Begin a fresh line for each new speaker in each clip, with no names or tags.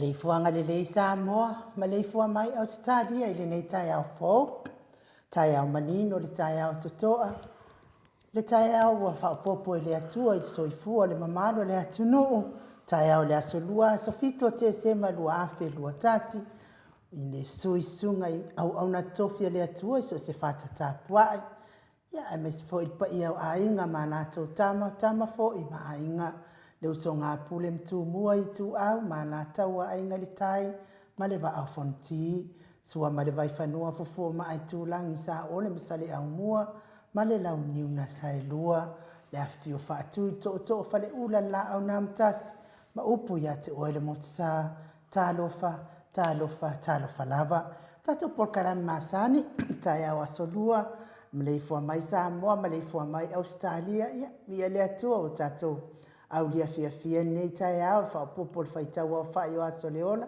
Maleifuaga lelei Samoa, maleifua mai Ausetalia i lenei taeao fou, taeao manino le taeao totoa, le taeao ua faaopoopo e le Atua i le soifua o le mamalu o le atunuu, taeao o le aso Lua aso 7 o Tesema 2021, i le suisuga i auauna totofi a le Atua i so o se fata tapuai. Ia, aemaise foi le paia o aiga ma a latou tama, o tama foi ma aiga, le usoga a Pule ma Tumua, Ituau ma Alataua, Aiga i le Tai ma le Vaa o Fonoti, Sua ma le Vaifanua, Fofo ma Aitulagi, Saole ma Saleaaumua ma le Launiu na Saelua, le afifio Faatui, Tootoo o Faleula, le Laau na Amotasi ma upu ia te oe le Motusa. Talofa, talofa, talofa lava. Tatou polokalame masani, taeao aso Lua, maleifua mai Samoa, maleifua mai Ausetalia, ia, viia le Atua ua tatou aulia fiafia lenei taeao e faaopoopo le faitau aofai o aso o le ola,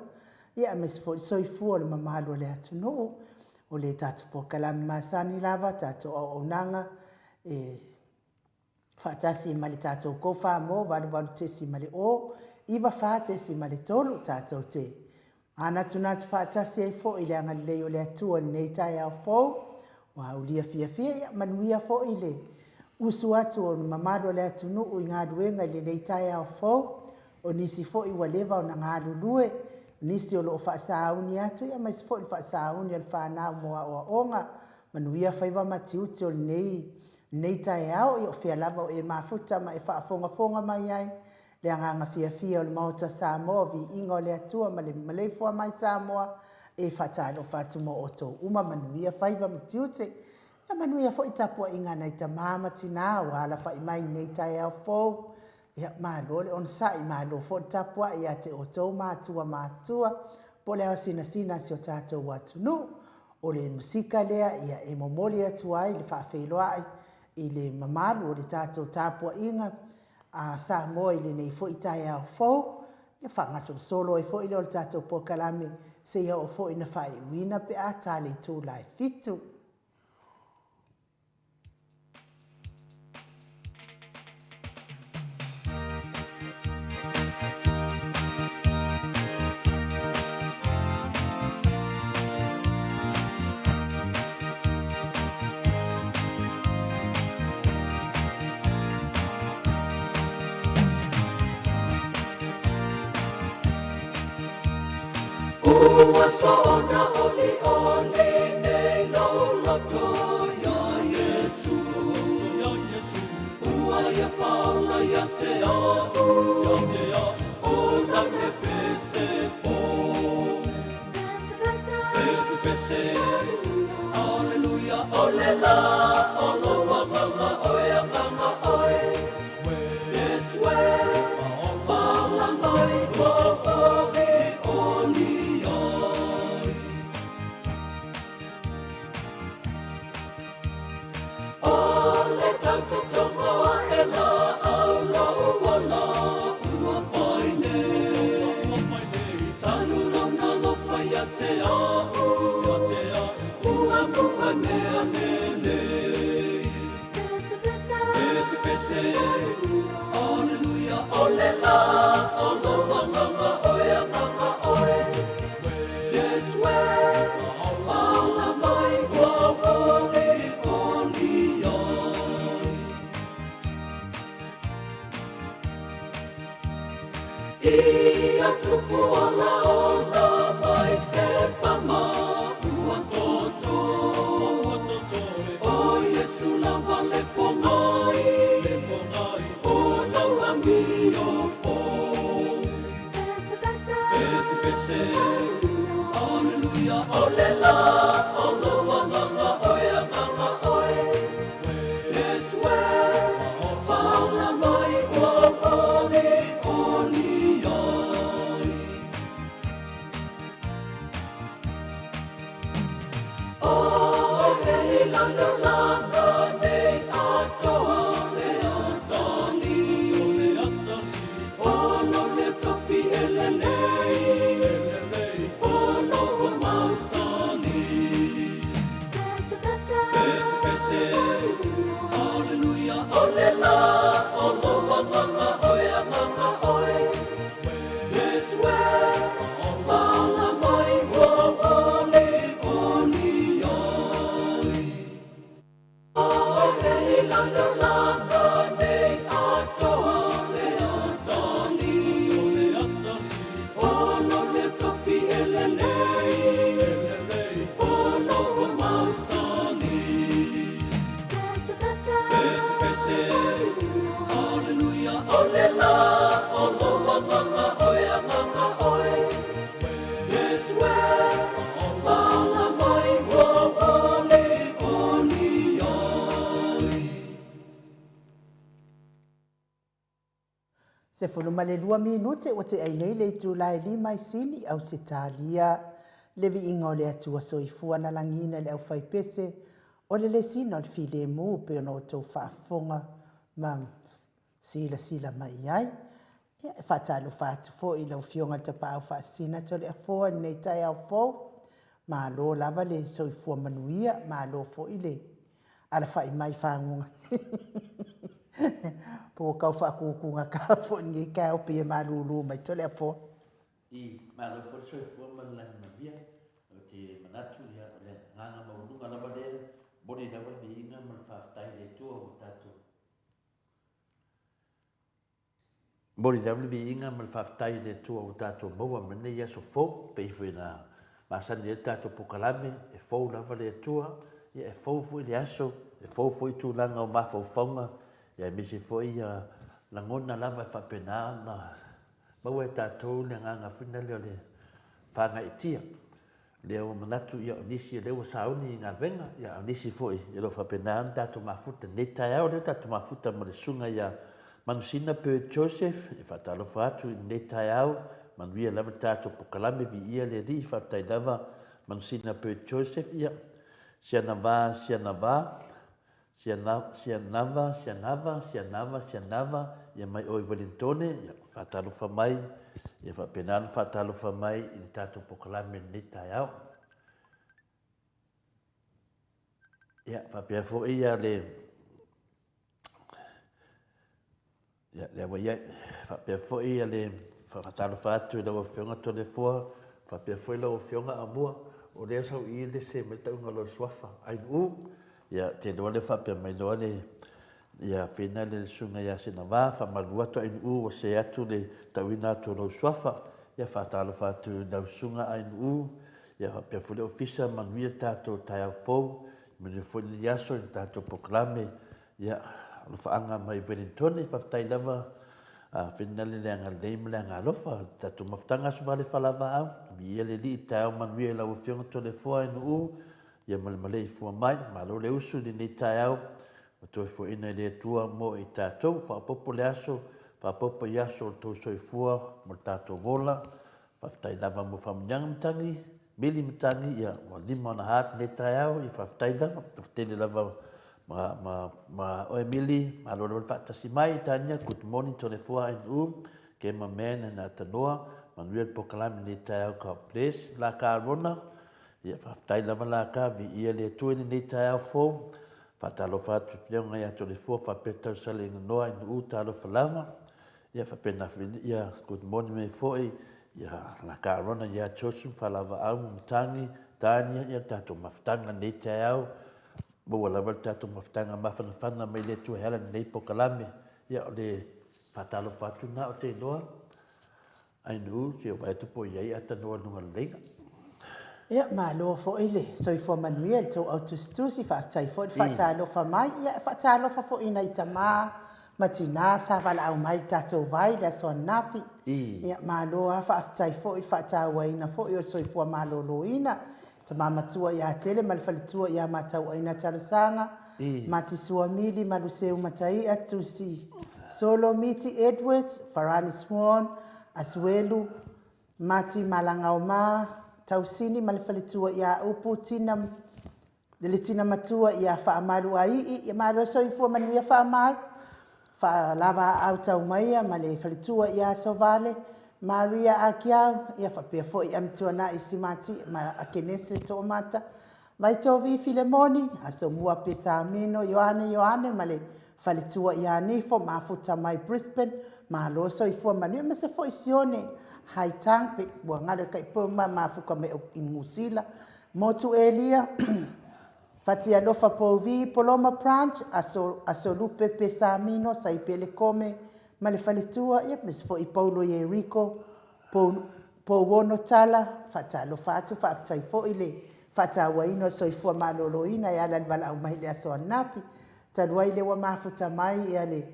ia, aemaise foi le soifua o le mamalu o le atunuu. O le tatou polokalame masani lava, tatou auaunaga e faatasi ma le tatou Kofamo 88.0, 94.3, tatou te manatunatu faatasi ai foi i le agalelei o le Atua i lenei taeao fou, ua aulia fiafia, ia manuia foi le usu atu o le mamalu o le atunuu i galuega i lenei taeao fou. O nisi foi ua leva ona galulue, o nisi o lo o faasauni atu, ia aemaise foi le faasauni a le fanau mo aoaoga. Manuia faiva ma tiute o lenei Lenei taeao, ia o fea lava o e mafuta ma e faafogafoga mai ai, le agaga fiafia o le Maota Samoa, viiga o le Atua ma le maleifua mai Samoa, e faatalofa atu mo outou uma, manuia faiva ma tiute. Ia manuia foi tapuaiga a nai tama ma tina ua alafai mai i lenei taeao fou. Ia malo le onosai, malo foi le tapuai ia te outou matua matutua, po o le ao sinasina a si o tatou atunuu. O le musika lea ia e momoli atu ai le faafeiloai i le mamalu o le tatou tapuaiga a Samoa i lenei foi taeao fou, ia faagasolosolo ai foi lea o le tatou polokalame seia oo foi ina faaiuina pe a ta le itula e 7.
Ua soona olioli nei lou loto iā Iesu. Ua ia faaola ia te a'u, o lau he pese fou. Pese, pese, Aleluia, o le la o lou agaga oe, agaga oe. Iesu e, faaola mai ua olioli ai. O le tautotogo aʻela au loʻu ola ua fai nei. Talu lona alofa ia te aʻu, ua mua mea lelei. Pese, pese, aleluia, o le la o lou agaga oe, agaga oe. Iesu e, faaola mai ua olioli ai. Ia tupu ala ola mai se pama ua toto. O Iesu lava le pogai, o lau amio fou. Pese, pese, aleluia, o le la o lou agaga oe, agaga oe. Iesu e, faaola mai ua olioli ai. O he ilalolanga nei atoa le atali. O lo le tofi e lelei, o lo ua mausali. Pese, pese, aleluia, o le la o lou agaga oe, agaga oe. Iesu e,
12 minute ua tea ai nei le itula e lima i Sini, Ausetalia. Le viiga o le Atua Soifua na lagiina i le aufaipese o le lesina o le filemu pei ona outou faafofoga ma silasila mai i ai. Ia, e faatalofa atu foi i lau Afioga i le Tapaau Faasisina Toleafoa i lenei taeao fou. Malo lava le soifua manuia, malo foi le alafai mai faguga po ua tau faatutugata foi i lenei taeao pei e malulu mai Toleafoa.
I, malo foi le soifua ma le lagi manuia. Ou te manatu, ia, o le agaga maualuga lava lea, momoli lava le viiga ma le faafetai i le Atua ua tatou Momoli lava le viiga ma le faafetai i le Atua ua tatou maua ma lenei aso fou, pei foi ona masani ai le tatou polokalame, e fou lava le Atua, ia e fou foi le aso, e fou foi tulaga o mafaufauga, ia aemaise foi ia lagona lava e faapena ona maua e tatou le agaga foi lea o le faagaeetia. Lea ua manatu, ia o nisi o lea ua sauni i galuega, ia a o nisi foi e le o faapena ona tatou mafuta i lenei taeao lea tatou mafuta ma le susuga ia Manusina Bird Joseph, e faatalofa atu i lenei taeao, manuia lava le tatou polokalame, viia le Alii, faafetai lava Manusina Bird Joseph, ia Sianava Sianava, Sianava, Sianava, Sianava, Sianava, ia mai oe i Welintone, ia faatalofa mai, ia faapena ona faatalofa mai i le tatou polokalame i lenei taeao. Ia, faapea foi ia le, Ia, lea ua i ai. Faapea foi le faatalofa atu i lau Afioga Toleafoa, faapea foi lau Afioga Aumua, o lea sau i i le se mai tauga o lou suafa, Ainu'u. Ia, te iloa lea faapea mai loa le, ia, Feina le Susuga ia Sinava, faamalu atu Ainu'u ua se atu le tauina atu o lou suafa. Ia, faatalofa atu i lau Susuga Ainu'u, ia faapea foi le Ofisa, manuia le tatou taeao fou, manuia foi lenei aso i le tatou polokalame. Ia, alofaaga mai Wellingtone, faafetai lava a Finale le agalelei ma le agalofa. Le tatou mafutaga aso vale falavaau, viia le Alii, taeao manuia i lau Afioga Toleafoa Nuu, ia ma le maleifua mai. Malo le usu i lenei taeao, ua toe foaiina e le Atua mo i tatou. Faaopoopo le aso, faaopoopo i aso o le tou soifua ma le tatou ola. Faafetai lava mo faamanuiaga matagi, mili matagi, ia ua lima ona heart lenei taeao, ia faafetai lava, tele lava ma, ma, ma oe mili, malo lava le faatasi mai, Tania, good morning Toleafoa NU, Kema Man and Atanoa, manuia le polokalame lenei taeao, God bless. La ka Rona, ia faafetai lava la ka, viia le Atua i lenei taeao fou, faatalofa atu i Afioga ia Toleafoa faapea Tausale Noa NU, talofa lava. Ia faapena foi ia good morning mai foi ia la Carona ia Joshua Falavaau ma Matagi Tania ia le tatou mafutaga nei taeao maua lava le tatou mafutaga mafanafana mai le Atua e ala lenei polokalame ia o le faatalofa atu na o te iloa Ainuu se vaai atu po o i ai atanoa i luga o le laina.
Ia, malo foi le soifua manuia i le tou autusitusi, faafetai foi le faatalofa mai. Ia, e faatalofa foi i nai tama ma tina sa valaau mai i le tatou vai i le aso ananafi. Ia, malo lava, faafetai foi le faatauaina foi o le soifua maloloina. Tama matua ia Tele ma le faletua ia Matauaina Talosaga, Mati Suamili, Maluseu Mataia, Tusi Solo, Miti Edwards, Farani Swan, Asuelu, Mati Malagaoma, Tausini ma le faletua ia Upu, Tina, le tina matua ia Faamalu Aii, ia malo soifua manuia Faamalu, Faalava Taumaia ma le faletua ia Sovale, Maria Akiau, ia faapea foi Amituanai Simati ma Akenese Toomata, Vaitovi Filemoni, Asomua Pesamino, Ioane Ioane ma le faletua ia Nifo, Mafuta mai Brisbane, malo soifua manuia, aemaise foi Sione Haitang, pe ua galo e taipou ma mafuta mai i Niu Sila, Motu Elia, Fatialofa Pouvi, Poloma Branch, Aso, Asolupe Pesamino, Saipele Kome ma le faletua, ia aemaise foi Paulo Ieriko, Pou, Pouono Tala, faatalofa atu, faafetai foi le faatauaina o le soifua maloloina e ala i le valaau mai i le aso ananafi. Talu ai lea ua mafuta mai ia le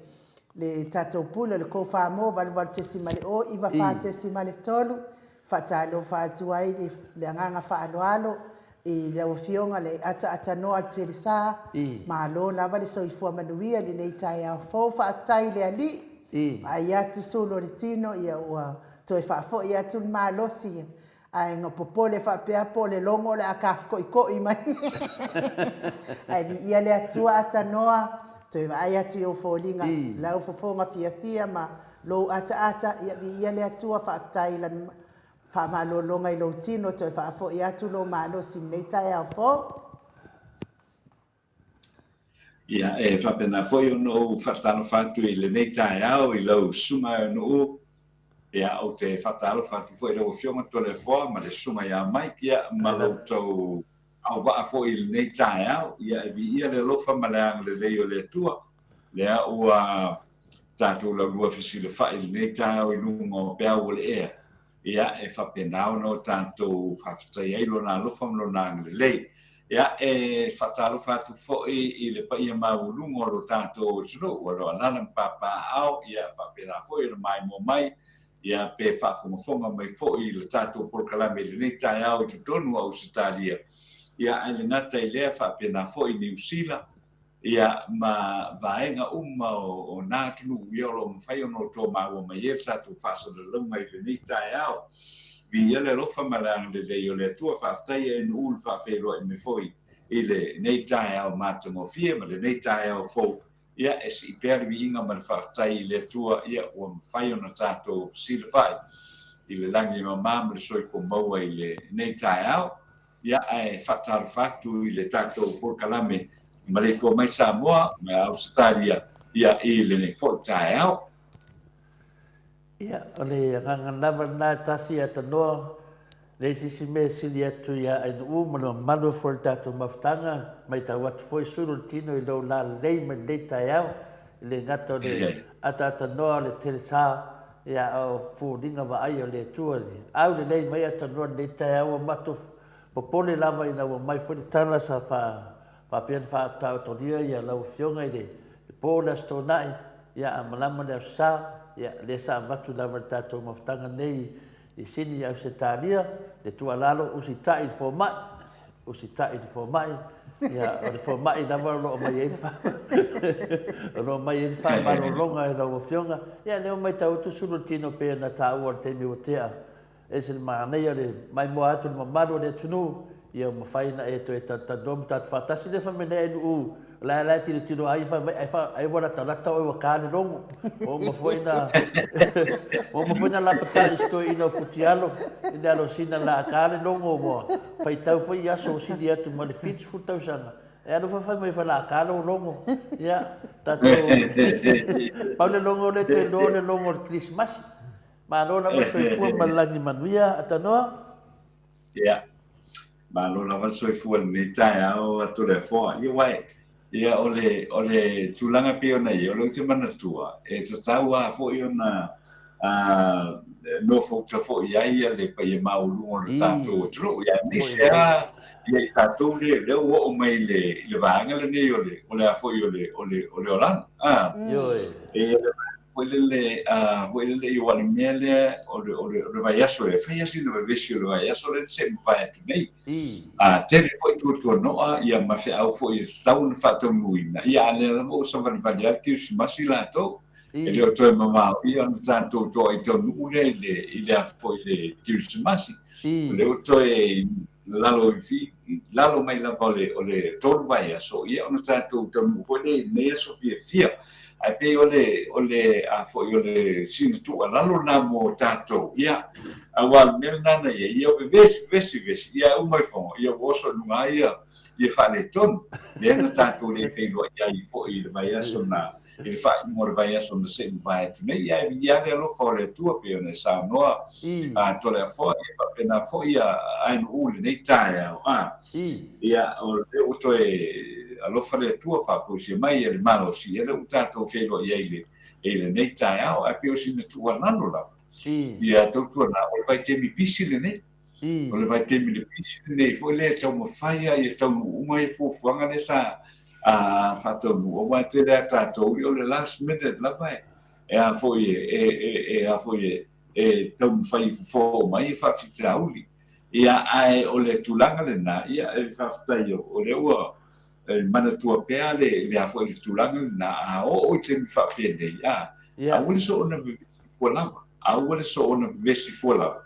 le tatou pule o le Kofamo 88.0 94.3, faatalofa atu ai i le agaga faaaloalo i lau Afioga le Ataatanōa o le Telesā, malo lava le soifua manuia i lenei taeao fou, faafetai i le Alii. Vaai atu sulu o le tino, ia ua toe faafoi atu le malosi, ae na popole faapea po o le logo o le a tafuko'iko'i mai nei. Ae viia le Atua atanoa, toe vaai atu i ou foliga, lau fofoga fiafia ma lou ataata, ia viia le Atua, faafetai i Lana faamalologa i lou tino, toe faafoi atu lou malosi i lenei taeao fou.
Ia, e faapena foi ona ou faatalofa atu i lenei taeao i lau susuga e Nuu. Ia, ou te faatalofa atu foi i lau Afioga Toleafoa ma le susuga ia Mike, ia, ma lo outou auvaa foi i lenei taeao. Ia, e viia le alofa ma le agalelei o le Atua, lea ua tatou laulua fesilafai i lenei taeao i luga o peau o le ea. Ia, e faapena ona o tatou faafetai ai Lona alofa ma Lona agalelei. Ia, e faatalofa atu foi i le paia maualuga o lo tatou atunuu o lo o alaala ma papaaao, ia faapena foi ona maimoa mai, ia pe faafogafoga mai foi i le tatou polokalame i lenei taeao i totonu o Ausetalia, ia ae le gata i lea faapena foi i Niu Sila, ia ma vaega uma o na atunuu ia o lo o mafai ona outou maua mai ai le tatou faasalalauga i lenei taeao. Viia le alofa ma le agalelei o le Atua. Faafetai e Nuu le faafeiloai mai foi i lenei taeao matagofie ma lenei taeao fou. Ia e sii pea le viiga ma le faafetai i le Atua ia ua mafai ona tatou fesilafai i le lagi e mama ma le soifua maua i lenei taeao. Ia, ae faatalofa atu i le tatou polokalame Maleifua Mai Samoa ma Ausetalia, ia, i lenei foi taeao.
Ia, o le agaga lava lena e tasi e atanoa, leai se isi mea e sili atu ia Ainuu ma le mamalu foi o le tatou mafutaga, matau atu foi sulu le tino i lou lalelei mai lenei taeao, e le gata o le ataatanoa o le telesa, ia a o foliga vaaia o le Atua i le aulelei mai atanoa lenei taeao ua matou popole lava ina ua mai foi le tala sa faapea ona faataotolia ia lau Afioga i le po o le Aso Toonai, ia a malama le Aso Sa, ia lea sa avatu lava i le tatou mafutaga nei i Sini i Ausetalia, le tuualalo usitai i le fomai, usitai i le fomai, ia, o le fomai lava o lo o aumai ai le o lo o aumai ai le faamalologa e lau Afioga. Ia, lea ua matau atu sulu le tino pei ona taua i le taimi ua tea, e ese le manaia o le maimoa atu i le mamalu o le atunuu, ia ua mafai ona e toe talatalanoa ma tatou faatasi. Lea fai mai nei Ainuu, O la la e tilotilo ai fai mai ai ua latalata oe ua ta le logo. Ua uma foi na ua uma foi na lapatai i si toeaina o Futialo i le alosina la ta le logo ua faitau foi i aso ua sili atu ma le 70 tausaga. E alofa fai mai fa la ta lou logo. Ia, tatou pau le logo lea toe iloa o le logo o le Kerisimasi. Malo lava le soifua ma le lagi manuia. Atanoa.
Ia, malo lava le soifua i lenei taeao a Toleafoa. Ia uae, ia o le, o le tulaga pei ona i ai, o lea ou te manatua, e tatau lava foi ona nofouta foi i ai le paia maualuga o le tatou atunuu, ia aemaise lava ia i tatou lea, lea ua oo mai i le, i le vaega lenei o le, o le a foi o le, o le, o le olaga.
Ioe.
E, foi lele, a, foi lele i aua o le mea lea o le, o le, o le vaiaso e fai lava sina vevesi o le vaiaso lea na se i mavae atu nei. A, tele foi tuatuanoa ia ma feau foi e tatau ona faataunuuina, ia a o lea lava ua savalivali lava le Kerisimasi latou. E le o toe mamao ia ona tatou toa i taunuu lea i le, i le a foi i le Kerisimasi. O lea ua toe lalo i, lalo mai lava o le, o le 3 vaiaso, ia ona tatou taunuu foi lea i lenei aso fiafia. Ae pei o le, o le, a foi o le sina tuualalo lena mo tatou, ia, aua o le mea lena na i ai, ia vevesi, vevesi, vevesi, ia uma ifoga, ia ua oso i luga lava ia, ia faaletonu. Lea na tatou le feiloai ai foi i le vaiaso na, i le faaiuga o le vaiaso na se i mavae atu nei, ae viia lava le alofa o le Atua pei ona e saunoa a Toleafoa, ia faapena foi a Ainuu i lenei taeao. A, ia, o lea ua toe alofa le Atua faafoisia mai le malosi, ia lea ua tatou feiloai ai i le, i lenei taeao, ae pei o sina tuualalo lava, ia tautuana, o le vaitaimi pisi lenei. O le vaitaimi le pisi lenei foi lea e taumafai lava ia taunuu uma ia fuafuaga lea sa faataunuu, aua e tele lava tatou, ia o le last minute lava e, e a foi e, e, e, e a foi e, e taumafai e fofo mai ia faafitauli. Ia, ae o le tulaga lena, ia, e faafetai o lea ua manatua pea le, le a foi le tulaga lena, a oo i taimi faapenei, a, Aua le soona vevesi fua lava. Aua le soona vevesi fua lava.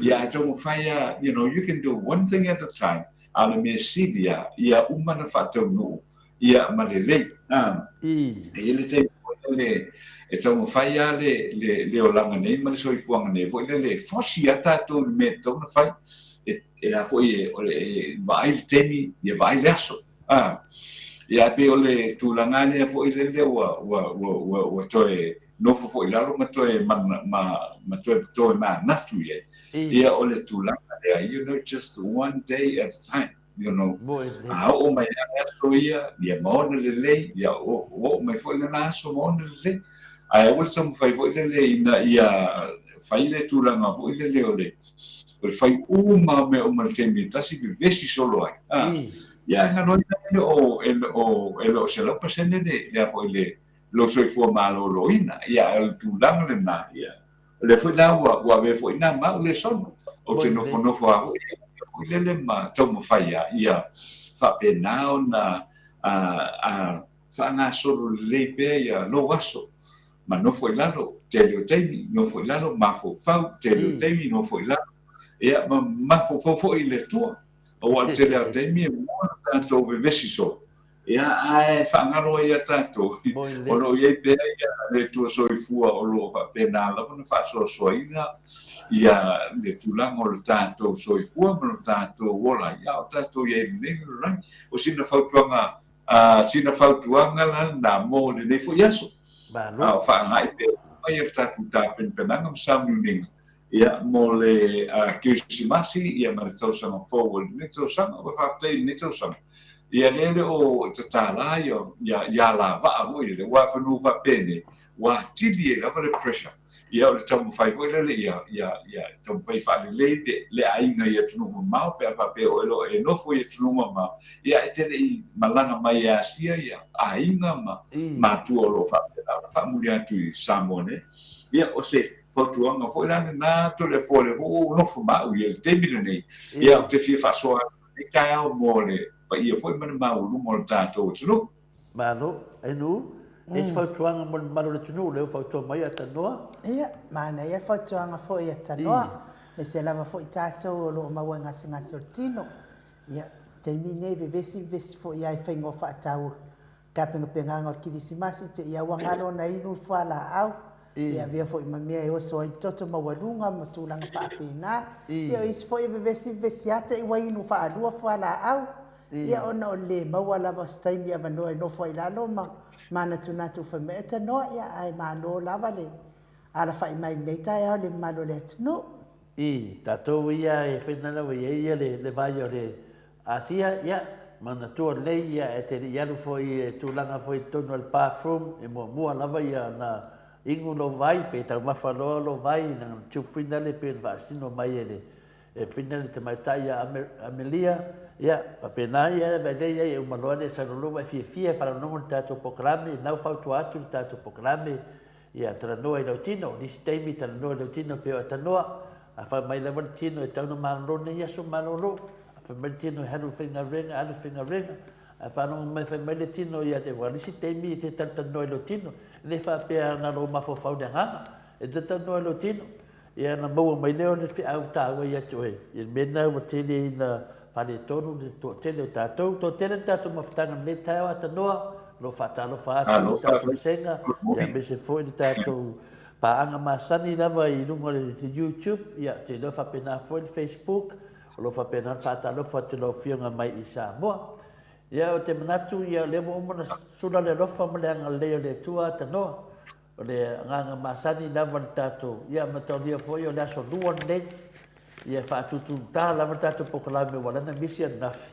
Ia, ae taumafai lava, you know, you can do one thing at a time, a o le mea sili lava, ia uma ona faataunuu, ia, ma lelei. A, e i ai le taimi foi lele e taumafai lava le, le, le olaga nei ma le soifuaga nei foi lele e fosi lava tatou i le mea e tatau ona fai. E, e a foi, e, e vaai le taimi, ia vaai le aso. A, ia, e pei o le tulaga lea foi lele ua, ua, ua, ua, ua toe nofo foi i lalo ma toe, ma, ma, ma toe, toe manatu i ai. Ia, o le tulaga lea, you know, just one day at a time, you know. A oo mai lava le aso ia, ia ma ona lelei, ia ua oo mai foi lena aso ma ona lelei. Ae aua le taumafai foi lele ina ia fai le tulaga foi lele o le o le fai uma o mea uma i le taimi e tasi vevesi solo ai. A, ia e galo ai e le o e le o e le o 100% le le a foi le lou soifua maloloina. Ia ae o le tulaga lena, ia o lea foi la ua ua avea foi na ma au lesona. Ou te nofonofo lava foi foi lele ma taumafai lava ia faapena ona a a Faagasolo lelei pea ia lou aso, ma nofo i lalo, tele o taimi, nofo i lalo, mafaufau, tele o taimi, nofo i lalo, ia, ma mafaufau foi i le Atua. Aua o le tele lava o taimi e mua ona tatou vevesi solo, ia, ae faagalo ai ia tatou, o lo o i ai pea ia le Atua Soifua o lo o faapena lava ona faasoasoaina ia le tulaga o le tatou soifua ma lo tatou ola, ia, a o tatou i ai i lenei lalolagi. O sina fautuaga A sina fautuaga la lena mo lenei foi aso. A o faaagai pea uma ia le tatou tapenapenaga ma sauniuniga ia mo le Kerisimasi ia ma le tausaga fou o lenei tausaga. Ua faafetai i lenei tausaga ia lea e le o tatala ia ia alavaa foi lele aua fanua faapenei ua atili ai lava le pressure. Ia o le taumafai foi lele ia, ia, ia taumafai faalelei le, le aiga i atunuu mamao pe a faapea o lo o e nofo i atunuu mamao, ia e te le i malaga mai e asia ia aiga ma matua o lo o faapena ona faamuli atu i Samoa nei. Ia o se fautuaga foi la lena Toleafoa lea foi ua ou nofo ma au i le taimi lenei. Ia ou te fia faasoa atu i lenei taeao mo le paia foi ma le maualuga o le tatou atunuu.
Malo, Ainu, e isi fautuaga mo le mamalu o le atunuu lea ua fautua mai a Tanoa?
Ia, manaia le fautuaga foi a Tanoa, aemaise lava foi tatou o lo o maua i gasegase o le tino. Ia, taimi nei vevesi vevesi foi lava i faiga o faatau o tapenapenaga o le Kirisimasi, te i ua galo ona inu le fualaau, ia avea foi ma mea e oso ai le toto maualuga ma tulaga faapena. Ia, o isi foi e vevesi vevesi lava te i ua inu faalua fualaau, Ia ona o le le maua lava o se taimi avanoa e nofo ai i lalo ma manatunatu fai mai e tanoa, ia ae malo lava le alafai mai i lenei taeao i le mamalu o le atunuu.
I tatou ia e whaina lava i ai ia le vai o le Asia, ia, manatua lelei ia e te le i alu foi e tulaga foi i totonu o le bathroom, e muamua lava ia na inu lou vai, pe taumafa loa lou vai, na tube fina le pe na faasino mai e le E whina le tamaitai ia Amelia, ia, faapena ia, e lei ai e uma loa le salolo, e fiafia e faalogologo i le tatou polokalame, e nau fautua atu le tatou polokalame, ia, talanoa i lau tino, nisi taimi talanoa i lau tino pei o Atanoa, a fai mai lava le tino e tau na malolo nei aso malolo, a fai mai le tino e alu i le faigaluega, alu i le faigaluega, ae faalogo mai fai mai le tino ia te, ua nisi taimi e te talatalanoa i lou tino, e le faapea na lou mafaufau i le agaga, e talatalanoa i lou tino, Ia ona maua mai lea o le feau taua ia te oe, i le mea lena ua tele ina faaletonu le toatele o tatou. Toatele le tatou mafutaga i lenei taeao Atanoa, o lo o faatalofa atu i le tatou vasega, ia aemaise foi le tatou paaga masani lava i luga o le YouTube, ia ou te iloa faapena foi le Facebook, o lo o faapena ona faatalofa atu i lau Afioga mai i Samoa. Ia ou te manatu, ia o lea ua uma ona sula le alofa ma le agalelei o le Atua Atanoa, O le agaga masani lava le tatou, ia mataulia foi o le aso lua lenei, ia faatutugata lava le tatou polokalame ua lana misi ananafi,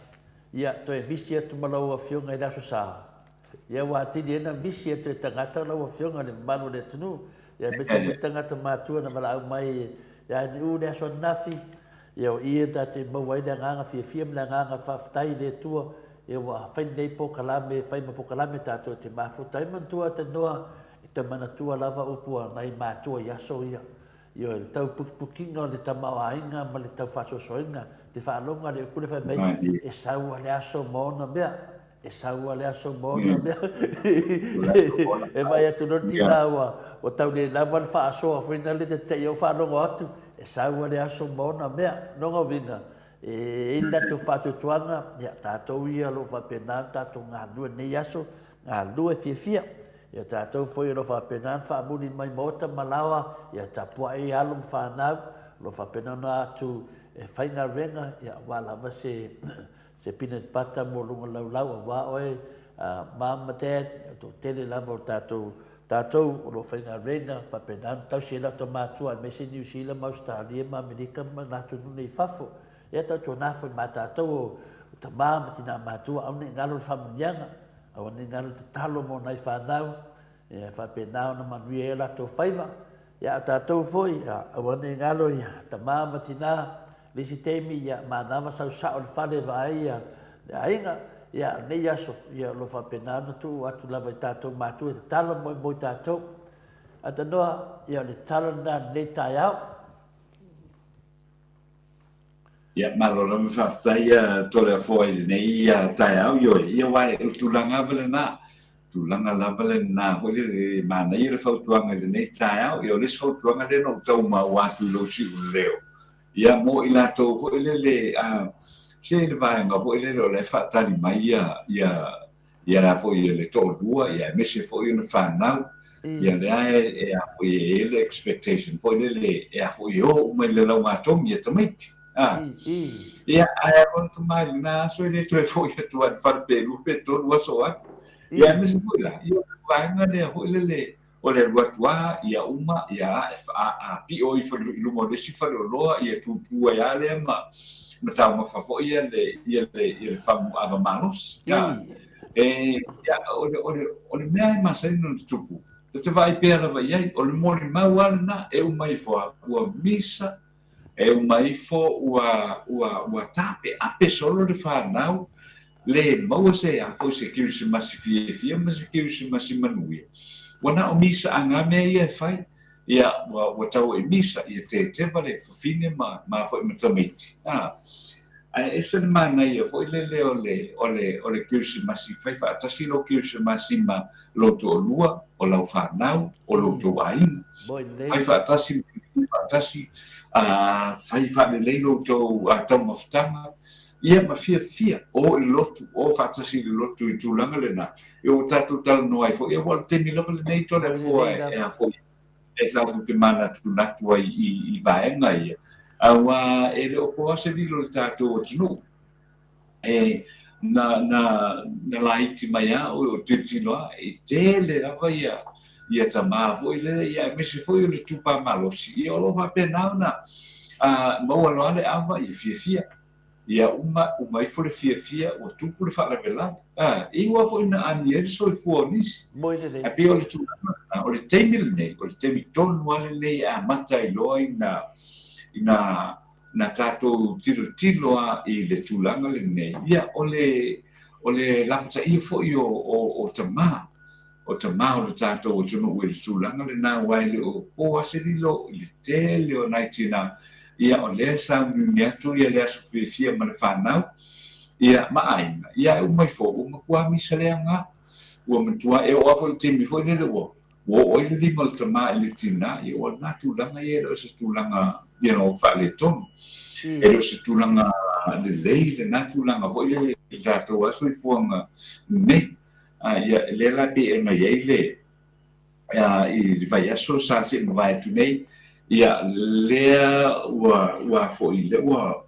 ia toe misi atu ma lau Afioga i le Aso Sa. Ia ua atili ai ona misi atu e tagata lau Afioga le mamalu o le atunuu, ia aemaise foi tagata matua na valaau mai ia NU le aso ananafi, ia o i e tatou maua ai le agaga fiafia ma le agaga faafetai i le Atua, Ia ua fai lenei polokalame, fai ma polokalame tatou te mafuta ai. Manatua tanoa, e te manatua lava upu a nai matua i aso ia. Ioe, le tau pukipukiga o le tamaoaiga ma le tau faasoasoaina, te faalogo le upu lea fai mai, e sau lava le aso ma ona mea. E sau lava le aso ma ona mea. E vaai atu loa le tina ua ua tau le lava le faasoa foi lea te te i ou faalogo atu, e sau lava le aso ma ona mea. Lona uiga, e i ai le latou faatuatuaga, ia tatou ia o lo o faapena ona tatou galulue i lenei aso, galulue fiafia. Ia tatou foi o lo o faapena ona faamuli mai maota ma laoa, ia tapuai alo ma fanau, o lo o faapena ona atu e faigaluega, ia aua lava se se peanut butter mo luga laulau aua oe mom ma dad, o toatele lava o tatou tatou o lo o faigaluega faapena ona tausi ai latou matua aemaise Niu Sila ma Ausetalia ma Amerika ma na atunuu nei i fafo. Ia tautuana foi ma tatou o tama ma tina matua aua ne i galo le faamanuiaga, aua ne i galo le tatalo mo nai fanau, ia faapena ona manuia ai o latou faiva. Ia a o tatou foi, ia, aua ne i galo ia tama ma tina, le isi taimi, ia, manava sau sao i le fale e vaai ia le aiga, ia, o lenei aso, ia, o lo o faapena ona tuu atu lava i tatou matua e tatalo mo i tatou. Atanoa, ia, o le tatalo lena i lenei taeao.
Ia, malo lava faafetai ia Toleafoa i lenei taeao, ioe, ia aua o le tulaga lava lena, tulaga lava lena foi lele e manaia le fautuaga i lenei taeao. Ia o le isi fautuaga lea na ou tau maua atu i lou siuleo, ia mo i latou foi lele a se le vaega foi lele o la e faatali mai ia ia ia la foi le toalua ia aemaise foi ona fanau ia lea e a foi e i ai le expectation foi lele e a foi e o uma i le laugatogi ia tamaiti a ia ae alu atu mai lena aso e le toe foi atu ai i le fale pe lua pe tolu aso ai ia aemaise foi la ia o le vaega lea foi lele O le alu atu a, ia uma, ia ae, a, a pio ifo i luma o le isi faleoloa, ia tūtū ai a lea ma, ma taumafa foi ia le, ia le, ia le fagu ava malosi. A, e, ia, o le, o le, o le mea e masani ona tutupu, ta te vaai pea lava i ai, o le molimau lava lena, e uma ifo a, ua misa, E uma ifo ua, ua, ua taapeape solo le fanau, le maua se a foi se Kerisimasi fiafia ma se Kerisimasi manuia. Ua na o misaaga mea ia e fai. Ia, ua, ua tau e misa, ia teteva le fafine ma, ma foi ma tamaiti. A, ae ese le manaia foi lele o le, o le, o le Kerisimasi, fai faatasi lou Kerisimasi ma lou toalua, o lau fanau, o lo outou aiga. Fai faatasi, fai faatasi, fai faalelei lo outou taumafataga, ia ma fiafia, o i le lotu, o faatasi i le lotu i tulaga lena. Ia ua tatou talanoa ai foi, aua o le taimi lava lenei Toleafoa e a foi, e tatou te manatunatu ai i vaega ia, aua e le o po lava se lilo i le tatou atunuu. E, na, na, na laiti mai lava oe o tilotilo lava, e tele lava ia, ia tama foi lele, ia aemaise foi o le tupā malosi, ia o lo o faapena ona a, maua loa le ava, ia fiafia. Ia uma, uma ifo le fiafia, ua tupu le faalavelave. A, e iu lava foi ina amia ai le soifua o nisi.
Moi lelei.
Ae pei o le tulaga lena, o le taimi lenei, o le taimi tonu lava lenei e amata ai loa ina, ina na tatou tilotilo a i le tulaga lenei, ia, o le, o le lapataia foi o, o, o tama, o tama o le tatou atunuu i le tulaga lena, aua e le o po lava se lilo i le tele o nai tina, ia, o lea e sauniuni atu ia le aso fiafia ma le fanau, ia, ma aiga, ia, ae uma ifo, ua matua misa leaga, ua matua, e oo lava foi i le taimi foi lele ua, Ua oo ai le lima o le tama i le tina, ia ua lena tulaga ia e le o se tulaga you know, faaletonu. E le o se tulaga lelei lena tulaga foi lele i le tatou lava soifuaga nei. Ia, lea la pei ona i ai le, i le vaiaso sa se i mavae atu nei, ia, lea ua, ua foi, lea ua,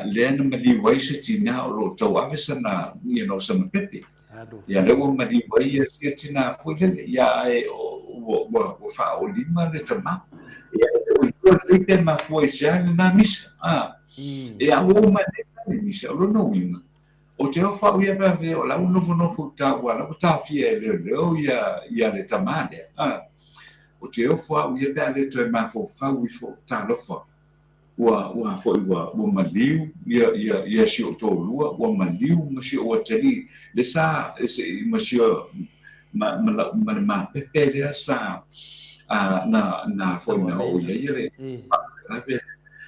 lea na maliu ai se tina o lo o tauave sana, you know, sana pepe. Ia lea ua maliu ai ia sia tina foi lele, ia ae ua, ua, ua faaolima le tama. Ia e le o iloa lelei pe mafua i se a lena misa. A, ia ua uma nei la le misa, o lona uiga, ou te ofo au ia pe a faapea o la ua nofonofo i uta ua la ua taofia e leoleo ia, ia le tama lea. A, ou te ofo au ia pe a le toe mafaufau ifo, talofa. Ua, ua foi, ua, ua maliu ia, ia, ia si ou toalua, ua maliu ma si ou atalii, le sa, se, ma si o, ma, ma lau, ma le mapepe lea sa, a, na, na foi na oo i ai ia le faalavelave.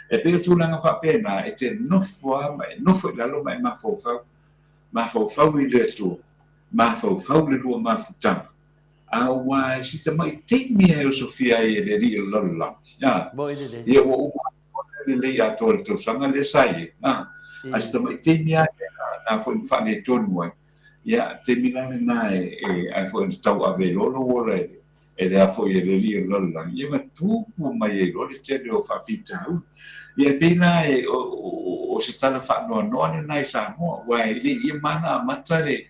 E pei o tulaga faapena, e te nofo lava ma e nofo i lalo ma e mafaufau. Mafaufau i le Atua, mafaufau le lua mafutaga, aua e si tamai taimi e osofia ai e le Alii o le lalolagi, a, ia ua uma atoa le lelei atoa i le tausaga lea sa i ai, a, a si tamai taimi lava lea na foi na faaletonu ai, ia, taimi la lena e, e, ai foi na tauave ai loa lou ola e le, e le a foi e le alii o le lalolagi, ia ma tupu mai ai loa le tele o faafitauli. Ia e pei la e, o, o, o se tala faanoanoa lena i Samoa, aua e le i ma na amata le,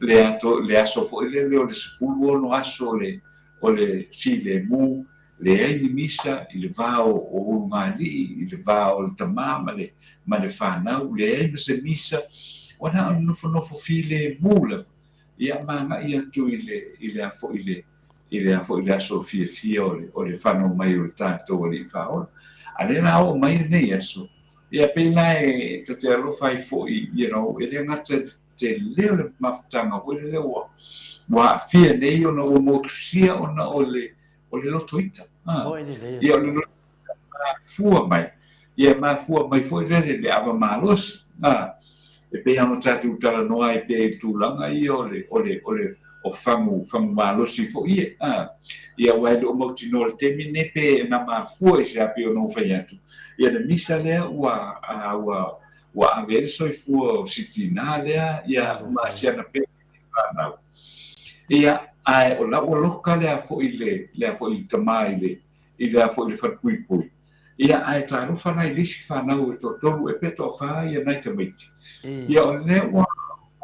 le, ato, le aso foi lele o le 16 aso o le, o le filemu, leai ni misa i le va o, o ulugalii, i le va o le tamā ma le, ma le fanau, leai ma se misa, ua na o le nofonofo filemu lava. Ia ma agai atu i le, i le a foi le, i le a foi le aso fiafia o le, o le fanau mai o le tatou Alii Faaola. A lea la oo mai lenei aso, ia pei la e ta te alofa ai foi, you know, e le gata i le tele o le mafutaga foi lele ua, ua aafia nei ona ua motusia ona o le, o le loto ita. Ah. Ia o le loto ita mafua mai. Ia mafua mai foi lele le ava malosi. Ah. E pei ona tatou talanoa ai pea i tulaga ia o le, o le, o le, o fagu, fagu malosi foi ia. Ah. Ia aua e le o mautinoa i le taimi lenei pe na mafua i se a pei ona ou fai atu. Ia le misa lea ua, a, ua, ua ave ai le soifua o si tinā lea, ia ma si ana pele fanau. Ia, ae o la ua loka le a foi le, le a foi le tamā i le, i le a foi le falepuipui. Ia, ae talofa la i le isi fanau e toatolu ea pe toafā ia nai tamaiti. Ia, o lea ua,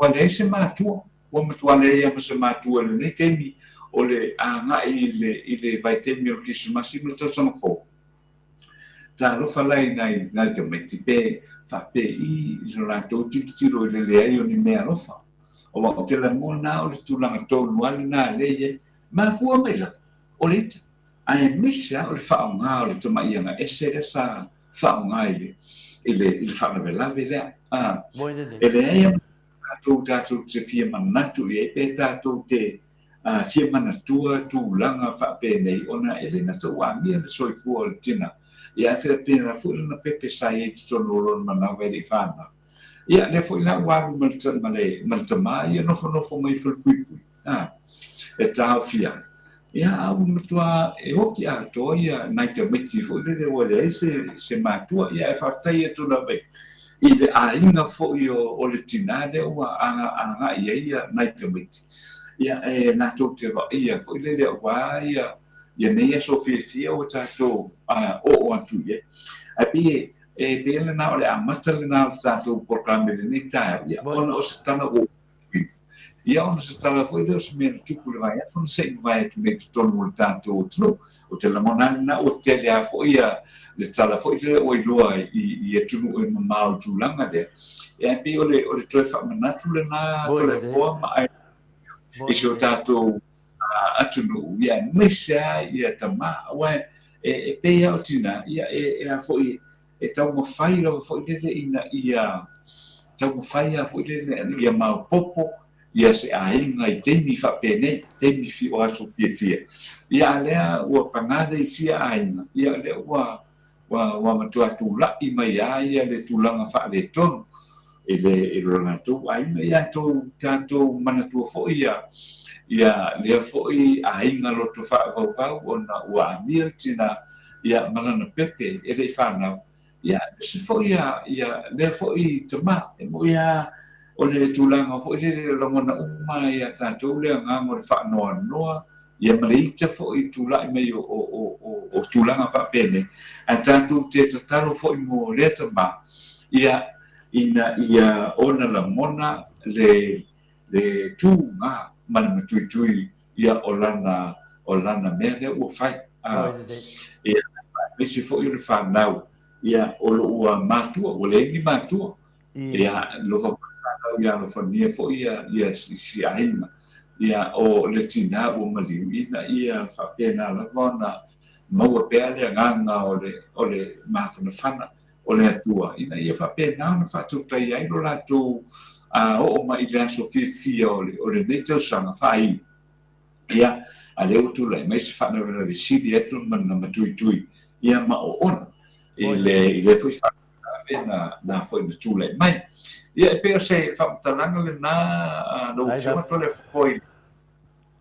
ua leai se matua, ua matua leai lava ma se matua i lenei taimi o le agai i le, i le vaitaimi o le Kerisimasi ma le tausaga fou. Talofa la i nai, nai tamaiti pe faapei i lo latou tilotilo i le leai o ni meaalofa. Aua ou te lagona o le tulaga tonu lava lena lea e i ai. Mafua mai lava, o le ita. Aemaise lava o le faaaoga o le tamaiaga ese lea sa faaaoga i le, i le, i le faalavelave lea. A, e leai lava tatou, tatou te fia manatu i ai pe tatou te fia manatua tulaga faapenei ona e le gata ua amia le soifua o le tina, ia ae faapena foi lana pepe sa i ai i totonu o lona manawa e le i fanau. Ia, lea foi la ua alu ma le, ma le, ma le tamā ia nofonofo mai i Falepuipui, a, e taofia ai. Ia, a ua matua e oki atoa ia nai tamaiti foi lele ua leai se, se matua. Ia, ae faafetai atu lava i, i le aiga foi o, o le tinā lea ua aga, agai ai ia nai tamaiti. Ia, e latou te vaaia foi lele aua ia, ia nei aso fiafia ua tatou a, oo atu i ai. Ae pei e, E pei lena o le amata lena o le tatou polokalame i lenei taeao, ia, ona o se tala ua ou tuuina. Ia, ona o se tala foi lea o se mea na tupu i le vaiaso na se i mavae atu nei i totonu o le tatou atunuu. Ou te lagona lava lena ua tele lava foi ia le tala foi lea ua iloa i, i atunuu e mamao i tulaga lea. Ia, ae pei o le, o le toe faamanatu lena Toleafoa ma i si o tatou atunuu, ia, aemaise lava ia tama, aua e, e pei lava o tinā, ia, e, e a foi, e taumafai lava foi lele ina ia taumafai lava foi lele ina ia maopoopo ia se aiga i taimi faapenei, taimi o aso fiafia. Ia, a lea ua pagā le isi aiga, ia, lea ua, Ua, ua matua tula'i mai a ia le tulaga faaletonu i le, i lo latou aiga. Ia tou, tatou manatua foi ia, ia lea foi aiga loto faavauvau ona ua amia le tina, ia, ma lana pepe e le i fanau. Ia, aemaise foi ia, ia lea foi tama. E moi lava o le tulaga foi lele e lagona uma ia tatou le agaga o le faanoanoa, Ia ma le ita foi i tulai mai o tulaga faapenei, ae tatou te tatalo foi mo lea tama, ia, ina ia ona lagona le, le tuga ma le matuitui ia o lana, o lana mea lea ua fai. A, ia, aemaise foi o le fanau, ia, o lo ua matua, ua leai ni matua. Ia, alofa foi fanau ia alofagia foi ia, ia si aiga. Ia, o le tinā ua maliu, ina ia faapena lava ona maua pea le agaga o le, o le mafanafana o le Atua, ina ia faapena ona faatautaia ai lo latou a, oo mai i le aso fiafia o le, o lenei tausaga faaiu. Ia, a lea ua tulai mai se faalavelave sili atu ma na matuitui, ia ma oona i le, i lea foi faalavelave na, na foi na tulai mai. Ia, e pei o se faamatalaga lena lau Afioga Toleafoa i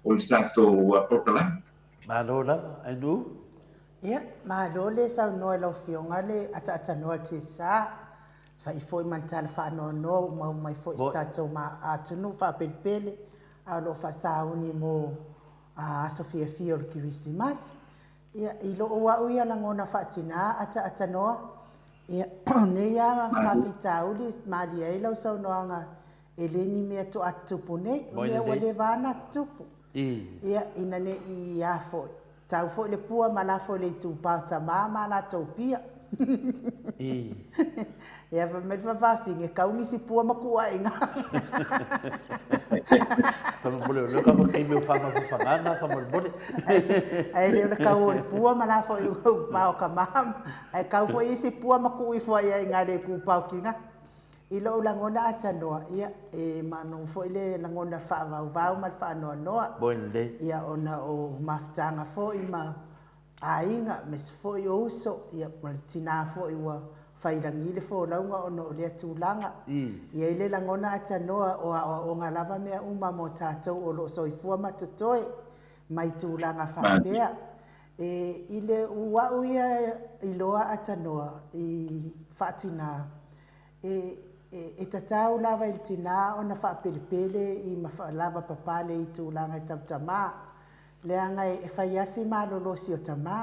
o le tatou polokalame.
Malo lava, Ainuu.
Ia, malo le saunoa i lau Afioga le ataatanoa i le tiasa. Fai foi ma le tala faanoanoa ua maua mai foi i se tatou atunuu faapelepele a o lo o faasauni mo aso fiafia o le Kerisimasi. Ia, i lou au ia lagona faatina ataatanōa, ia, o nei lava faafitauli malie ai lau saunoaga e le ni mea toa tutupu nei, o mea ua leva lava ona tutupu. Ia, ina ne i a foi, tau foi le pua ma lafo i le itupa o tama ma latou pia. Ia, fai mai le faafafine, kau nisi pua ma tuu ae i ina.
Faamolemole, o lea ka taimi o faamafaafagaga, faamolemole.
Ae le o le kau o le pua ma lafo i luga o itupa o tama, ae kau foi isi pua ma tuu ifo ai i ina i le itupa o tina. I lou lagona atanoa, ia, e manu foi le lagona faavauvau ma le faanoanoa.
Moi lelei.
Ia, ona o mafutaga foi ma aiga, aemaise foi o uso, ia, ma le tina foi ua fai lagi le folauga ona o lea tulaga. E i ai le lagona atanoa o aoaoga lava mea uma mo tatou o lo o soifua ma totoe mai tulaga faapea. E i le ua'u ia iloa atanoa i faatina, e, e, e tatau lava i le tinā ona faapelepele i ma lavapapale i tulaga e tau tamā, leaga e, e fai lava si malolosi o tamā,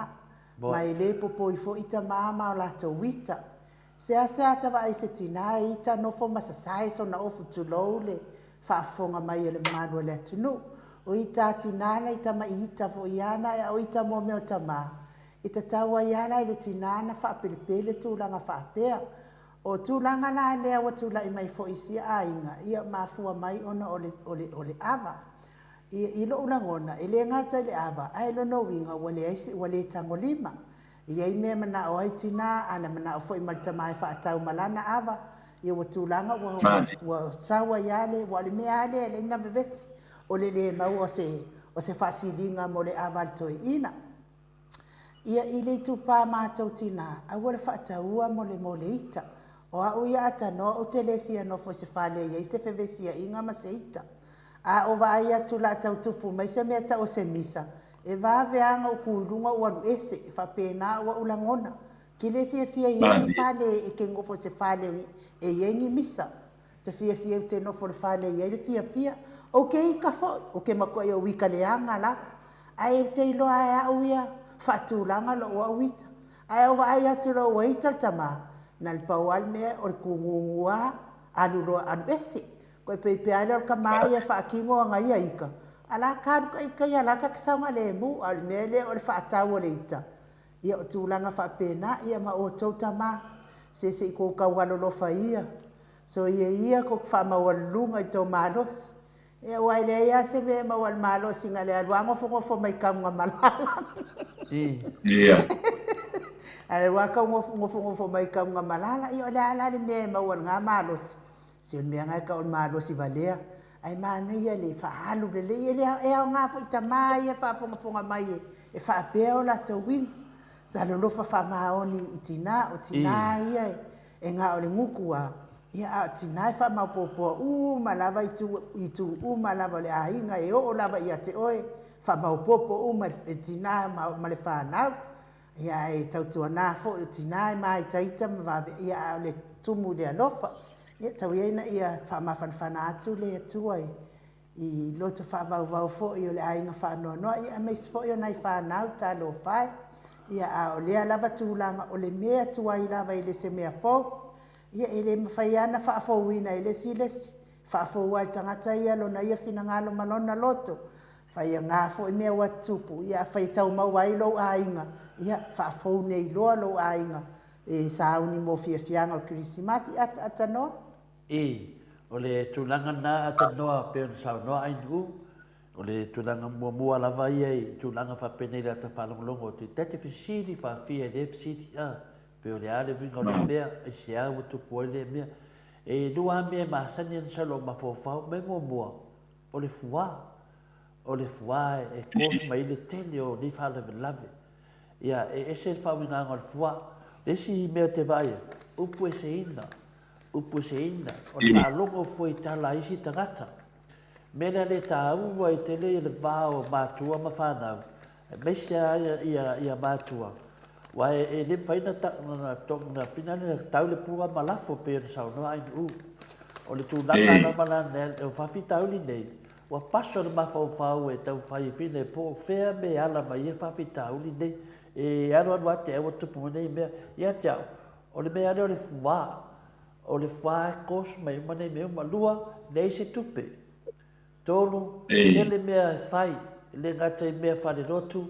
ma e le popoi foi tamā ma o latou ita. Seasea ta vaai i se tinā e ita nofo ma sasae sona ofu tulou le faafofoga mai a le mamalu o le atunuu. O ita a tinā na i tama'i ita foi ana, a o ita mo mea o tamā, E tatau ai lava la i le tinā na faapelepele tulaga faapea. O tulaga la lea ua tulai mai foi i sia aiga, ia mafua mai ona o le, o le, o le ava. I, i lo'u lagona, e le gata i le ava, ae lona uiga ua leai se, ua le tagolima. E i ai mea e manao ai tinā, a na manao foi ma le tamā e faatau ma lana ava, ia ua tulaga ua, ua, ua sau ai lava le, aua o le mea lava lea e ala ai ona vevesi, o le le maua o se, o se faasiliga mo le ava a le toeaina. Ia i le itupa matou tina, aua le faataua mo le mo le ita. O au ia atanoa ou te le fia nofo i se fale e i ai se fevesiaiga ma se ita. A ou vaai atu la tau tupu mai se mea tau o se misa, e vave a ona ou tu i luga ou alu ese, e faapena ou au lagona. Ke le fiafia i ai ni fale e ke nofo i se fale e i ai ni misa. Te fiafia ou te nofo i le fale e i ai le fiafia. Ou te ita foi, ou te matuai ou ita leaga lava. Ae ou te iloa e au ia faatulaga lou au ita. Ae ou vaai atu loa ua ita le tama, na le pau lava le mea o le tugugu lava, alu loa alu ese. Koe pei pea lea o le tama ia e faatino ana ia ita, a la ka alu ka ita ia la ta te saogalemu, a o le mea lea o le faatau o le ita. Ia o tulaga faapena, ia ma outou tama, se se i tou taualolofa ia, soia ia tou te faamaualuluga i tou malosi. Ia aua e leai lava se mea e maua i le malosi na le alu lava nofonofo mai tauga malala.
Ia.
Ae alu lava tau nofonofo mai tauga malala, ia o le a la le mea e maua i lena malosi? Se o le mea lena e tau o le malosi valea. Ae manaia le faaalu lelei, e le, e aoga foi i tama ia e faafogafoga mai e faapea o latou uiga. Sa lolofa faamaoni i tina, o tina ia e na o le gutu lava, ia a o tina e faamaopoopoa uma lava itu, itu uma lava o le aiga e oo lava ia te oe, faamaopoopo uma e tina ma le fanau. Ia ae tautuana foi o tina e māitaita ma vave, ia a o le tumu i le alofa. Ia tau ia ina ia faamafanafana atu le Atua i i loto faavauvau foi o le aiga faanoanoa, ia aemaise foi o nai fanau talofa e. Ia a o lea lava tulaga o le mea tuai lava e le se mea fou. Ia e le mafai lava ona faafouina e le isi le isi. Faafou lava e le tagata ia lona ia finagalo ma lona loto. Fai aga foi mea ua tutupu, ia afai e tau maua ai lou aiga, ia faafou nei loa lou aiga e sauni mo fiafiaga o le Kerisimasi, ataata noa.
I, o le tulaga lena atanoa e pei ona saunoa Ainuu, o le tulaga muamua lava ia i tulaga faapenei i le ata faalogologo atu, ta te fesili faafia i lea fesili, a, pe o le a le uiga o lea mea, aisea ua tupu ai lea mea. E lua lava mea e masani ona sau i lou mafaufau, mea muamua, o le fuā, o le fuā e cause mai ai le tele o nei faalavelave. Ia, e ese le faauigaga o le fuā. Le isi mea ou te vaai ai, upu eseina. Upu eseina, o le faalogo foi i tala a isi tagata. Mea lea le taua ai tele le va o matua ma fanau, aemaise lava ia, ia matua, aua e le mafai ona na, na, na tau le pua ma lafo pei ona saunoa Ainuu. O le tulaga lava la o faafitauli nei, ua paso le mafaufau e taumafai e fine po o fea mea e ala mai ai faafitauli nei. E alualu lava te au ua tupu mai nei mea. Ia te au, o le mea lava lea o le fuā. O le fuā e cause mai uma nei mea uma. Lua, leai se tupe. Tolu, tele mea e fai, e le gata i mea faalelotu,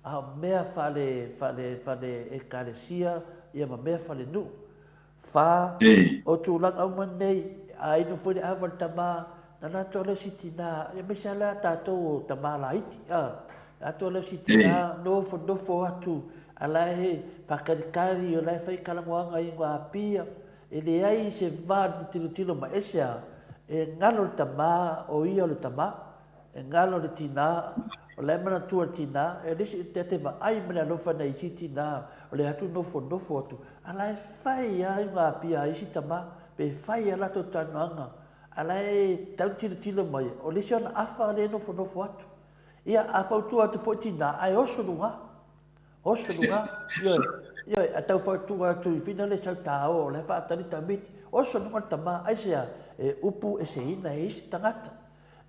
a o mea faale, faale, faale ekalesia, ia ma mea falenuu. Fa, o tulaga uma nei, a inu foi le ava i le tama, na alu atu lava lea o si tina, aemaise lava la tatou o tama laiti, a, alu atu lava lea o si tina, nofonofo atu, a la e faataritari, o la e fai talamoaga i Apia, e leai se va o le tilotilo mai, aisea? E galo le tama, o ia o le tama, E galo le tina, o la e manatua le tina, e le isi e te vaai ma le alofa nai isi tina, o le atu nofonofo atu, a la e fai lava iuga apia a isi tama, pe fai lava latou talanoaga, a la e tau tilotilo mai, o le isi ona afa lea e nofonofo atu. Ia, a fautua atu foi tina, ae oso luga, oso luga, ioe, ioe, a tau fautua atu i fina le sau tāo, o la e faatali tamaiti, oso luga le tama, aisea, e upu eseina e isi tagata.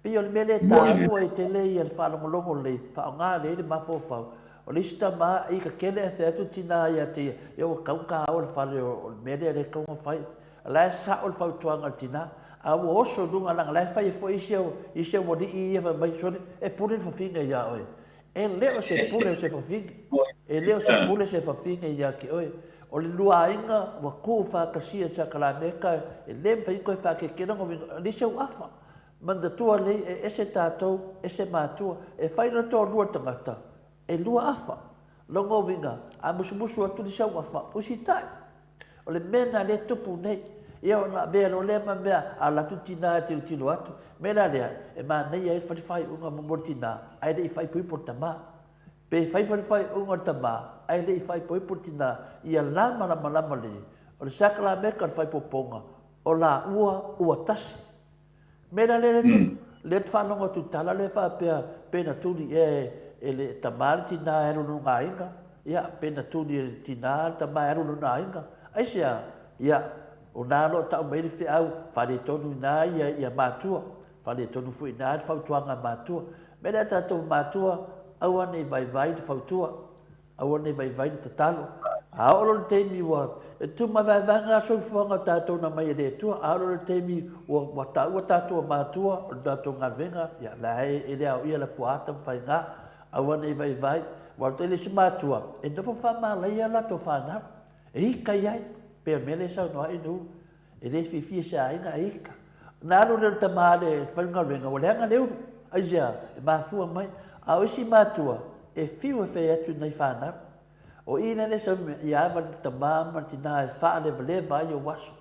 Pei o le mea lea e taua ai tele ia le faalogologo lelei, faaaoga lelei le mafaufau. O le isi tama i ka kele ae fai atu le tina ia te ia, ia ua tatau ona ta o i le fale o le mea lea lea e tatau ona fai. O la e sao le fautuaga a le tina, a ua oso i luga leaga o la e fai ai foi isi isi aualii ia fai mai, sole, e pule le fafine ia oe. E le o se pule o se fafine. E le o se pule se fafine ia te oe. O le lua aiga ua tuufaatasia i Sakalameka, e le mafai ona toe faatetele ona uiga, o le isi au afa. Manatua lelei e ese tatou, ese matua. E fai loa le toalua o le tagata, e lua afa. Lona uiga, a musumusu atu le isi au afa, usitai. O le mea lena lea e tupu nei. Ia ona avea loa lea ma mea, a alu atu le tina e tilotilo atu. O le mea la lea, e manaia ai le fai le faaiuga muamua le tina, ae le i faaipoipo le tama. Pe fai foi le faaiuga a le tama, ae le i faaipoipo le tina, ia la malamalama lelei, o le sakalameka o le faaipoipoga, o laua ua tasi. Mea la lea e tupu, lea ou te faalogo atu i le tala lea faapea, pe na tuli ea e le tama le tina e alu i lona aiga, ia, pe na tuli e le tina le tama e alu i lona aiga. Aisea? Ia, o na o lo o tau mai ai le feau, faaletonu i ina ia, ia matua, faaletonu foi i ina le fautuaga a matua. Mea lea tatou matua, aua ne i vaivai le fautua. Aua ne i vaivai le tatalo. A oo loa le taimi ua e tumavaevaega lava soifuaga o tatou na aumai e le Atua, a oo loa le taimi ua, ua taua tatou o matua, o le tatou galuega, ia la e, e le aoia le puaata ma faiga. Aua ne i vaivai. Aua o le tele isi matua, e nofo faamalaia latou fanau. E ika i ai, pei o le mea lea e saunoa ai Nu'u. E le fiafia i se aiga e ika. Ona alu lea o le tama a le faigaluega, ua leaga le ulu. Aisea? E mafua mai. A o isi matua, e fiu e fai atu i nai fanau. O i lea e sau ia ava le tama ma le tina e faalevaleva ai ou aso.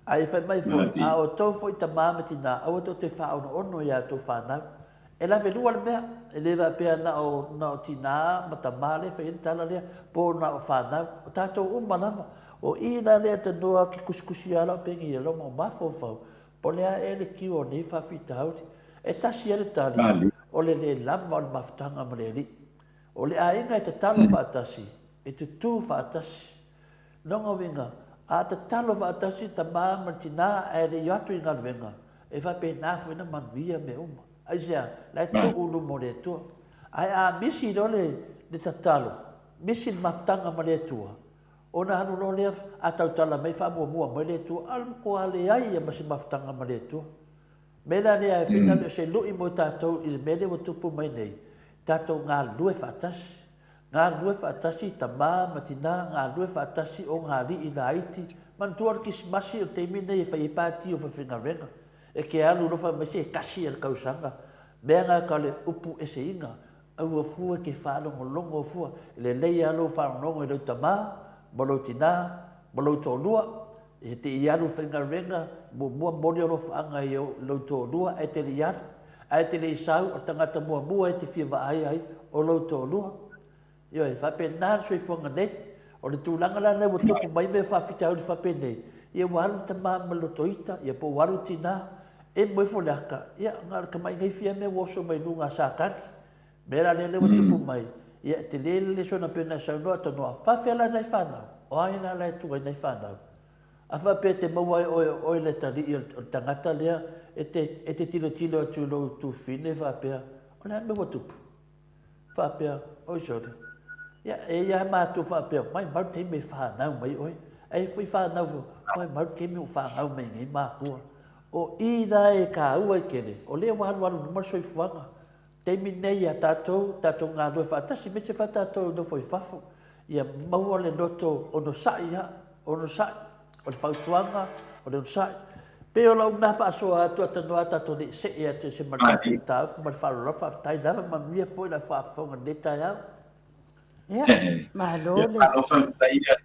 Ae fai mai foi, a outou foi tama ma tina, aua tou te faaonoono ia outou fanau. E lavelua le mea, e le faapea na o, na o tina ma tama lea e fai ai le tala lea, po na o fanau, o tatou uma lava. O i la lea tanoa ke kusikusi a lau peni i lalo ma o mafaufau, po o le a ea le kiu o nei faafitauli. E tasi lava le tali, o le le lava o le mafutaga ma le Alii. O le aiga e tatalo faatasi, e tutū faatasi. Lona uiga, a tatalo faatasi le tama ma le tina ae le i o atu i galuega, e faapena foi ona manuia mea uma. Aisea? La e tuu i luma o le Atua. Ae a misi loa le, le tatalo, misi le mafutaga ma le Atua, ona alu loa lea, a tautala mai faamuamua mai le Atua, a o le matua leai lava ma se mafutaga ma le Atua. Mea la lea e finagalo o se lui mo tatou i le mea lea ua tupu mai nei, tatou galulue faatasi. Galulue faatasi tama ma tina, galulue faatasi ogalii laiti. Manatua o le Kisimasi o le taimi lenei e fai ai pati o faifaigaluega. E te alu loa fai mai se tasi a le tausaga. Mea na tau le upu eseina. Aua fua e te faalogologo fua. E lelei lava lou faalogologo i lou tama ma lou tina ma lou toalua. E te i alu i le faigaluega, muamua momoli alofaaga i lou toalua ae te le i alu. Ae te le i sau, o le tagata muamua e te fia vaai ai, o lou toalua. Ioe, faapena le soifuaga nei. O le tulaga la lea ua tupu mai mea faafitauli faapenei, Ia ua alu le tama ma le lotoita, ia po ua alu tina, emo ifo le ata, ia na o le tamai gaifia mea ua oso mai luga a Satani. Mea la lea lea ua tupu mai, ia e tele le lesona pei ona e saunoa Tanoa, faafefea la nai fanau? O ai la la e tua i nai fanau? A faapea e te maua ai oe o oe le atalii o le tagata lea, e te, e te tilotilo atu i lou tufine faapea, o le a le mea ua tupu? Faapea, oi sole, ia, e i ai lava matou faapea, maumau le taimi e fanau mai oe. Ae foi fanau foi, maumau le taimi ua fanau mai nei matua. O i la e taua ai tele, o lea ua alualu i luma le soifuaga. Taimi nei ia tatou, tatou galulue faatasi, aemaise foi tatou nofo i fafo, ia maua le loto onosai lava, onosai. O le fautuaga, o le onosai. Pei o lau mea faasoa atu atanoa tatou le i see atu e se ma le tatou mataupu ma le faaaloalo. Faafetai lava, manuia foi lau faafofoga i lenei taeao.
Ia, malo le...
Malo faafetai ia.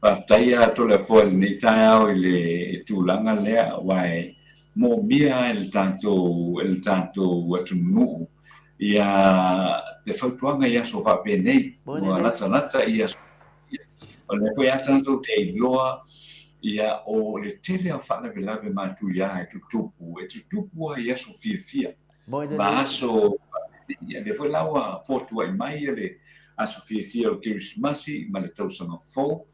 Faafetai ia Toleafoa i lenei taeao i le tulaga lea, aua e moomia lava e le tatou, e le tatou atunuu ia te fautuaga i aso faapenei, ua latalata i aso. O lea foi a tatou te iloa ia o le tele o faalavelave matuia e tutupu, e tutupu lava i aso fiafia ma aso, ia lea foi la ua fotuai mai le aso fiafia o le Kerisimasi ma le tausaga fou.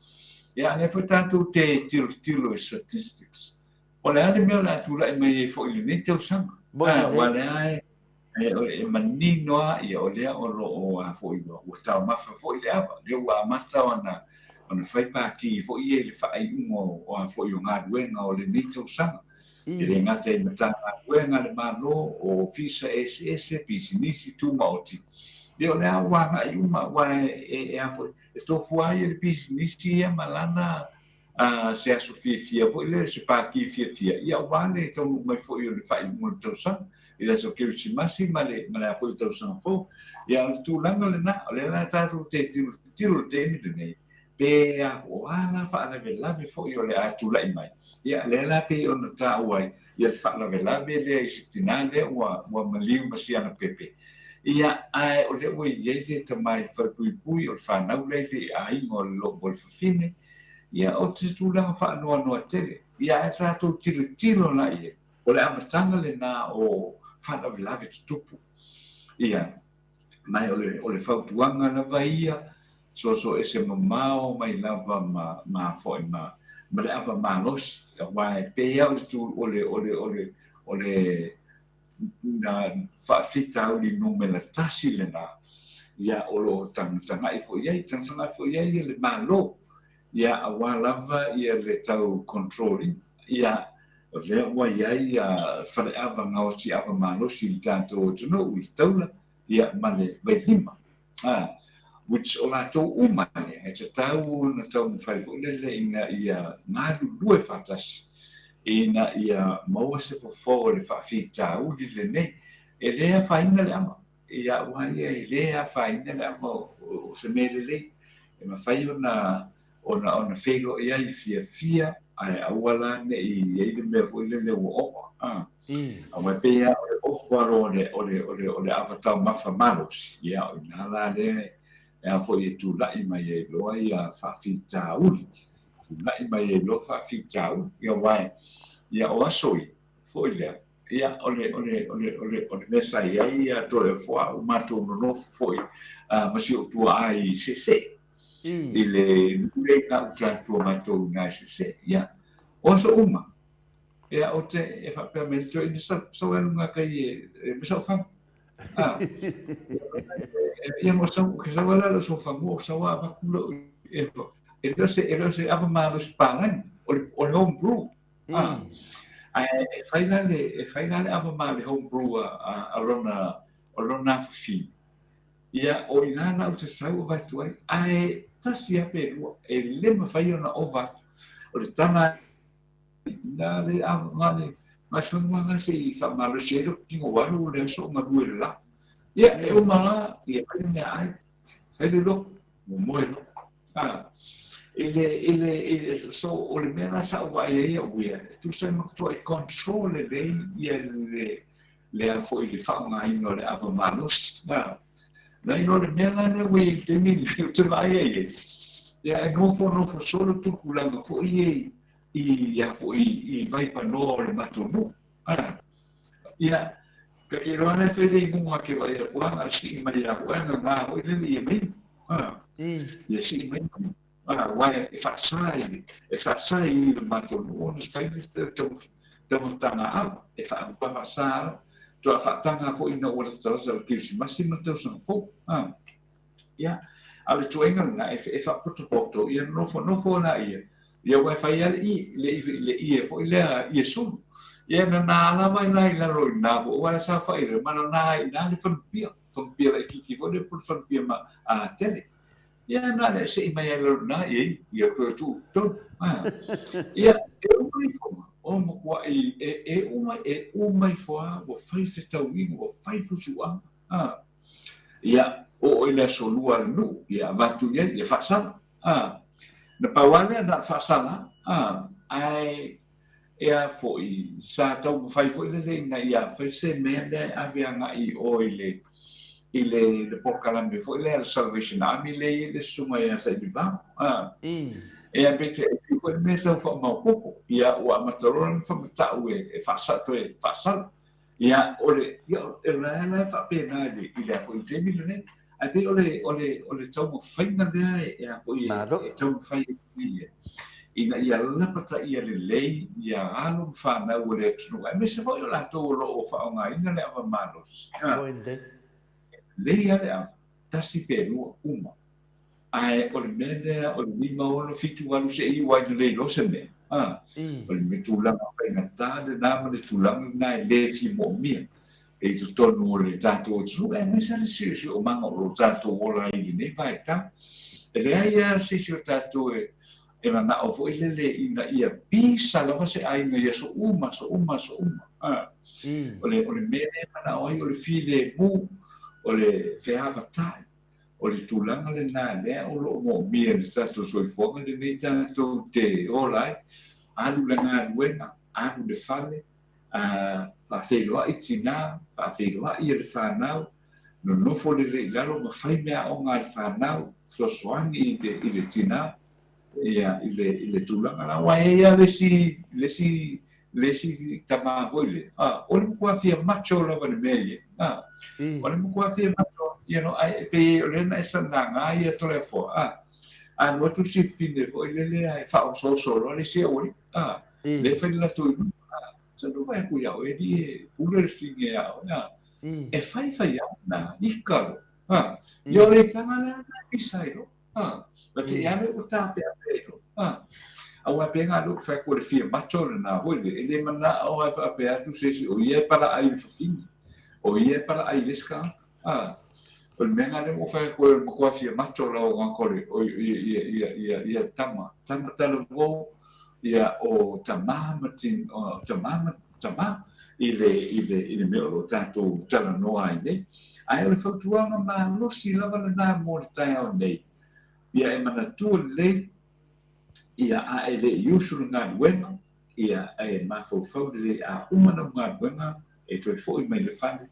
Ia a lea foi tatou te tilotilo i statistics, o le a le mea o le a tulai mai ai foi i lenei tausaga? Aua o lea e E manino lava ia o lea o lo o a foi ua taumafa foi le ava, lea ua amata ona ona fai pati foi ia i le faaiuga o a foi o galuega o lenei tausaga. E le gata i Matagaluega a le Malo, o Ofisa eseese, pisinisi tumaoti, ia o lea ua agai uma aua e a foi e tofu lava ia le pisinisi ia ma lana a se aso fiafia foi lea, se pākī fiafia, ia aua le taunuu mai foi o le faaiuga o le tausaga, i le aso Kerisimasi ma le, ma le a foi le tausaga fou. Ia, o le tulaga lena, o lea la tatou te tilotilo i le taimi lenei, pe a, o a la faalavelave foi o le a tulai mai. Ia, lea la pei ona taua ai, ia le faalavelave lea i si tinā lea ua, ua maliu ma si ana pepe. Ia, ae o lea ua i ai le tama i le falepuipui, o le fanau lea i le aiga o le loo o le fafine, Ia, o se tulaga faanoanoa tele. Ia, ae tatou tilotilo la i ai, o le amataga lena o faalavelave tutupu. Ia, ma o le, o le fautuaga lava ia, soso ese mamao mai lava ma, ma foi ma, ma le ava malosi, aua e pei lava o le tu, o le, o le, o le, o le, na faafitauli numera tasi lena, ia o lo o tagatagai foi i ai, tagatagai foi i ai le Malo, ia aua lava ia le tau control ina, ia o lea ua i ai ia faleava gaosi ava malosi i le tatou atunuu i le taula, ia ma le vailima. A, which o latou uma lea, e tatau ona taumafai foi lele ina ia galulue faatasi ina ia maua se fofo o le faafitauli lenei. E le afaina le ama, ia aua ia e le afaina le ama o se mea lelei e mafai ona ona ona feiloai ai fiafia ae aua la ne i i ai le mea foi lele ua ova a. Aua e pei lava o le ova loa o le o le o le o le ava taumafa malosi, ia o i ina la lea e a foi e tulai mai ai loa ia faafitauli, tulai mai ai loa faafitauli, ia aua ia o aso ia foi lea, ia o le o le o le o le o le mea sa i ai ia Toleafoa ua matou nonofo foi ma si ou tuaa i Seesee. I le nuu lea i gauta atu o matou i ina i Seesee. Ia, o aso uma, ia, ou te, e faapea mai le toeaina, sau, sau e alu gakai e, e ma sau fagu. Ah, ia, mo sau, ke sau ala lo sau fagu, o sau a avatu lo, e, e le o se, e le o se ava malosi palagi, o le, o le home brew. Ah, ae e fai la le, e fai la le ava ma le home brew a, a, a lona, o lona afafine. Ia, o i ina la ou te sau avatu ai, ae tasi lava pe lua, e le mafai ona ova atu. O le tala na le na le masoa na se i faamalosi ai lou tino ua alu le aso o galue i le la. Ia, e uma la, ia fai le meaai, fai le lotu, momoe loa. A, i le, i le, i le, so o le mea la sa ou vaai ai au ia, e tusa ai ma matuai control lelei ia le, lea foi le faaaogaina o le ava malosi. Na, na iloa le mea la lea ua i ai i le taimi lenei, ou te vaai ai i ai. Ia, e nofonofo solo tupulaga foi ia i ia foi i Vaipanoa o le matou nuu. A. Ia, ta ke iloa lea fai le imuga ke vaai aku a, a sii mai ia koe a gagā foi lele ia mai. A. Ia sii mai mai. A, aua e faasa i le, e faasa i le matou nuu ona fai le taumafataga ava, e faasa lava, toa faataga foi ina ua latalata le Kerisimasi ma le tausaga fou. A. Ia, a o le tuuaiga lena, e, e faapotopoto, ia nofonofo laia, ia aua e fai lava le i, le, le ie foi lea, ie sulu. Ia nana lava i la i lalo i na foi, aua e saofai i ma nana ai i na le fanupia, fanupia laitiiti foi lea po o le fanupia ma, a, tele. Ia na le sei mai ai lalo na, ia, ia toe tuu i totonu. A. Ia, e uma ifo, o matuai, e, e uma, e uma ifo lava, ua fai fetauiga, ua fai fusuaga. A. Ia, oo i le aso lua a le nuu, ia avatu i ai, ia faasala. A. Na pau lava lea na o le faasala, a, ae e a foi, sa taumafai foi lele ina ia fai se mea lea e ave agai i o i le, i le, le polokalame foi lea a le Salvation Army lea e i ai le susuga ia Sailivao. A. Ia, peitai, e fiu foi le mea e tau faamaopoopo, ia ua amata loa ona faamatau e, e faasa, toe faasala. Ia, o le, ia, o le la e faapena i le, i le a foi i le taimi lenei. Ae pei o le, o le, o le taumafaiga lea e, e a foi e, e taumafai ai ia, ina ia lapataia lelei ia alo ma fanau o le atunuu, aemaise foi o latou o lo o faaaogaina le ava malosi. Lelei lava le ava, tasi pe lua, uma. Ae o le mea lea o le 5, 6, 7, 8 seia iu ai lelei loa se mea, a, o le tulaga faigata lena ma le tulaga lena e le fia moomia i totonu o le tatou atunuu, aemaise lava le siosiomaga o lo o tatou ola ai i lenei vaitau. E leai lava se isi o tatou e manao foi lele ina ia pisa lava se aiga i aso uma, aso uma, aso uma. A, o le, o le mea lea e manao ai o le filemu, o le feavatai. O le tulaga lena lea o lo o moomia e le tatou soifuaga lenei tatou te ola ai, alu le galuega, alu le fale, faafeiloai tina, faafeiloai le fanau, nonofo lelei i lalo ma fai meaaoga a le fanau, fesoasoani i le tina, ia, i le, i le tulaga la. Aua e i ai lava le isi, le isi, le isi tama foi lea, a, o le matua fia macho lava i le mea ia, a, o le matua fia macho, you know, ae pei o lea na e sanaga ia Toleafoa, a, alu atu si fafine foi lele ae faaosooso loa le isi aualii, a, lea e fai le latou i luma, a, sa ou vaai atu ia oe alii e pule le fafine ia oe, a, e fai fai lava na, ika loa, a, ia o le taga lea na e pisa ai loa. Ha, ma te ia le ua tapeape ai loa. Ha, aua e pēnā lea ou te fai atu o le fia macho lenā foi lea, e le manao lava e faapea atu se isi o ia e palaai i le fafine, o ia e palaai i le isi tagata. Ha, o le mea lena lea ua ou fai atu ai o le matua fia macho lava o tagata o le, o ia, ia, ia, ia, ia tama, tama talavou, ia o tama ma tin, o tama ma tama i le, i le, i le mea o lo o tatou talanoa ai nei. Ae o le fautuaga malosi lava lena mo le taeao nei, ia e manatua lelei, ia a e le i usu le galuega, ia e mafaufau lelei a uma lau galuega e toe foi mai le fale,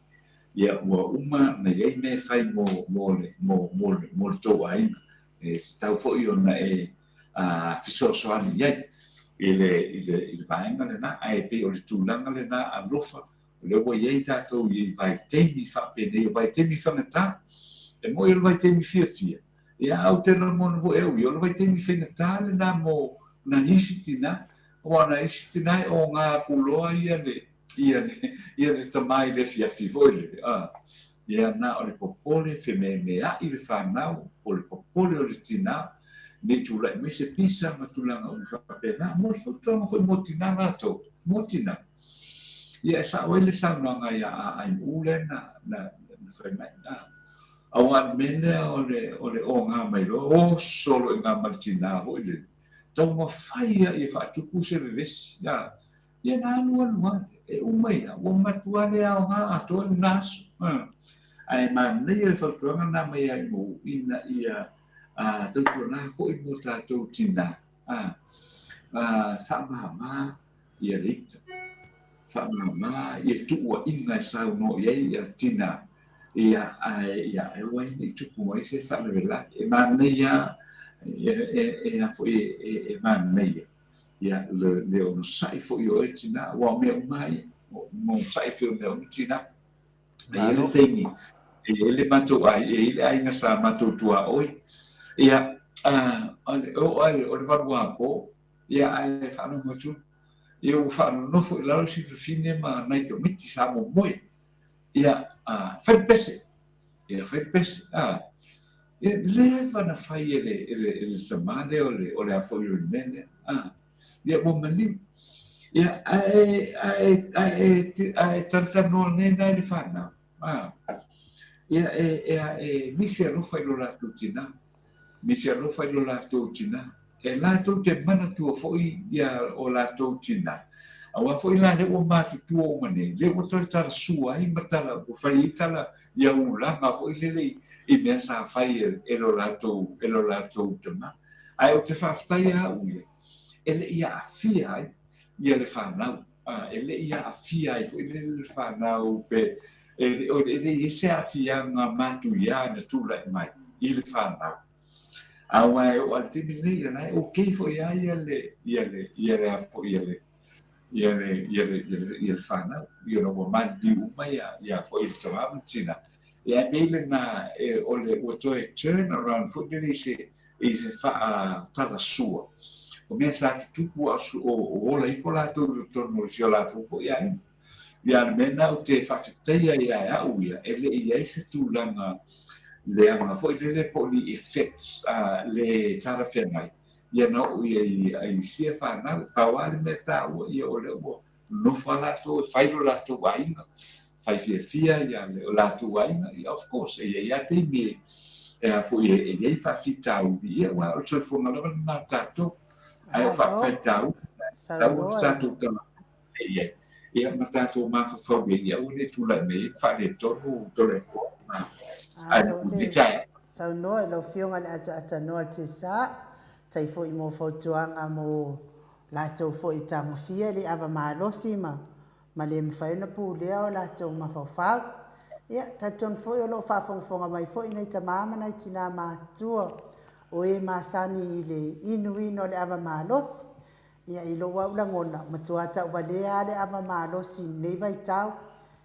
ia ua uma ona i ai mea e fai mo, mo le, mo, mo le, mo le tou aiga. E tatau foi ona e fesoasoani i ai i le, i le, i le vaega lena, ae pei o le tulaga lena alofa, o lea ua i ai tatou i vaitaimi faapenei, o vaitaimi faigata. E moni o le vaitaimi fiafia, ia ae ou te lagona foi e au ia, o le vaitaimi faigata lena mo nai isi tina, aua o nai isi tina e oga atu loa ia le, ia le, ia le tama i le afiafi foi lele, a, ia na o le popole fememeai le fanau, o le popole o le tina, ne i tulai mai se pisa ma tulaga uma faapena. Mo le fautuaga foi mo tina latou, mo tina. Ia e sao ai le saunoaga ia AIU lea na, na, na fai mai. A, aua o le mea lea o le, o le oga mai loa, oso loa i ina ma le tina foi lele, taumafai lava ia faatupu se vevesi. A, Ia na alualu lava, e uma ia, ua matua le aoga atoa lena aso. Ae manaia le fautuaga lena mai ia Imou ina ia tautuana foi mo tatou tina, faamama ia le ita, faamama ia tuuaiga e saunoa i ai ia tina, ia ae ia aua ai ne i tupu mai se faalavelave. E manaia E, e, e a foi e, e, e manaia, ia, le, le onosai foi o oe tinā, aua o mea uma lava ia, o onosai foi o mea uma tinā. E i ai le taimi, e i ai le matou ai, e i ai le aiga sa matou tuaoi, ia, a, o le, o, o le valuapo, ia, ae faalogo atu, ia ua faanonofo i lalo si fafine ma nai tamaiti sa momoe, ia, a, fai le pese, ia, fai le pese, a, ia, leva na fai e le, e le, e le tamā lea o le, o le a foi o le mea lea, a. Ia ua maliu. Ia, ae, ae, ae, ae talatalanoa nei la i le fanau. A. Ia, e, e, e misi alofa i lo latou tinā. Misi alofa i lo latou tinā. E latou te manatua foi ia o latou tinā. Aua foi la lea ua matutua uma nei, lea ua toe talasua ai ma tala, ua fai ai tala ia ulaga foi lele i mea sa fai e, e lo latou, e lo latou tamā. Ae ou te faafetai au ia, e le i aafia ai ia le fanau, e le i aafia ai foi le le fanau pe e le e le i ai se aafiaga matuia na tulai mai i le fanau. Aua e oo lava i le taimi lenei, ia la e okay foi lava ia le ia le ia le a foi ia le ia le ia le ia le ia le fanau, you know, ua maliliu uma ia ia foi le tama ma le tina. Ia ae pei lena e o le ua toe turn around foi lele i se i se faatalasua o mea sa tutupu a o ola ifo latou i totonu o si o latou foi aiga. Ia, o le mea lena ou te faafetaia ai ia au ia, e le i i ai se tulaga leaga foi lele po o ni effects le talafeagai ia na oo ia i sia fanau. Pau lava le mea taua, ia o lea ua nofo lava latou e fai lo latou aiga, fai fiafia ia o latou aiga, ia of course, e i ai lava taimi e a foi e i ai faafitauli, ia aua o le soifuaga lava lena o tatou, ae o faafaitauli, e tatau ona tatou talanoa i ai, ia ma tatou mafaufau i ai, ia aua ne i tulai mai ai faaletonu Toleafoa ma ae le taeao.
Saunoa i lau Afioga i le Ataatanoa le Tesa, tai foi mo fautuaga mo latou foi e tagofia le ava malosi ma ma le mafai ona pulea o latou mafaufau. Ia, talitonu foi o lo o faafogafoga mai foi nai tama ma nai tina matutua o e masani i le inuina o le ava malosi. Ia, i lou au lagona, matua tauvalea lava le ava malosi i lenei vaitau,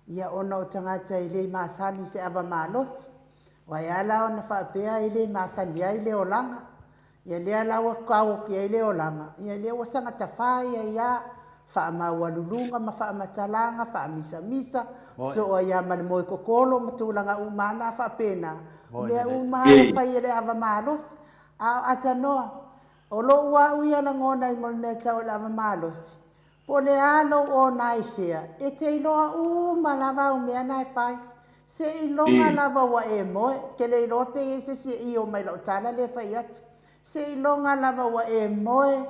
ia ona o tagata e le masani i se ava malosi. Aua e ala ona faapea e le masani ai le olaga. Ia lea la ua taofi ai le olaga, ia lea ua saga tafa ia ia faamaualuluga ma faamatalaga, faamisamisa, soo ai lava ma le moe kokolo ma tulaga uma lava na faapena. O mea uma lava ua fai e le ava malosi. A o Atanoa, o lou au ia lagona i mo le mea tau o le ava malosi, Po o le a lou ona i fea, e te iloa uma lava au mea na e fai. Seiloga lava ua e moe, ke le iloa pe i ai se isi e io mai lau tala lea e fai atu. Seiloga lava ua e moe,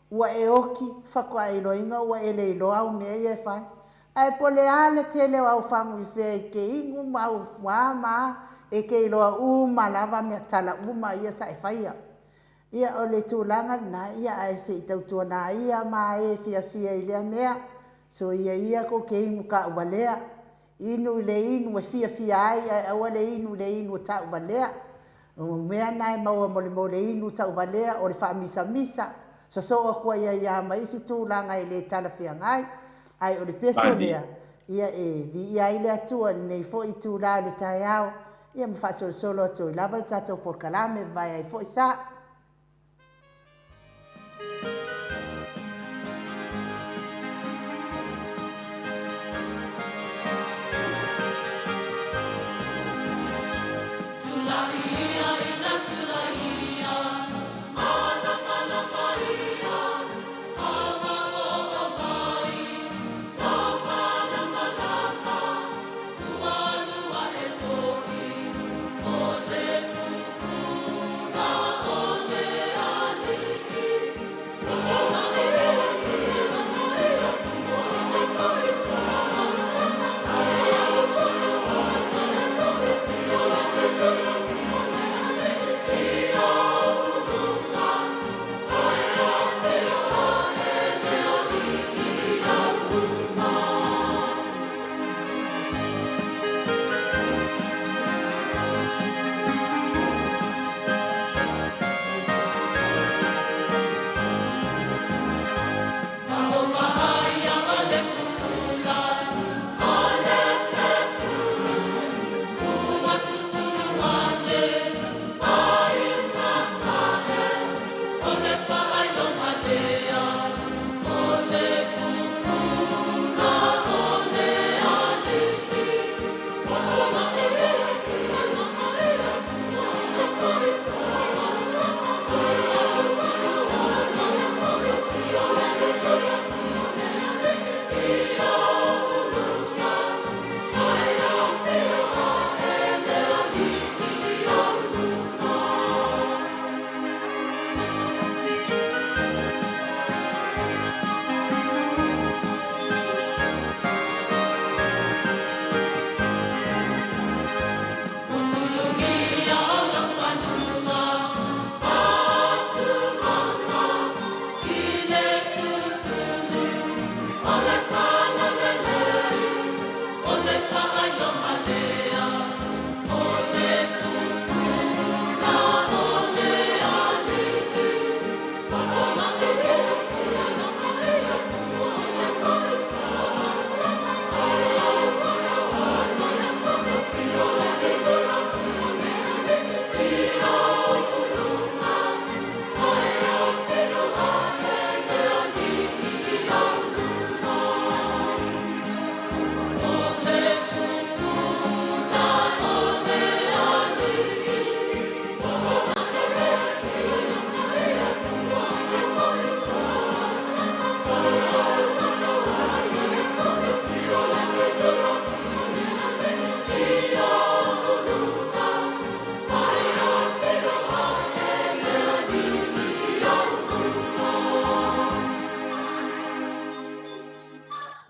ua e oki, faatoa e iloaina ua e le iloa au mea ia e fai. Ae po o le a le tele o au fagu i fea e te inu ma au a ma a, e te iloa uma lava mea tala uma ia sa e faia. Ia, o le tulaga lena, ia, ae se i tautuana ia ma e fiafia i lea mea, soia ia kou te inu taʻuvalea. Inu i le inu e fiafia ai, ae aua le inu i le inu o taʻuvalea. O mea na e maua mo le mo le inu taʻuvalea, o le faamisamisa, sosoo atu ai ai a ma isi tulaga e le talafeagai. Ae o le pese lea, ia e viia ai le Atua i lenei foi itula o le taeao, ia ma faasolosolo atu ai lava le tatou polokalame e vavae ai foi sa.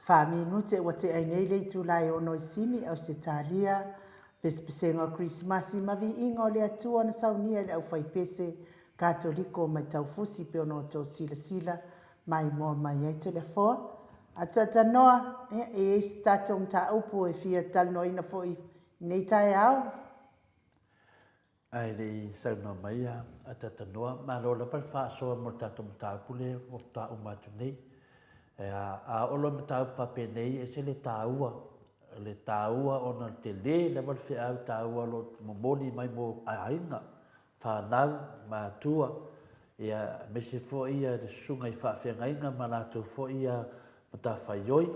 Faaminute ua tea ai nei le itula e ono i Sini, Ausetalia, pesepesega o Kerisimasi ma viiga o le Atua na saunia e le aufaipese Katoliko mai Taufusi pe ona outou silasila maimoa mai ai Toleafoa. Ataatanoa, ia, e i ai se tatou mataupu e fia talanoaina foi i lenei taeao?
Ae le i saunoa mai a Ataatanoa, malo lava le faasoa mo le tatou mataupu lea ua faatoa uma atu nei. A oo loa mataupu faapenei, e ese le taua, le taua ona o le tele lava le feau taua o lo o momoli mai mo aiga, fanau, matua, ia, aemaise foi ia le susuga i faafeagaiga ma latou foi ia matafaioi.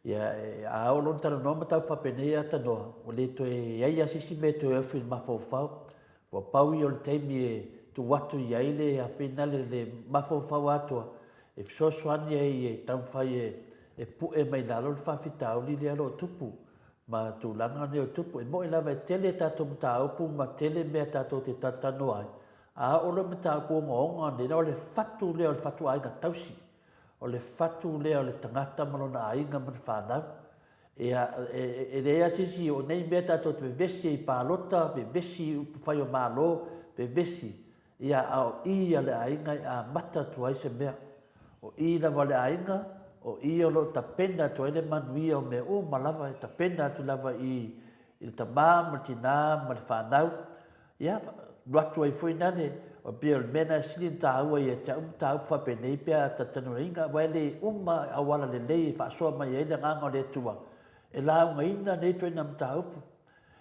Ia, a oo loa ona talanoa mataupu faapenei e Tanoa, ua le toe i ai lava se isi mea e toe ofi i le mafaufau. Ua pau ia o le taimi e tuu atu i ai le afina le, le mafaufau atoa e fesoasoani ai e taumafai e, e pue mai lalo le faafitauli lea o lo o tupu ma tulaga nei o tupu. E moni lava e tele a tatou mataupu ma tele mea tatou te talatalanoa ai, a oo loa i mataupu ogaoga nei, o le fatu lea o le fatuaiga tausi, o le fatu lea o le tagata ma lona aiga ma le fanau. Ia, e, e leai lava se isi o nei mea tatou te vevesi ai i palota, vevesi i upufai o Malo, vevesi, ia, a o i a le aiga e amata atu ai se mea. O i lava a le aiga, o i o lo o tapena atu ai le manuia o mea uma lava, e tapena atu lava i i le tama ma le tina ma le fanau. Ia, alu atu ai foi nale, o pei o le mea lena e sili ona taua ia te au mataupu faapenei pe a talanoaina, aua e le uma auala lelei e faasoa mai ai le Agaga o le Atua e laugaina nei ituaiga mataupu.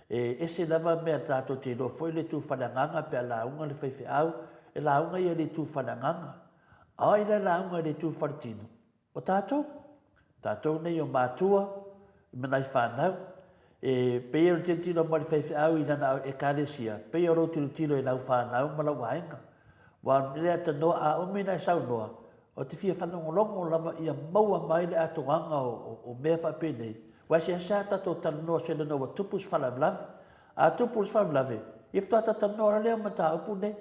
E ese lava mea tatou te iloa foi le itu faaleagaga pe a lauga le faifeau, e lauga ia i le itu faaleagaga. A o ai la e lauga i le itu faletino? O tatou, tatou nei o matua ma nai fanau, e pei o le tilotilo mai le faifeau i lana ekalesia, pei o lou tilotilo i lau fanau ma lou aiga. Ua le atanoa a umi ona e saunoa, ou te fia faalogologo lava ia maua mai le atoaga o mea faapenei, aua e seasea tatou talanoa seiloga ua tupu se faalavelave. A tupu se faalavelave, ia faatoa talatalanoa loa lea o mataupu nei.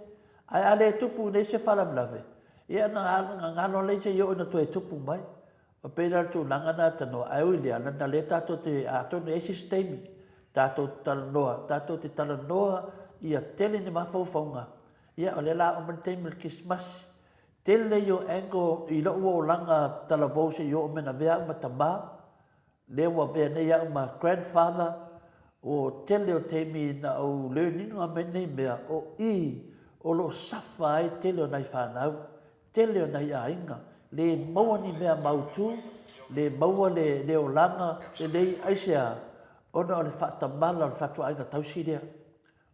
Ae a le tupu nei se faalavelave, ia ona galo lea seia oo ina toe tupu mai. E pei la o le tulaga lena Tanoa, ae ui i lea, leaga o lea tatou te, atonu e i ai se isi taimi tatou te talanoa, tatou te talanoa ia tele ni mafaufauga, ia o lea o le a oo mai le taimi o le Kerisimasi. Tele ia o angle i lou olaga talavou seia oo mai ina avea au ma tama, Lea ua avea nei au ma grandfather, o tele o taimi na ou learn ina mai nei mea, o i o lo o suffer ai tele o nai fanau, tele o nai aiga, le maua ni mea mautu, le maua le, le olaga lelei, aisea? Ona o le faatamala o le fatuaiga tausi lea.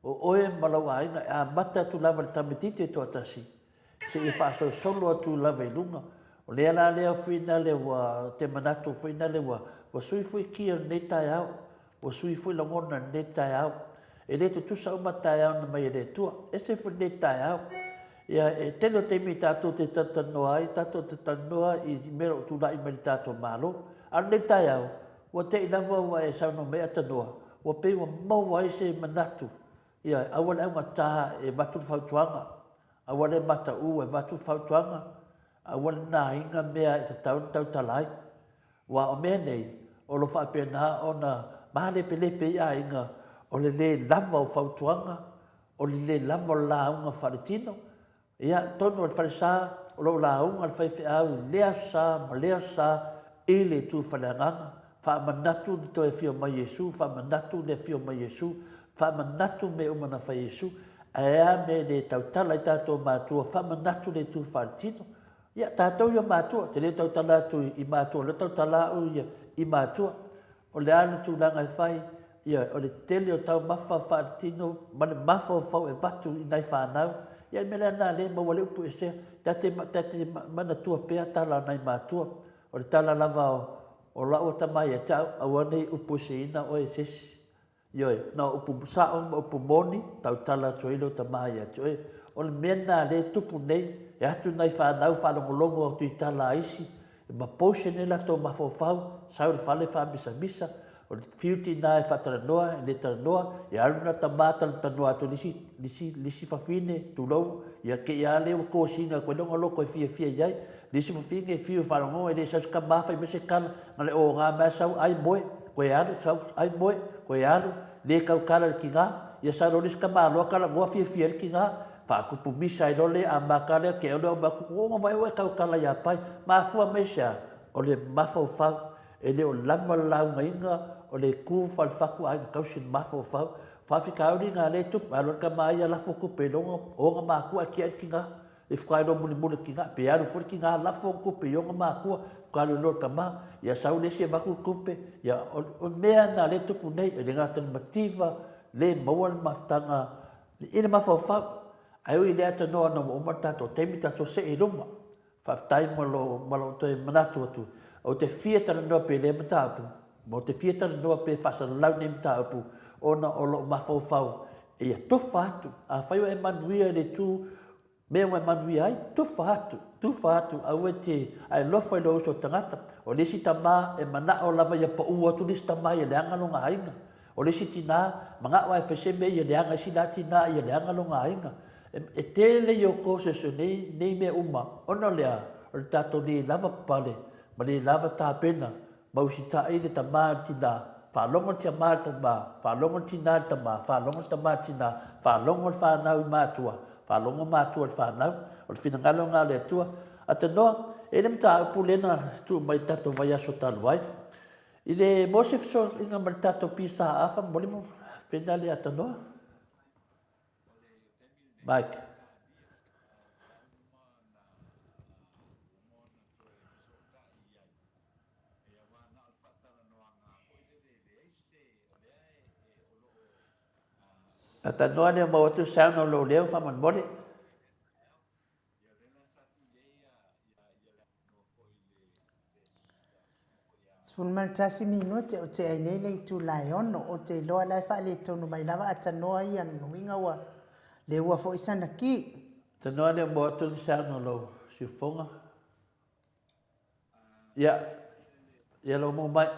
O oe ma lou aiga e amata atu lava i le tamaitiiti e toatasi seia faasolosolo atu lava i luga. O lea la lea foi nale ua te manatu foi nale ua ua sui foi kia o lenei taeao, ua sui foi lagona o lenei taeao. E le tutusa uma taeao na mai e le Atua. Ese foi lenei taeao. Ia, e tele o taimi tatou te talatalanoa ai, tatou te talanoa i mea o lo o tulai mai i le tatou Malo. A o lenei taeao, ua te i lava ua e saunoa mai Atanoa, ua pei ua maua ai se manatu, ia, aua le augata e avatu le fautuaga, aua le mataū e avatu le fautuaga, aua le nāina mea e tatau ona tautala ai. Aua o mea nei, o lo o faapena ona malepelepe ai aiga, o le lē lava o fautuaga, o le lē lava o le lauga faaletino, Ia, atonu o le falesa o lo o lauga le faifeau i lea Aso Sa ma lea Aso Sa i le itu faleagaga, faamanatu le toe afio mai Iesu, faamanatu le afio mai Iesu, faamanatu mea uma na fai e Iesu, ae a mea e le tautala ai tatou matua, faamanatu le itu faaletino. Ia, tatou ia o matua, ou te le tautala atu i matua, o lea e tautala au ia i matua. O le a le tulaga e fai? Ioe, o le tele o taumafa faaletino ma le mafaufau e avatu i nai fanau. Ia, le mea lea lena lea e maua ai le upu esea. Ta te, ta te manatua pea tala a nai matua. O le tala lava o, o lau tama ia te au, aua ne i upueseina oe e se isi. Ioe, na o upu sao ma upu moni, tautala atu ai lou tama ia te oe. O le mea lena lea e tupu nei, e atu nai fanau faalogologo atu i tala a isi, E mapousi nei latou mafaufau, sau i le fale faamisamisa, o le fiu tina e faatalanoa, e le talanoa, e alu lana tama talanoa atu i le isi, le isi, le isi fafine, tulou, ia te i lava lea ua kosina atu ai lona loto e fiafia i ai. Nisi fafine e fiu e faalogo e le sau se tama fai mai se tala, na le oga mai sau ai moe, koe alu, sau ai moe, koe alu, le tautala i le tina, ia sau loa le isi tamaloa talanoa fiafia ai le tina, faatupu misa ai loa le amata lea, te lea ua vaai atu, ua ona ua e tautala ia Pai. Mafua mai i se a? O le mafaufau. E le o lava le laugaina o le itu faale-fatu aiga tausi le mafaufau. Faafitauli na lea e tupu, alu ai le tama ia lafo tupe i lona, ona matua ae tiai le tina. E faatoa iloa mulimuli le tina, pe alu foi le tina lafo ona tupe i ona matua, faatoa alu loa le tama, ia sau le isi avatu le tupe, ia o mea na lea e tupu nei, e le gata i le mativa, le maua le mafutaga i le mafaufau. Ae ui i lea tanoa ona ua uma le tatou taimi, tatou see i luma. Faafetai mo lou, ma lou toe manatu atu. Ou te fia talanoa pea i lea mataupu, ma ou te fia talanoa pea e faasalalau lenei mataupu, ona o lou mafaufau ia tofa atu. Afai ua e manuia i le itu mea ua e manuia ai, tofa atu, tufa atu, aua e te alofa i lou uso tagata. O le isi tama e manao lava ia pau atu le isi tama ia leaga lona aiga. O le isi tina, manao lava e fai se mea ia leaga isi la tina ia leaga lona aiga. E tele ia o causes o nei, nei mea uma, ona o le a? O le tatou le lava papale ma le lava tapena ma usitai le tama i le tina, faalogo le tama i le tama, faalogo le tina i le tama, faalogo le tama i le tina, faalogo le fanau i matua, faalogo matua i le fanau. O le finagalo lena o le Atua. Atanoa, e i ai le mataupu lea na tuu mai i le tatou vaiaso talu ai. I le maua se fesoasoaniga ma le tatou PSA faamolemole mo fena le atanoa. Mike. Atanoa lea mau atu sound o lou leo faamolemole.
11 minute o tea ai nei le itula e ono. Ou te iloa la e faaletonu mai lava a tanoa ia lona uiga ua leua foi sana ki.
Tanoa lea mo atu le sound o lou siufofoga. Ia, ia lou mo mai.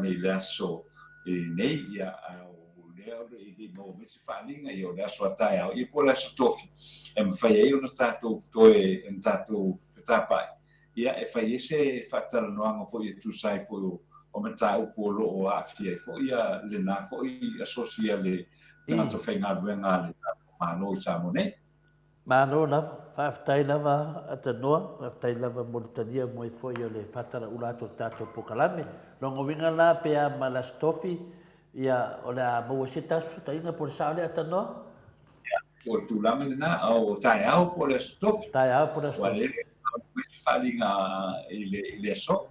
I le aso nei, ia, a o lea o le e le i maua mai se faaaliga, ia o le aso a taeao, ia po o le aso tofi, e mafai ai ona tatou toe, ona tatou fetapaai, ia e fai ai se faatalanoaga foi e tusa ai foi o, o mataupu o lo o aafia ai foi ia lena foi asosi a le tagata faigaluega a le tatou Malo i Samoa nei.
Malo lava, faafetai lava Atanoa, faafetai lava mo le talia mai foi o le faatalaula atu o le tatou polokalame. Lona uiga la pe a ma le Aso Tofi, ia o le a maua se tatou fesootaiga po o le sao lea Atanoa?
Ia, o le tulaga lena, o taeao po o le Aso Tofi.
Taeao po o le Aso Tofi.
Ua le se faaaliga i le, i le aso.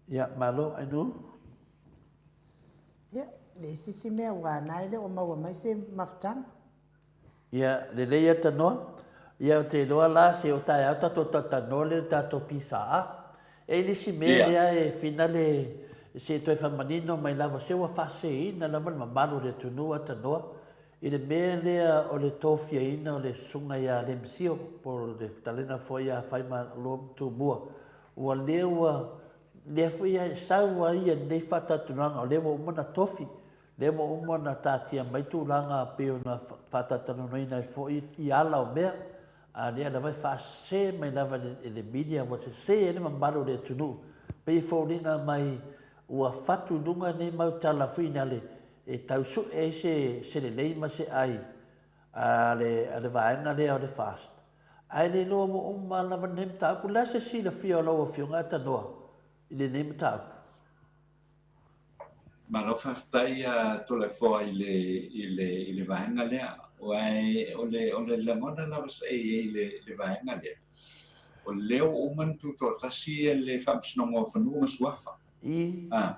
Ia, malo, Ainuu.
Ia, leai se isi mea aua na e le o maua mai se mafutaga.
Ia, lelei a tanoa. Ia, ou te iloa la se o taeao tatou talatalanoa lea i le tatou PSA. E i ai le isi mea lea e finale se i toe faamanino mai lava se ua faaseseina lava le mamalu o le atunuu a tanoa i le mea lea o le tofiaina o le susuga ia Lemsio po o le fetalaiga foi ia Faimaloa Tumua. Ua lea ua lea foi e sau ai lenei faatalatalanoaga o lea ua uma ona tofi Lea ua uma ona taatia mai tulaga pei ona faatalatalanoaina ai foi i ala o mea, a lea lava e faasese mai lava e le media ua sese ai le mamalu o le atunuu. Pei e foliga mai ua fatu i luga nei mau tala finale e tau sue ai se se lelei ma se ai a le a le vaega lea o le FAST. Ae le iloa ua uma lava lenei mataupu. O le a se silafia o lau Afioga Tanoa i lenei mataupu?
Malo faafetai Toleafoa i le, i le, i le vaega lea. Aua o le, o le lagona lava sa e i ai le, le vaega lea, o lea ua uma ona tutoatasi le Faamasinoga o Fanua ma Suafa.
I.
A.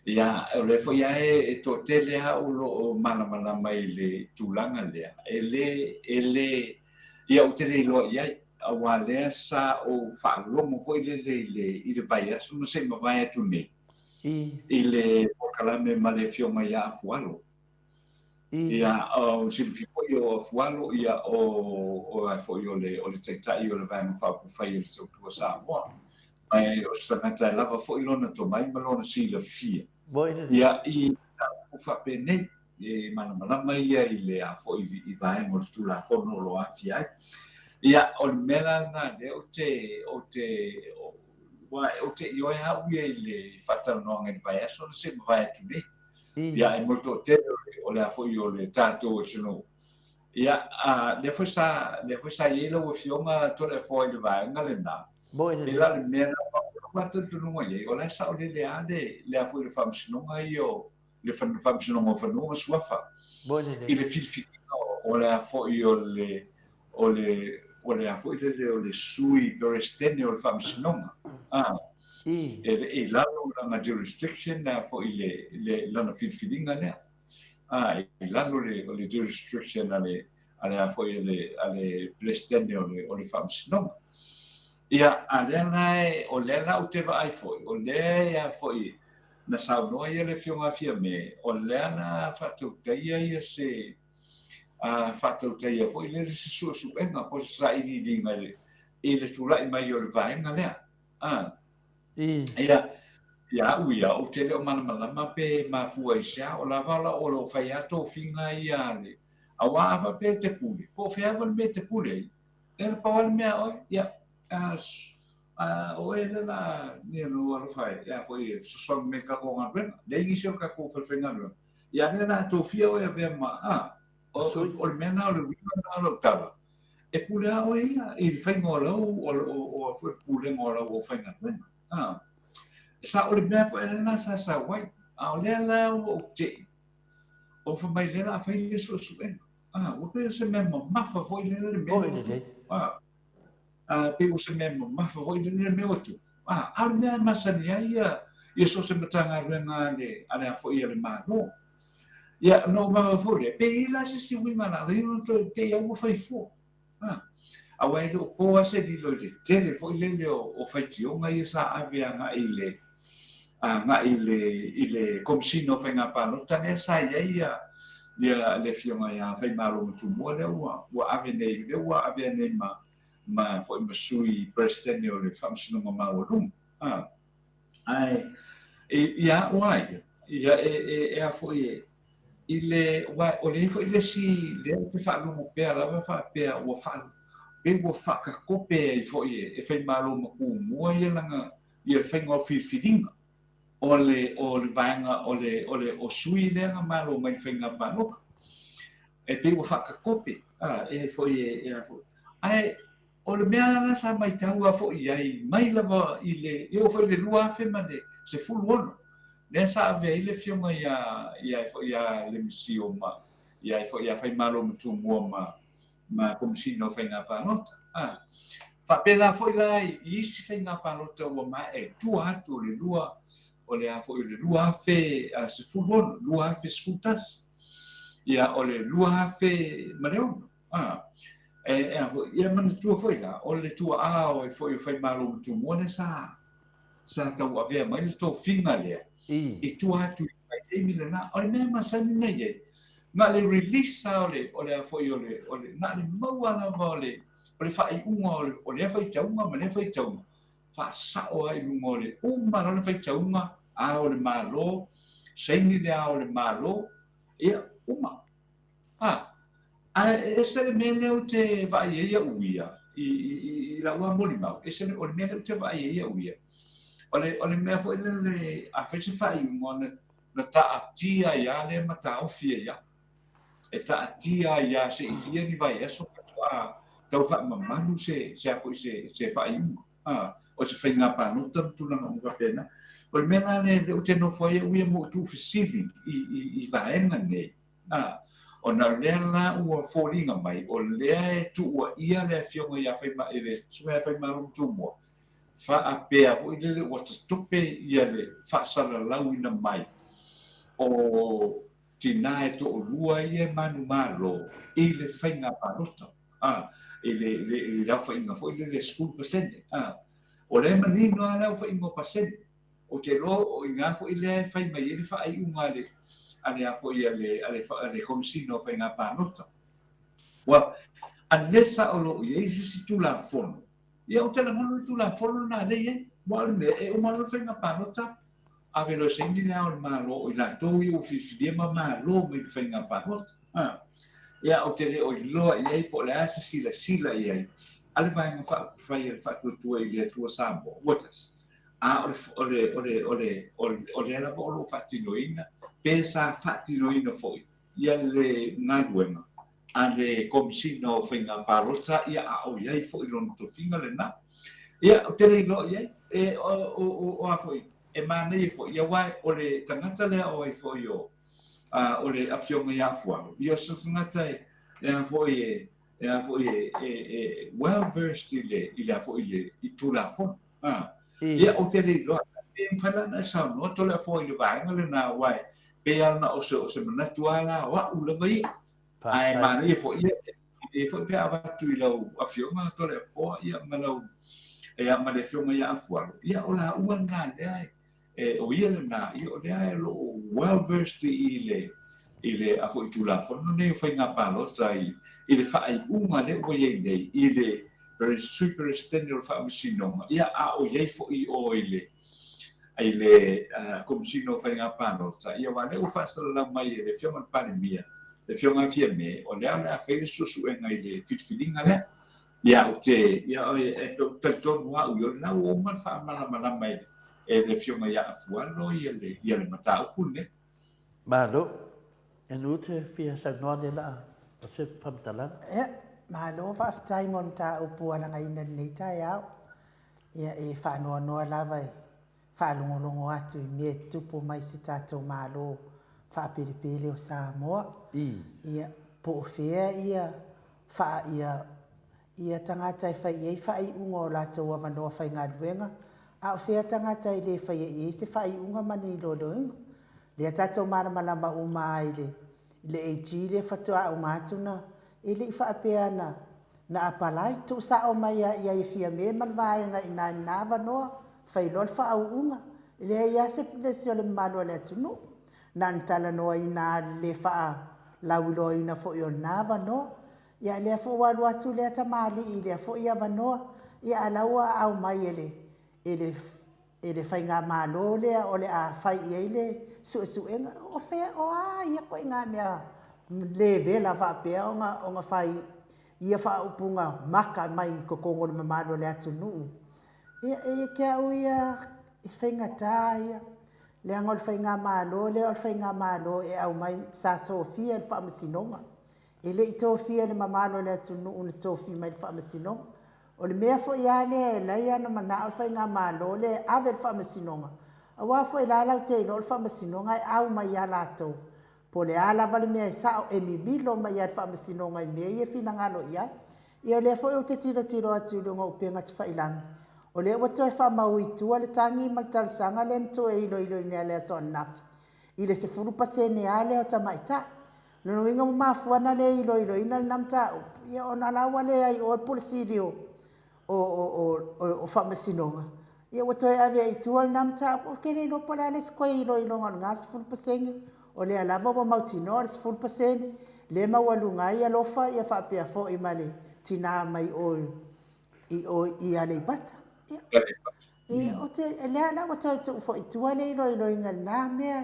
Ia, o lea foi lava e, e toatele lava o lo o malamalama i le tulaga lea, e le, e le, ia ou te le iloa i ai, aua lea sa ou faalogo foi lele i le, i le vaiaso na se i mavae atu nei,
I.
i le polokalame ma le Afioga ia Afualo. Ia, o silafia foi o Afualo, ia, o, o foi o le, o le Taitai o le Vaega Faaupufai o le Tautua Samoa. Ma o se tagata e lava foi lona tomai ma lona silafia. Ia, i mataupu faapenei, e malamalama ia i le a foi i vaega o le Tulafono o lo o aafia ai. Ia, o le mea la lena lea ou te, ou te, aua ou te ioe lava au ia i le faatalanoaga i le vaiaso na se i mavae atu nei. Ia, e mo le toatele o le, o le a foi o le tatou atunuu. Ia, a, lea foi sa, lea foi sa i ai lau Afioga Toleafoa i le vaega lena. E la le mea na o talitonuga i ai, o la e saolele lava le, le a foi le Faamasinoga ia o, le Faamasinoga o Fanua ma Suafa. I le filifiliga o le a foi o le, o le, o le a foi lele o le Sui Peresetene o le Faamasinoga. A, e, i lalo o lana jurisdiction le a foi le, le, lana filifiliga lea. A, i lalo le, o le jurisdiction a le, a le a foi a le, a le Peresetene o le, o le Faamasinoga. Ia, a lea la e, o lea la ou te vaai foi, o lea e a foi na saunoa ia le Afioga a Fiame, o lea na faatautaia ia se, a faatautaia foi lea se suesuega po o se sailiiliga i le, i le tulai mai o le vaega lea. A. Ia, ia au ia, ou te le o malamalama pe mafua i se a, o lava la o lo o fai lava tofiga ia a le, aua a faapea e te pule, po o fea lava le mea e te pule ai, ia na pau lava le mea a oe, ia, a, a, o oe lea la, ia lou alofa e, ia foi e fesoasoani mai i le tatou galuega, leai nisi o le tatou falefaigaluega, ia lea la a tofia oe e avea ma, a, o, o le mea lena o le uiga lena o lau tala, E pule lava oe ia i le faiga o lau, o, o, o, foi pulega o lau aufaigaluega. Ah. Sa o le mea foi lena sa sau ai. A o lea la ua ou te'i, o fai mai lea la a fai le suesuega. Ah, ua pei o se mea mamafa foi lea le mea ua tupu. Ah. Ah, pei o se mea mamafa foi lea le mea ua tupu. Ah, a o le mea e masani ai ia, ia so o se Matagaluega a le, a le a foi a le Malo. Ia, ona ou mafaufau lea, pe i ai la se isi uiga na ala ai ona toe te i au ua fai fua. Ha. Aua e le o po lava se lilo i le tele foi lele o, o faitioga ia sa ave agai i le, agai i le, i le Komesina o Faiga Palota lea sa i ai ia, ia le Afioga ia Faimalomatumua lea ua, ua ave nei, lea ua avea nei ma, ma foi ma Sui Peresetene o le Faamasinoga Maualuga. Ha. Ae, ia au a ia, ia e, e, e a foi e, i le, aua o le foi le isi, lea ou te faalogo pea lava faapea ua faa, pei ua faakakope ai foi e, e Faimalo ma Tumua ia lana, ia le faiga o filifiliga o le, o le vaega o le, o le, o sui lea na malo mai le faiga palota. E pei ua faakakope, a, e foi e, e a foi. Ae, O le mea la sa maitau lava foi i ai, mai lava i le, e oo foi i le 2016, lea sa ave ai le Afioga ia, ia foi ia Lemisio ma, ia foi ia Faimalo ma Tumua ma, ma Komesina o Faiga Palota. A, faapena foi la i isi faiga palota ua maea i tua atu o le lua, o le a foi o le 2016, 2011, ia o le 2006. A, e, e a foi, ia manatua foi la, o le tuaa o e foi o Faimalo ma Tumua lea sa, sa tauavea mai le tofiga lea, i tua atu i le vaitaimi lena. O le mea masani na i ai, na o le release lava o le, o le a foi o le, o le, na o le maua lava o le, o le faaiuga o le, o lea faitauga ma lea faitauga, faasao lava i luga o le uma loa le faitauga, Ao o le Malo, saini le Ao o le Malo, ia, uma. A, ae e ese le mea lea ou te vaai ai au ia, i, i, i, i lau lava molimau, ese le, o le mea lea ou te vaai ai au ia, o le, o le mea foi lele, a fai se faaiuga, na, na taatia ai lava lea ma taofi ai lava. E taatia ai lava se i fia ni vaiaso faatoa tau faamamalu se, se a foi se, se faaiuga. A, o se faiga palota ma tulaga uma faapena. O le mea la lea, lea ou te nofo ai au ia ma ou tuufesili i, i, i vaega nei. A, Ona o lea la ua foliga mai o lea e tuuaia le Afioga ia Faima, i le Susuga ia Faimalo ma Tumua, faapea foi lele ua tatope ia le faasalalauina mai o tinā e toalua ia e manumalo i le faiga palota, a, i le, i le, i le aofaiga foi lele e 10%, a. O lea e manino lava le aofaiga o pasene. Ou te iloa o i ina foi lea e fai mai ai le faaiuga a le, a le a foi a le, a le, a le Komesina o Faiga Palota. Ua, unless a o lo o i ai se isi Tulafono, ia ou te lagona le Tulafono lena lea e i ai. Aua o le mea, e uma loa le faiga palota, ave loa e saini Le Ao o le Malo o i latou ia ua filifilia ma malo mai le faiga palota. A. Ia, ou te le o iloa i ai po o le a se silasila i ai a le Vaega Faaupufai a le Faatuatua i le Atua Samoa. Ua tasi. A o le, o le, o le, o le, o le, o lea lava o lo o faatinoina, pe sa faatinoina foi ia le galuega a le Komesina o Faiga Palota, ia a o i ai foi lona tofiga lena. Ia, ou te le iloa i ai, e, o, o, o, o a foi, e manaia foi, ia aua o le tagata lea o ai foi o, a, o le Afioga ia Afualo, ia o se tagata e, e a foi e, e a foi e, e, e well versed i le, i le a foi i le, i Tulafono. A, ia, ou te le iloa, pe mafai la ona e saunoa Toleafoa i le vaega lena, aua e pei lava ona o se, o se manatu lava la o a'u lava ia. Ae manaia foi ia, manaia foi pe a avatu i lau Afioga Toleafoa ia ma lau, ia ma le Afioga ia Afualo, ia o laua lena lea e, e, o ia lena, ia o lea o lo o well versed i le, i le a foi Tulafono nei o Faiga Palota i, i le faaiuga lea ua i ai nei i le Sui Peresetene o le Faamasinoga, ia a o i ai foi o i le, i le Komesina o Faiga Palota, ia aua o lea ua faasalalau mai e le Afioga i le Palemia, le Afioga ia Fiame, o lea o le a fai le suesuega i le filifiliga lea. Ia, ou te, ia, e, ou te talitonu lava au ia, o lena ua uma ona faamalamalama e, e le Afioga ia Afualo ia le, ia le mataupu lenei.
Malo. E nuu te fia saunoa nei laa o se faamatalaga.
Ia, malo faafetai mo le mataupu ua lagaina i lenei taeao. Ia, e faanoanoa lava e faalogologo atu i mea e tutupu mai si tatou Malo faapelepele o Samoa. Ia, po o fea ia faa ia ia tagata e fai i ai faaiuga o latou avanoa faigaluega, a o fea tagata e le faia i ai se faaiuga ma ni iloiloina. Lea tatou malamalama uma lava i le i le AG lea faatoa uma atu na e le i faapea na na apalai, tuu sao mai lava i ai e Fiame ma le vaega i ina i lena avanoa, fai loa le faauuga. E leai lava se vevesi o le mamalu o le atunuu. Na ona talanoaina lava le le faalauiloaina foi o lena avanoa. Ia lea foi ua alu atu lea tamalii i lea foi avanoa, ia a la ua aao mai e le e le e le faigamalo lea o le a fai i ai le suesuega, o fea, o a ia ituaiga mea le vela faapea ona, ona fai ia faaupuga maka mai i totonu o le mamalu o le atunuu. Ia, e ia te au ia, e faigata ia, leaga o le faigamalo lea o le faigamalo e aumai, sa tofia e le Faamasinoga. E le i tofia e le mamalu o le atunuu na tofi mai i le Faamasinoga. O le mea foi a lea e alai ana manao le faigamalo lea e ave i le Faamasinoga, aua foi la latou te iloa o le Faamasinoga e au mai ia latou, po o le a lava le mea e sao, e mimilo mai lava le Faamasinoga i mea ia e finagalo i ai. Ia o lea foi ou te tilotilo atu i luga o upega tafailagi, o lea ua toe faamau i tua le tagi ma le talosaga lea na toe iloiloina i le aso ananafi i le 10% lava lea o tamaitai. Lona uiga ua mafua ona le iloiloina lena mataupu, ia ona la ua leai i o le Pule Sili o, o, o, o, o Faamasinoga, ia ua toe ave ai i tua lena mataupu. Ou te le iloa po o le a le isi toe iloiloga o lena 10%, o lea lava ua mautinoa o le 10%, lea e maualuga ai alofa ia faapea foi ma le tina mai o i o i Aleipata. Ia, Ia, ou te, lea la ua toe tuu foi i tua le iloiloina i lena mea.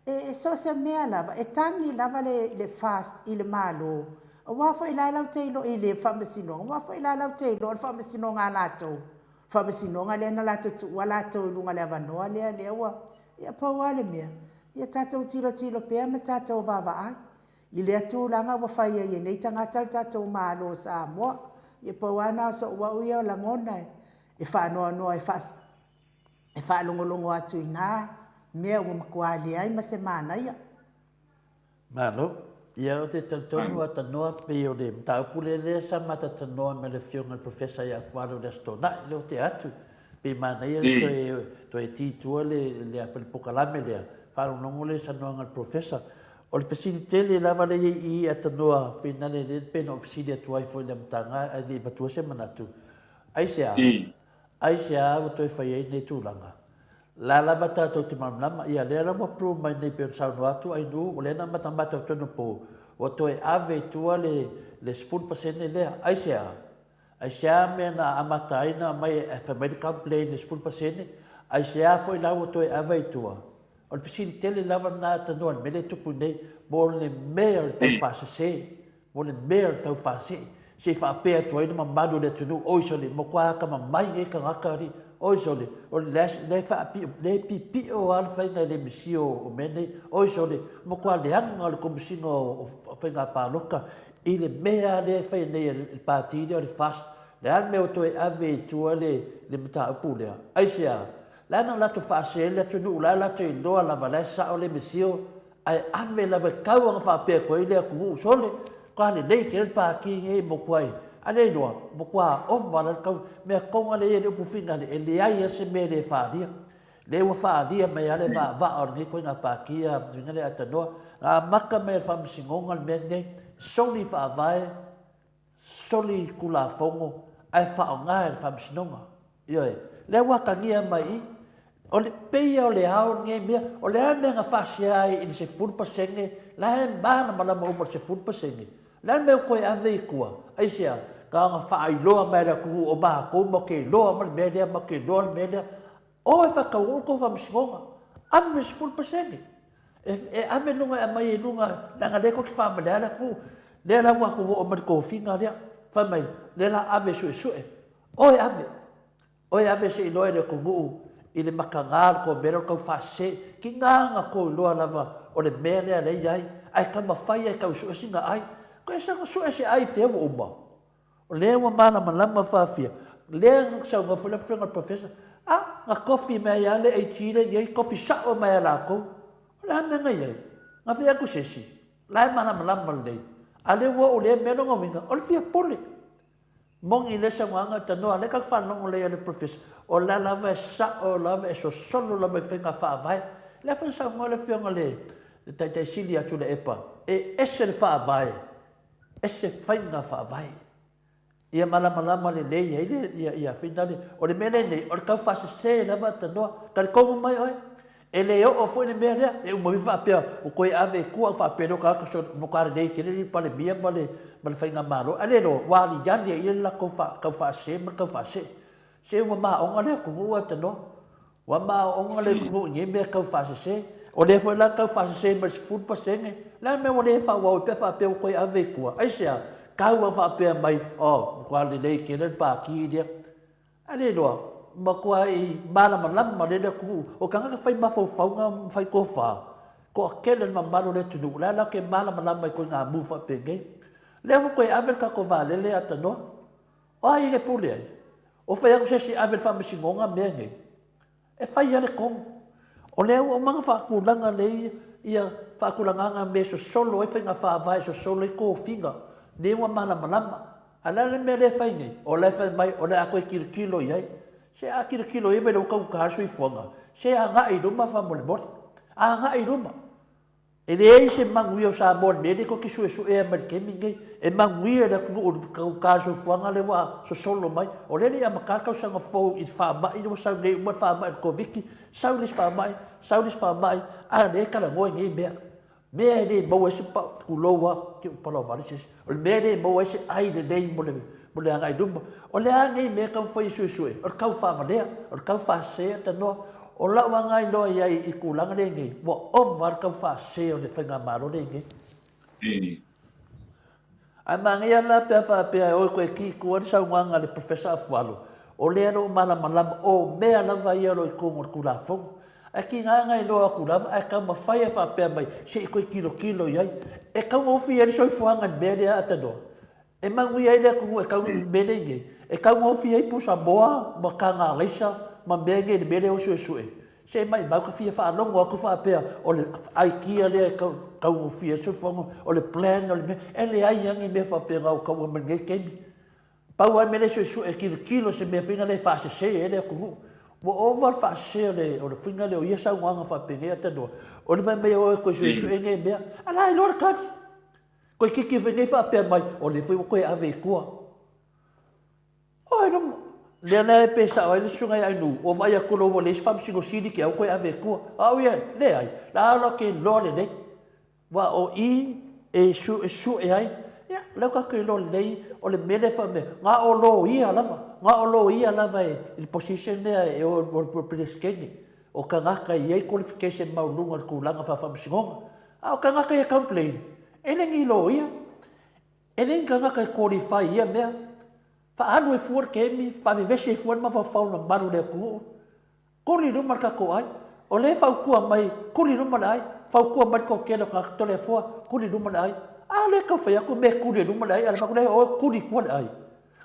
E, e so o se mea lava, e tagi lava le, le FAST i le Malo, aua foi la latou te iloa i le Faamasinoga, aua foi la latou te iloa le Faamasinoga a latou, Faamasinoga lea na latou tuua latou i luga o le avanoa lea, lea ua, ia pau lava le mea, ia tatou tilotilo pea ma tatou vaavaai i lea tulaga ua fai ai e nei tagata le tatou Malo o Samoa. Ia pau lava lena o so'u au ia o lagona e, e faanoanoa e, faa, e faalogologo atu i nā mea ua matua leai ma se manaia.
Malo. Ia, ou te talitonu a tanoa pei o le mataupu lea lea sa matatanoa ma le Afioga i le Professor ia Fualo i le Aso Toonai, lea ou te atu, pei manaia le toe, toe ti i tua le, le, le polokalame lea, faalogologo lea i saunoaga a le Professor. O le fesili tele lava lea i ai i a tanoa finale lea pei ona ou fesili atu ai foi i le amataga ae le i avatua se manatu, aisea? Aisea ua toe fai ai lenei tulaga? La lava tatou te malamalama, ia lea la ua prove mai nei pei ona saunoa atu Ainuu, o lea na matamata i totonu o pou, ua toe ave i tua le le 10% lea. Aisea? Aisea mea na amata ai na aumai ae fai mai le complain i le 10%? Aisea foi la ua toe ave ai i tua? O le fesili tele lava lena a tanoa i le mea lea e tupu nei, mo le mea o le taufaasese. Mo le mea o le taufaasee, se i faapea atu ai le mamalu o le atunuu, Oi sole, matua atamamai nei tagata alii, oi sole, o le la e faapio, lea e pipio lava le faiga e le misia o mea nei, oi sole, matua leaga le Komesina o Faiga Palota i le mea lava lea e fai nei e le Pati lea o le FAST. O le a le mea ua toe ave i tua le mataupu lea? Aisea? La na latou faasee le atunuu, la latou iloa lava la e sao le misio Ae ave lava e tau ana faapea atu ai le atunuu, sole, matua lelei tele le pati nei motu ai. A le iloa, matua ova la le tau, mea tonu a lea e i ai le upu finale, e leai a se mea e le faaalia. Lea ua faaalia mai a le vaavaa o lenei ituaiga pati a Tuiga le Atanoa. Na amata mai e le Faamasinoga le mea lenei, soli faavae, soli Tulafono ae faaaoga e le Faamasinoga. Ioe. Lea ua atagia mai i, o le pei o le ao lenei mea, o le a le mea na faasia ai i le 10%, la e malamalama uma i le 10%, le a le mea ua toe ave i tua? Aisea? Na ona faailoa mai e le atunuu o matou matou te iloa uma le mea lea, matou te iloa le mea lea. O e faataunuu le tou faamasinoga, ave le 10%. E ave luga e aumai i luga, leaga lea tou te faavalea le atunuu. Lea la ua tatou oo mai i le tofiga lea, fai mai, lea la ave e suesue. O e ave, o e ave se i iloa e le atunuu i le mataga o le tou mea lea o le tau faasese. Tiga na tou iloa lava o le mea lea lea e i ai, ae taumafai lava e tau sue sina ai. Toe saga sue se ai i fea ua uma? O lea ua malamalama faafia. Lea na saunoa foi le afioga i le Professor, a, na tofi mai ai lava le AG lea e i ai, tofi sao mai lava e latou. O le a le mea na i ai? Na fai atu se isi, la e malamalama lelei. A o lea ua oo i lea mea, lona uiga, o le fia pule. Moni lea saunoaga tanoa lea tatou faalogo lelei i le Professor o la lava e sao lava e sosolo lava i faiga faavae. Lea foi na saunoa le afioga i le Taitai Sili ia Tuilaepa e ese le faavae, ese faiga faavae. Ia malamalama lelei ai le ia finale. O le mea lenei o le tau faasese lava tanoa. Talitonu mai oe E le oo foi le mea lea, e uma ifo faapea ua toe ave i tua, faapea lea o tagata so matua lelei tele le Palemia ma le ma le faigamalo, ae le iloa ua aliali ai le latou taufaasese ma le taufaasee. Se ua maoga le atunuu ae tanoa. Ua maoga le atunuu i nei mea taufaasese. O lea foi la taufaasese mai le 10%, le a le mea ua le faaauau ai pe a faapea ua toe ave i tua? Aisea? Tau lava faapea mai, oh, matua lelei tele le Pati lea. A le iloa, matuai malamalama lelei le atunuu. O tagata fai mafaufauga ma fai tofa, toatele le mamalu o le atunuu, o la e latou te malamalama i ituaiga mu faapenei. O lea ua toe ave le tatou vaalele a tanoa. O ai e pule ai? O fai atu se isi e ave i le faamasinoga mea nei? E fai lava le tonu. O lea ua uma ona faatulaga lelei ia faatulagaga mea e sosolo ai faiga faavae, sosolo ai tofiga, lea ua malamalama. A o le a le mea lea e fai nei? O la e fai mai o le a toe tilotilo i ai. Se a tilotilo i ai wailau taugata le soifuaga, se agai i luma faamolemole. Agai i luma. E leai se manuia o Samoa i le mea lea tou te suesuea mai i le taimi lenei. E manuia le atunuu i le taugata o le soifuaga lea ua sosolo mai. O lea e le i amata le tausaga fou i le faamai lea ua sau nei uma le faamai o le Koviti, sau le isi faamai, sau le isi faamai, a o lea e talanoa i nei mea. Mea e le maua ai se pa, tulou lava, te i ua palaovale se isi. O le mea e le maua ai se ai lelei mo le, mo le agai i luma. O le a nei mea e taumafai e suesue? O le tau faavalea, o le tau faasese tanoa. O lau agai loa i ai i tulaga lea nei, ua ova le tau faasese o le faigamalo lea nei. Ae manaia la pe a faapea e o e toe ki tua le saunoaga a le Professor Afualo, o lea o lo o malamalama, o mea lava ia o lo o i totonu o le Tulafono. Ae tiga na iloa atu lava ae taumafai e faapea mai se i toe tilotilo i ai. E taugofie ai le soifuaga i le mea lea Atanoa. E manuia ai le atunuu e tau i le mea lea i ai. E taugofie ai pusa moa ma taga alaisa ma mea nei i le mea lea o suesue. Se maimau ka fia faalogo atu faapea o le idea lea e taugofie ai le soifuaga, o le plan o le mea, e leai lava ni mea faapena o taua mai lenei taimi. Pau lava le mea lea e suesue e tilotilo se mea foi lea e faasese ai le atunuu. Ua ova le faasese o le, o le faiga lea o ia saunoaga faapenei Atanoa, o le fai mai o e toe suesue nei mea, a la e iloa le tali. Toeitiiti foi nei faapea mai, o lea foi ua toe ave i tua. Oi luma, lea la e pe sao ai le susuga ia Ainuu, ua vaai atu loa ua leai se faamasino sili te au toe ave i tua. A au ia, leai, la la te iloa lelei. Aua o i e sue ai, ia, o lea ua tatou iloa lelei, o le mea lea e fai mai, na o loia lava, na o loia lava i le position lea e o i le Peresetene, o tagata e i ai qualification maualuluga i le tulaga faa-faamasinoga. A o tagata ia e complain, e le ni loia, e le ni tagata e qualify i ia mea. Faaalu ai fua le taimi, faavevesi ai fua le mafaufau o le mamalu o le atunuu. Tuli i luma le tatou ai. O lea e fautua mai, tuli i luma le ai. Fautua mai le toatele o tagata Toleafoa, tuli i luma le ai. A lea e tau fai atu mea e tuli ai luma le ai, ae fai atu lea, oe tuli i tua le ai.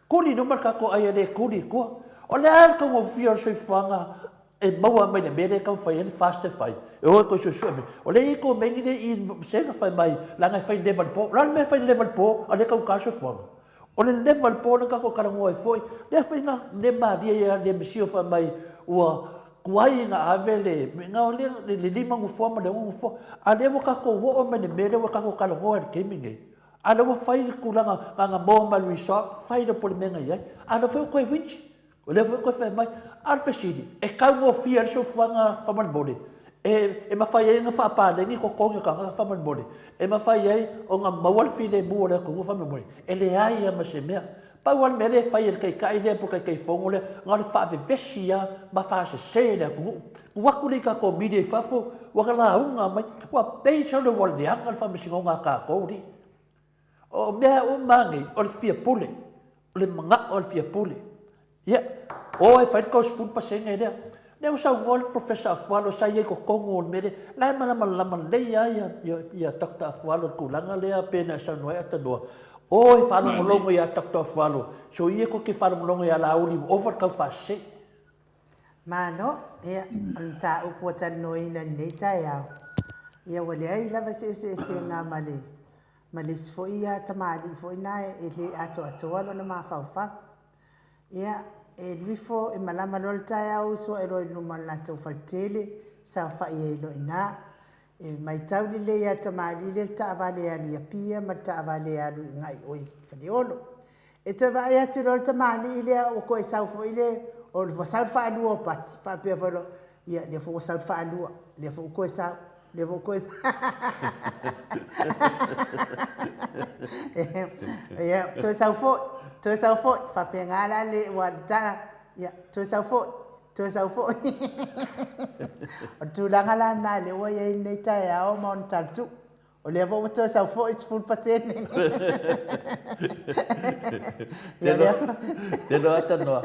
Tuli i luma le tatou ai e le tuli i tua. O le a le taugofie o le soifuaga e maua mai le mea lea e taumafai ai le FAST e fai, e o e toe suesue mea. O lea e i ai komeni lea i i le vasega fai mai, leaga e fai leva i le po. O le a le mea e fai leva i le po, a o lea e taugata le soifuaga? O le leva o le po lea na tatou talanoa ai foi, lea foi na le malie ia le misio fai mai ua tuai ona ave le, na o le 5 nofoa ma le 6 nofoa. A lea ua tatou oo mai le mea lea ua tatou talanoa ai i le taimi lenei. A lea ua fai le tulaga na ona maua mai le result, fai loa po o le mea na i ai. A lea foi ua toe winch. O lea foi ua toe fai mai. A o le fesili, e taugofie ai le soifuaga faamolemole? E, e mafai ai ona faapaleni totogi o tagata faamolemole? E mafai ai ona maua le filemu o le atunuu faamolemole? E leai lava ma se mea. Pau lava le mea lea e fai e le Taitai lea po o le Taitaifono lea, na o le faavevesi lava ma faasese le atunuu. Tuu atu lea i tatou media i fafo, ua lauga mai, ua pei sau le ua leaga le faamasinoga a tatou alii. O mea uma lava nei, o le fia pule, o le manao o le fia pule. Ia, o e fai le 30% lea. Lea ua saunoa le Professor Afualo sa i ai i totonu o le mea lea, la e malamalama lelei lava ia, ia, ia Doctor Afualo i le tulaga lea pei ona e saunoa ai Atanua. O e faalogologo ia Doctor Afualo, soia tou te faalogologo ia Laauli ua ova le taufaasese.
Malo, ia, o le mataupu ua talanoaina i lenei taeao, ia ua leai lava se eseesega ma le, ma le isi foi tamalii foi na e le atoatoa lona mafaufau. Ia, e alu ifo, e malama loa le taeao uso ae loa i luma o le latou faletele, saofai ai loa i ina. E matau lelei lava e le tamalii lea le taavale e alu i Apia ma le taavale e alu agai i o i Faleolo. E toe vaai atu loa le tamalii lea ua toe sau foi le, ua sau le faalua o pasi, faapea foi loa, ia lea foi ua sau le faalua, lea foi ua toe sau, lea foi ua toe sau. Ia, toe sau foi, toe sau foi, faapena la le, ua tala, ia, toe sau foi, toe sau foi. O le tulaga la lena lea ua i ai lenei taeao ma ona talatuu. O lea foi ua toe sau foi 10%.
Ia lea. Te iloa Tanoa,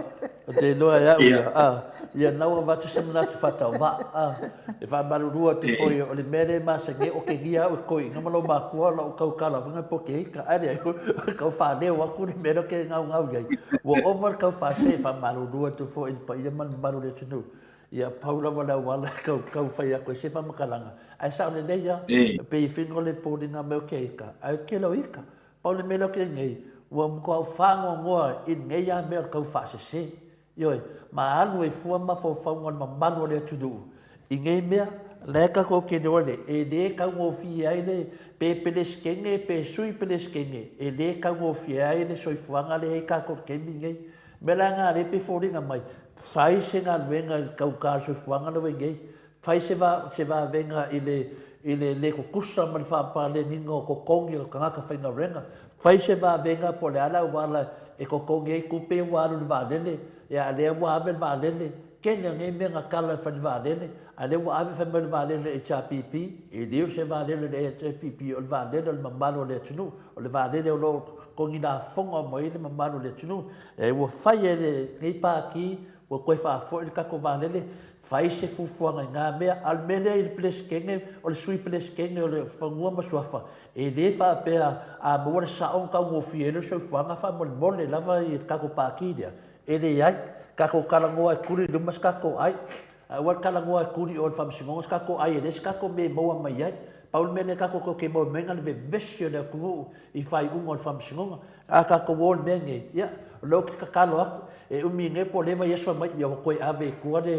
te iloa e au ia, a, ia na ua avatu se manatu faatauvaa, a, e faamalulu atu foi o le mea lea e masani ai, otegia au e toeaiina ma lou makua lau tautala foi po te ita, ae leai, tau faaleo atu le mea lea ou te gaugau i ai. Ua ova le tau faasee, faamalulu atu foi i le paia ma le mamalu o le atunuu. Ia, pau lava le auala e tau, tau fai atu ai se faamatalaga. Ae sao lelei lava, e pei e fino le foliga mai o ke ika, ae o le tele o ika. Pau le mea lea ou te i ai nei, ua matuai ou faanoanoa i lenei lava mea o le tau faasese. Ioe, ma alu ai fua mafaufauga o le mamalu o le atunuu i nei mea, la e tatou te iloa nei, e le taugofie ai le, pe Peresetene pe Sui Peresetene, e le taugofie ai le soifuaga lea e i ai tatou i le taimi lenei. O le mea la lena lea e pei e foliga mai, fai se galuega i le tauta o le soifuaga lea ua i ai nei, fai se va, se vavega i le, i le le tutusa ma le faapaleniga o totogi o tagata faigaluega, fai se vavega po o le a le auala e totogi ai tupe ia ua alu i le vaalele, ia a lea ua ave le vaalele, tele o nei mea na tala e fai i le vaalele, a lea ua ave fai mai le vaalele a le HRPP, e le o se vaalele a le HRPP, o le vaalele o le mamalu o le atunuu, o le vaalele o lo o totogi lafoga mai ai le mamalu o le atunuu. E ua fai e lenei Pati, ua toe faafoi le tatou vaalele, fai se fuafuaga i na mea. A o le mea lea i le Peresetene, o le Sui Peresetene o le Fanua ma Suafa, e le faapea a maua le sao ona taugofie ai lea o le soifuaga faamolemole lava i le tatou Pati lea. E leai, tatou talanoa e tuli i luma se tatou ai. Aua le talanoa e tuli i o i le Faamasinoga se tatou ai e leai se tatou mea e maua mai ai. Pau le mea lea tatou te maua mai ai na o le vevesi o le atunuu i faaiuga o le Faamasinoga. A tatou o i le mea lenei, ia, o lea ou te tatalo atu, e umi nei po o lea vaiaso fai mai, ia ua toe ave i tua le,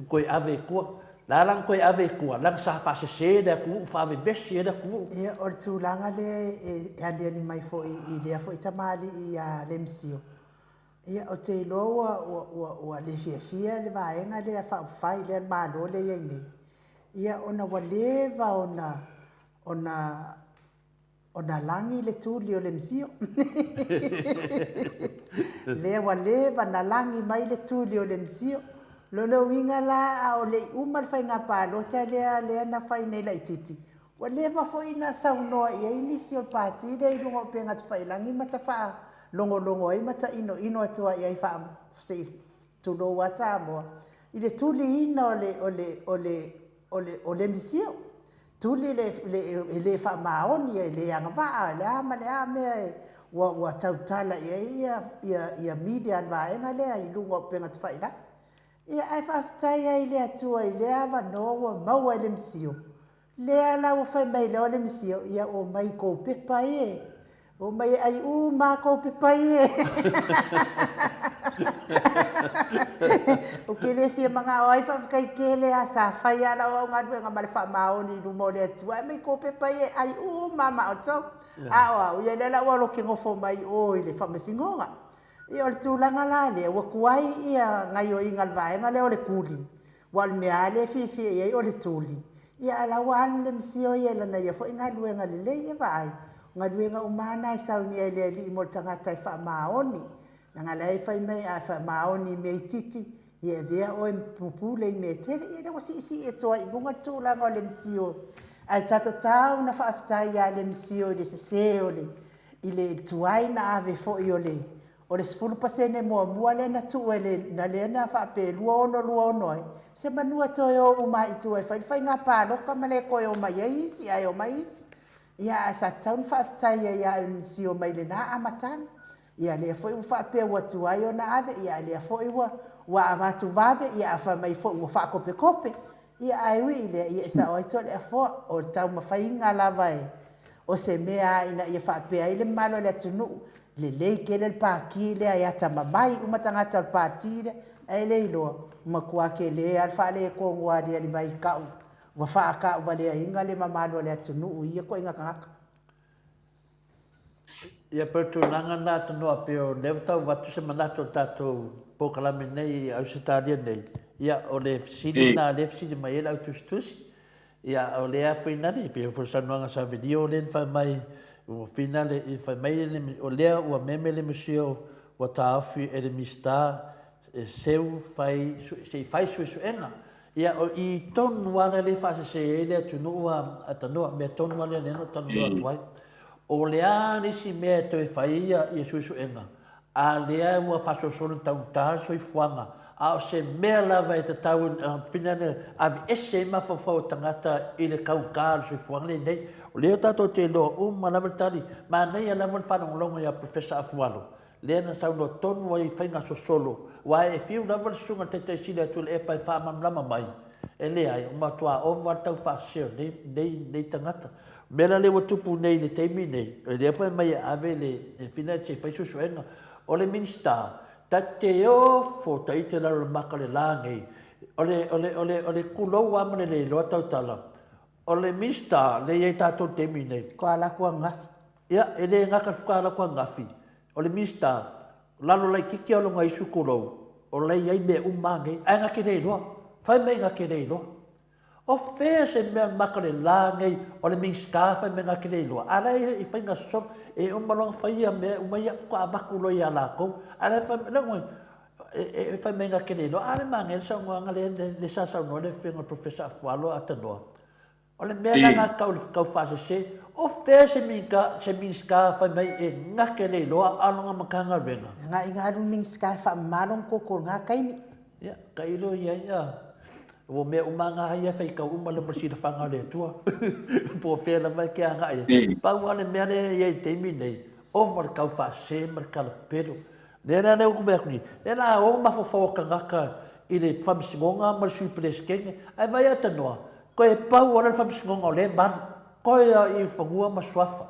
toe ave i tua. La la na toe ave i tua, leaga sa faasese le atunuu, faavevesi ai le atunuu.
Ia, o le tulaga lea e aliali mai foi i lea foi tamalii ia Lemsio, ia, ou te iloa ua, ua, ua, ua le fiafia le vaega lea faaupufai lea, le Malo lea e i ai nei, ia, ona ua leva ona, ona Ona lagi le tuli o le misio. Lea ua leva na lagi mai le tuli o le misio. Lona uiga la a o le i uma le faiga palota lea lea na fai nei laitiiti, ua leva foi na saunoa i ai nisi o le Pati lea i luga o upega tafailagi ma tafaalogologo ai ma tainoino atu ai i ai faa se i tulou lava Samoa, i le tuliina o le o le o le o le o le misio. Tuli le e le faamaoni, e le agavaa, le a ma le a mea e ua ua tautala i ai ia ia ia media a le vaega lea i luga o upega tafailagi. Ia ae faafetai ai i le Atua i lea avanoa ua maua e le misio, lea la ua fai mai loa le misio, ia omai i kou pepa e, omai e ai uma a kou pepa ia. Ou te le fia manao ai, faafetai tele lava, sa fai lava lau au galuega ma le faamaoni i luma o le Atua, ae aumai kou pepa ia e ai uma lava ma outou. A o au, ia lea la ua alu ou te nofo mai o i le faamasinoga. Ia o le tulaga la lea, ua tuai ia gaioiga a le vaega lea o le tuli, Aua o le mea lava lea e fiafia i ai o le tuli, ia a o la ua alu le misio ia i lana ia foi galuega lelei. Ia vaai, o galuega uma lava na e saunia e le Alii mo le tagata e faamaoni. Leaga la e fai mai a faamaoni i mea itiiti, ia e avea oe ma pule i mea e tele. Ia lea ua siisii atu ai i luga le tulaga o le misio. Ae sa tatau ona faafetai ia le misio i le sese o le, i le tuai ona ave foi o le O le 10% muamua lea na tuu e le, na lea na faapea e 2626 ai, semanu e toe o uma lava i tua e fai le faiga palota ma le toe omai ai isi ae omai isi. Ia ae sa tatau ona faafetai ai ia MCIL mai lena amataga. Ia lea foi ua faapea ua tuai ona ave, ia a lea foi ua ua avatu vave, ia ae fai mai foi ua faakopekope. Ia ae ui i lea, ia e sao ai Toleafoa, o le taumafaiga lava e, o se mea ina ia faapea ai le mamalu o le atunuu, lelei tele le Pati lea e atamamai uma tagata o le Pati lea, ae le iloa, ua matua tele lava le faaletonu ua aliali mai i tau, ua faatauvaleaina le mamalu o le atunuu i ia ituaiga tagata.
Ia pei o le tulaga lena Tanoa pei o lea ua tau avatu se manatu o le tatou polokalame nei i Ausetalia nei, ia o le fesili lena lea e fesili mai ai le au tusitusi, ia o lea finale pei foi o le saunoaga a Savelio lea na fai mai ua finale fai mai le o lea ua meme le museo ua taofi e le Minisita e seu fai se i fai suesuega. Ia, o i tonu lava lea e faasese ai le atunuu a Tanoa, mea tonu lava lea na ou talanoa atu ai. O le a le isi mea e toe fai ai ia suesuega, a lea ua faasolosolo ina taugata le soifuaga, a o se mea lava e tatau ona aveese ai mafaufau o tagata i le taugata o le soifuaga lenei. O lea tatou te iloa uma lava le tali, manaia lava le faalogologo ia Professor Afualo, lea na saunoa tonu ai i faiga sosolo, aua e fiu lava le susuga i le Taitai Sili a Tuilaepa e faamalamalama mai, e leai, ua matua ova le taufaasese o nei, nei, nei tagata. O le mea la lea ua tupu nei i le taimi nei, o lea foi e aumai e ave le, e fina se i fai suesuega. O le Minisita, ta te ofo ta ite i lalo o le maka o le la nei, o le, o le, o le, o le kulou lava ma le le iloa tautala, o le Minisita lea e i ai tatou i le taimi nei,
Ko a latou angafi.
Ia, e le gata le fuka alako angafi, o le Minisita, lalo laititi a lona isu tulou, o la e i ai mea uma a nei, ae na te le iloa. Fai mai na te le iloa. O fea se mea maka le la nei, o le Minisita fai mai na te le iloa, a la e i faiga sosolo, e uma loa ona fai ia mea uma ia, faatoa avatu loa ia latou. A la e fai mai, e fai mai na te le iloa, a le manaia le saunoaga lea sa saunoa le Afioga i le Professor Afualo Atanoa, O le mea la na tau tau faasese, o fea se Minisita, se Minisita fai mai e gake le iloa a o lona Matagaluega.
Na ina alu le Minisita e faamama lona toto i lena taimi.
Ia, tailo i ai, a. Ua mea uma lava na ia e faitau uma lava ma le silafaga o le Atua. Po o fea lava e te agai ai. Pau lava le mea lea e i ai i le taimi lenei, ova le tau faasese ma le talapelo. Lea la lea ou te vaai atu nei, lea la o mafaufau o tagata i le Faamasinoga ma le Sui Peresetene, ae vaai a tanoa, toe pau lava le Faamasinoga o lea e malu, toe lava i fanua ma suafa.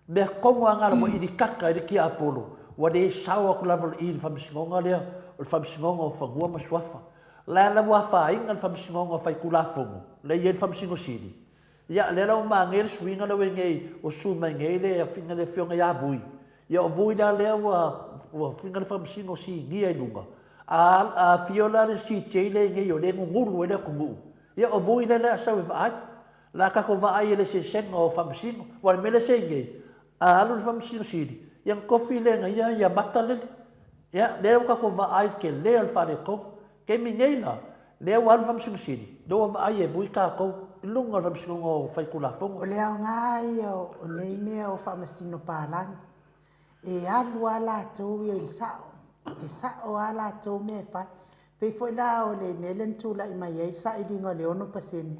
Mea tonu lava na ua ilikaka ai le tiapolo, ua le sao atu lava i le Faamasinoga lea, o le Faamasinoga o Fanua ma Suafa. O la la ua afaina le Faamasinoga Faitulafono, lea e i ai le Faamasino Sili. Ia, lea la ua manaia le suiga lea ua i ai nei, ua sui mai nei le Afioga ia Vui. Ia o Vui la lea ua ua fina le Faamasino Sinia i luga. A afio la le CJ lea i nei o lea e gugulu ai le atunuu, ia o Vui lea o le a sau e vaai. O le a tatou vaai i le eseesega o Faamasino. Aua o le mea lea e sei nei, a alu le Faamasino Sili, ia ona tofi lea e ia ia Matalele. Ia, lea ua tatou vaai i le tele o le faaletonu. Taimi nei la, lea ua alu le Faamasino Sili, lea ua vaai e Vui tatou i luga o le Faamasinoga o Faitulafono.
O le aoga ia o nei mea o faamasino palagi, e alu lava latou ia i le sao, e sao lava latou mea e fai. E pei foi la o le mea lea na tulai mai ai le sailiga o le 6%,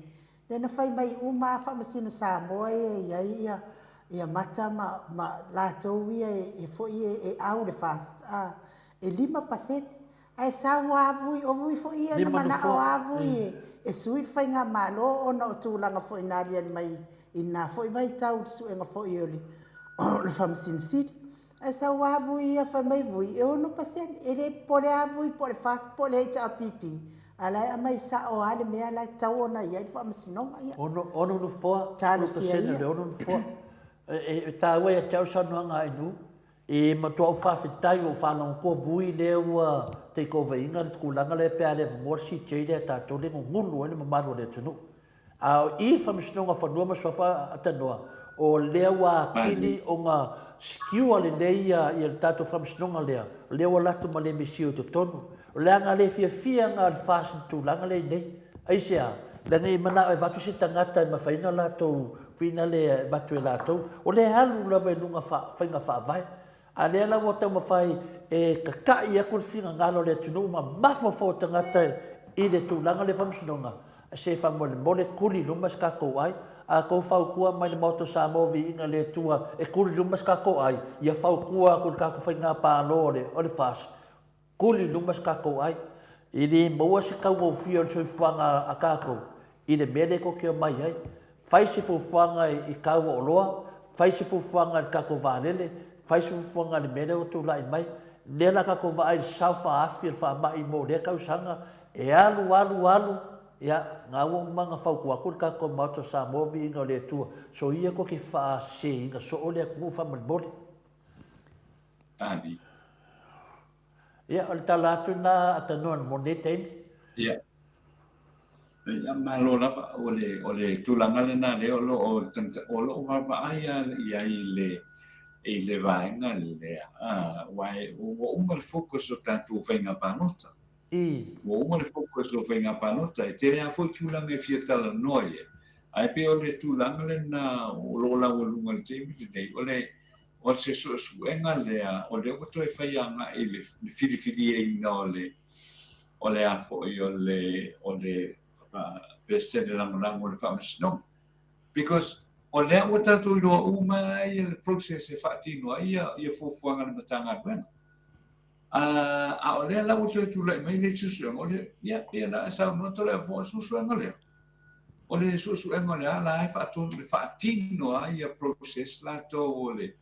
lea na fai mai uma lava faamasino Samoa ia e i ai ia ia mata ma ma latou ia e foi e au le FAST a, e 5%. Ae sau lava Vui, o Vui foi ia na manao lava Vui e sui le faigamalo ona o tulaga foi na aliali mai i lena foi vaitau i le suega foi o le Faamasino Sili. Ae sau lava Vui ia fai mai Vui e 6%. E le popole lava Vui po o le FAST po o le HRPP, a o la e aumai sao lava le mea la e tatau ona i ai le Faamasinoga. Ia.
Ono, ono nofoa,
Talosia ia.
Le ono nofoa. E taua ia te au saunoaga a Inu, E matua ou faafetai ua ou faalogo atu Vui lea ua take over ina le tulaga lea pe a le avanoa le CJ lea a tatou lea e gugulu ai le mamalu o le atunuu. A o i le Faamasinoga o Fanua ma Suafa a Tanoa, o lea ua atili ona secure lelei ia le tatou Faamasinoga lea, o lea ua alu atu ma le MSU i totonu. O le aga le fiafia lena o le FAST i le tulaga lea e i ai nei. Aisea? Leaga e manao e avatu se tagata e mafai ona latou Fina lea e avatu e latou, o lea e alu lava i luga faiga faavae. A lea la ua taumafai e tata'i atu le finagalo o le atunuu ma mafaufau o tagata i le tulaga lea faamasinoga, se faamolemole tuli i luma se tatou ai. A outou fautua mai i le Maota o Samoa viiga i le Atua e tuli i luma se tatou ai, ia fautua atu i le tatou faiga-palo o le FAST, Kuli i luma se tatou ai. E le maua se taugofie o le soifuaga a tatou i le mea lea tou te omai ai. Fai se fuafuaga i tau o oloa, fai se fuafuaga i le tatou vaalele, fai se fuafuaga i le mea lea ua tulai mai. Lea la tatou vaai i le sao faaafi o le faamai mo lea tausaga, e alu alu alu, ia, na ua uma ona fautua atu le tatou Maota o Samoa, viiga o le Atua, soia tou te faaseseina soo le atunuu faamolemole.
Ali.
Ia, o le tala atu lena a Tanoa mo lenei taimi.
Ia. Ia, malo lava. O le, o le tulaga lena lea o lo o, o lo o vaavaai lava i ai i le, i le vaega lea, aua ua uma le focus o tatou faiga palota. Ua uma le focus o faiga palota. E tele lava foi tulaga e fia talanoa i ai, ae pei o le tulaga lena o lo o laualuga i le taimi lenei, o le, O se suesuega lea o lea ua toe fai agai i le filifiliaina o le o le a foi o le o le Peresetene Lagolago o le Faamasinoga. Because o lea ua tatou iloa uma lava ia le process e faatino ai ia ia fuafuaga a le Matagaluega. A o lea la ua toe tulai mai le isi suesuega, o le, ia, pei ona e saunoa Toleafoa, o le suesuega lea. O le suesuega o le a la e faatonu e faatino lava ia process latou o le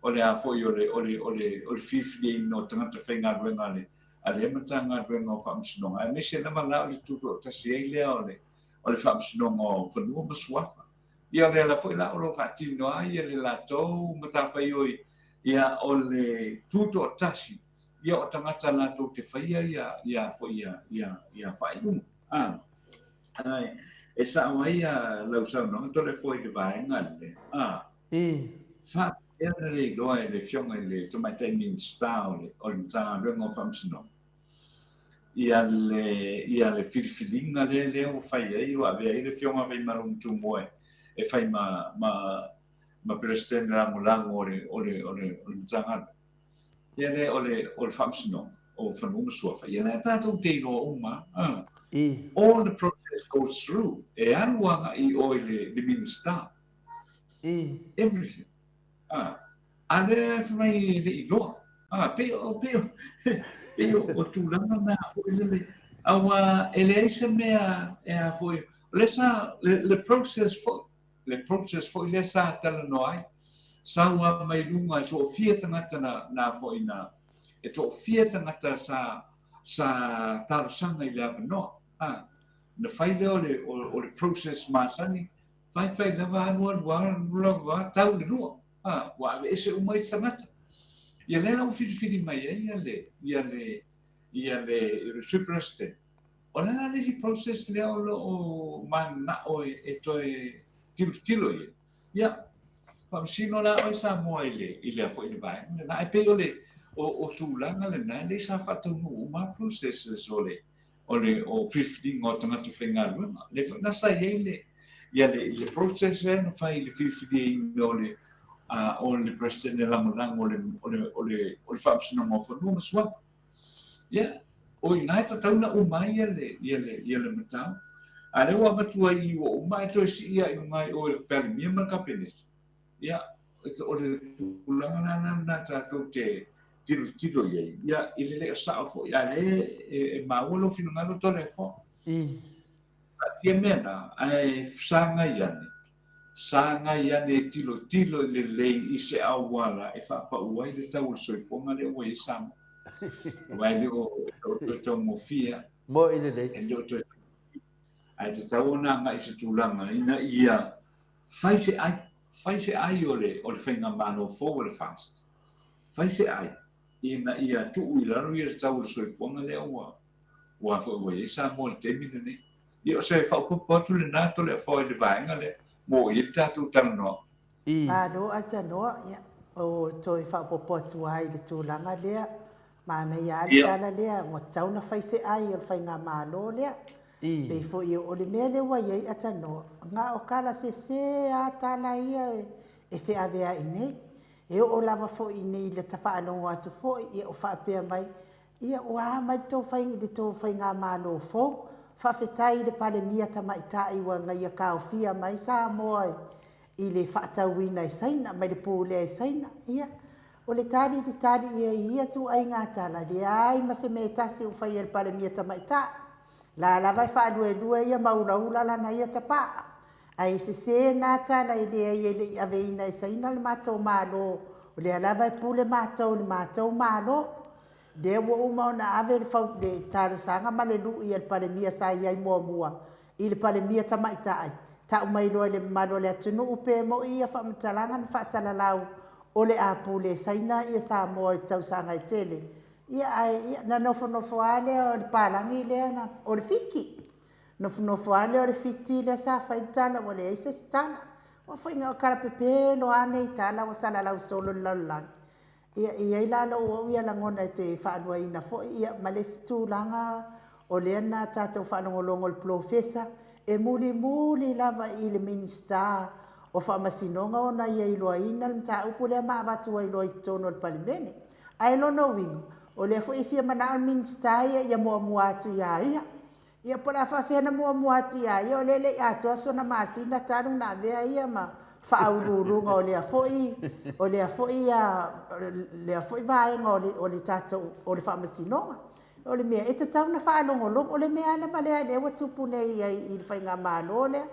o le a foi o le o le o le o le filifiliaina o tagata faigaluega a le a lea Matagaluega o Faamasinoga aemaise lava la o le tutoatasi ai lea o le o le Faamasinoga o Fanua ma Suafa. Ia o le ala foi la o lo o faatino ai ia le latou matafaioi ia o le tutoatasi ia o tagata latou te faia ia ia foi ia ia ia faaiuga. A. Ae, e sao ai lau saunoaga Toleafoa i le vaega lea, a. Faapea ona le iloa e le Afioga i le Tamaitai Minisita o le, o le Matagaluega o Faamasinoga ia le, ia le filifiliga lea, lea ua fai ai, ua avea ai le Afioga ia Faimalotoa Tumua e fai ma, ma, ma Peresetene Lagolago o le, o le, o le, o le Matagaluega. Ia lea o le, o le Faamasinoga o Fanua ma Suafa, ia lea tatou te iloa uma lava. All the process goes through, e alu agai i o i le, le Minisita. Everything. A, a lea e fai mai e le i iloa. A, pei o, pei o, pei o, o tulaga na foi lele. Aua e leai se mea e a foi, o lea sa, le, le process foi, le process foi lea sa talanoa ai, sau lava mai luga e toafia tagata na, na foi na, e toafia tagata sa, sa talosaga i le avanoa. A, na fai lea o le, o, o le process masani, fai fai lava alu alu alu lava tau le lua. A, ua aveese uma isi tagata. Ia lea la ua filifili mai ai ia le, ia le, ia le, le Sui President. O le a la le isi process lea o lo o mananao e, e toe tilotilo i ai? Ia, faamasino la oe Samoa i le, i lea foi le vaega lena. Ae pei o le, o, o tulaga lena, lea sa faataunuu uma processes o le, o le o filifiliga o tagata faigaluega. Lea foi na sa i ai le, ia le, le process lea na fai i le filifiliaina o le, uh, o le President e lagolago o le, o le, o le, o le Faamasinoga o Fanua ma Suafa. Ia, o i ina e tatau ona uma ai ia le, ia le, ia le mataupu. A lea ua avatu ai i ua uma ae toe sii lava i luga i o i le Palemia ma le Kapeneta. Ia, o le tulaga la lena tatou te tilotilo i ai, ia, i le le o sao foi, a lea e, e maua lou finagalo Toleafoa. Taatia mea na, ae sagai ane, sagai ane e tilotilo i lelei i se auala e faapau ai le tau o le soifuaga lea ua i ai Samoa. Aua e le o, e le o toe taugofie.
Mo'i lelei.
E le o toe taugofie. Ae tatau ona agai i se tulaga ina ia fai se ai, fai se ai o le, o le faigamalo fou a le FAST. Fai se ai ina ia tuu i lalo ia le tau o le soifuaga lea ua, ua foi ua i ai Samoa i le taimi lenei. Ia o se faaopoopo atu lena Toleafoa i le vaega lea mo i ai le tatou talanoaga.
I.
Malo Atanoa, ia o toe faaopoopo atu ai i le tulaga lea, manaia lava le tala lea, ua tatau ona fai se ai o le faigamalo lea.
I.
Pei foi o le mea lea ua i ai Atanoa, na o tala sese lava tala ia e feaveai nei. E oo lava foi i nei i le ta faalogo atu foi, ia o faapea mai, Ia, ua a mai le tou fai, le tou faigamalo fou? Faafetai i le Palemia Tamaitai ua na ia taofia mai Samoa i le faatauina e Saina, mai le pulea e Saina. Ia, o le tali i le tali i ai i ia ituaiga tala, leai ma se mea e tasi ua faia e le Palemia Tamaitai. La lava e faaluelue ia ma ulaula lana ia tapaa. Ae sese na tala e leai e le i aveina e Saina le matou Malo, o lea lava e pule matou i le matou Malo. Lea ua uma ona ave le fau, le talosaga ma le lui a le Palemia sa i ai muamua i le Palemia Tamaitai, tau mai loa i le mamalu o le atunuu pe moi ia faamatalaga na faasalalau o le a pule e Saina ia Samoa i tausaga e tele. Ia ae ia na nofonofo lava lea o le palagi lea na, o le Fiti. Nofonofo lava lea o le Fiti lea sa fai le tala ua leai se isi tala. Ua foi na o tala pepelo lava nei tala ua salalau solo i le lalolagi. Ia, e i ai la lou au ia lagona e te faaluaina foi, ia, ma le isi tulaga o lea na tatou faalogologo i le polofesa, e mulimuli lava i le Minisita o Faamasinoga ona ia iloaina le mataupu lea ma avatu ai loa i totonu o le Palemene. Ae lona uiga, o lea foi e fia manao le Minisita ia ia muamua atu ia ia. Ia po o le a faafefea ona muamua atu ia ia, o lea e le i atoa sona masina talu ona avea ia ma faauluuluga o lea foi, o lea foi, lea foi vaega o le, o le tatou, o le Faamasinoga. O le mea, e tatau ona faalogologo, o le mea lava lea lea ua tupu nei i i le Faigamalo lea,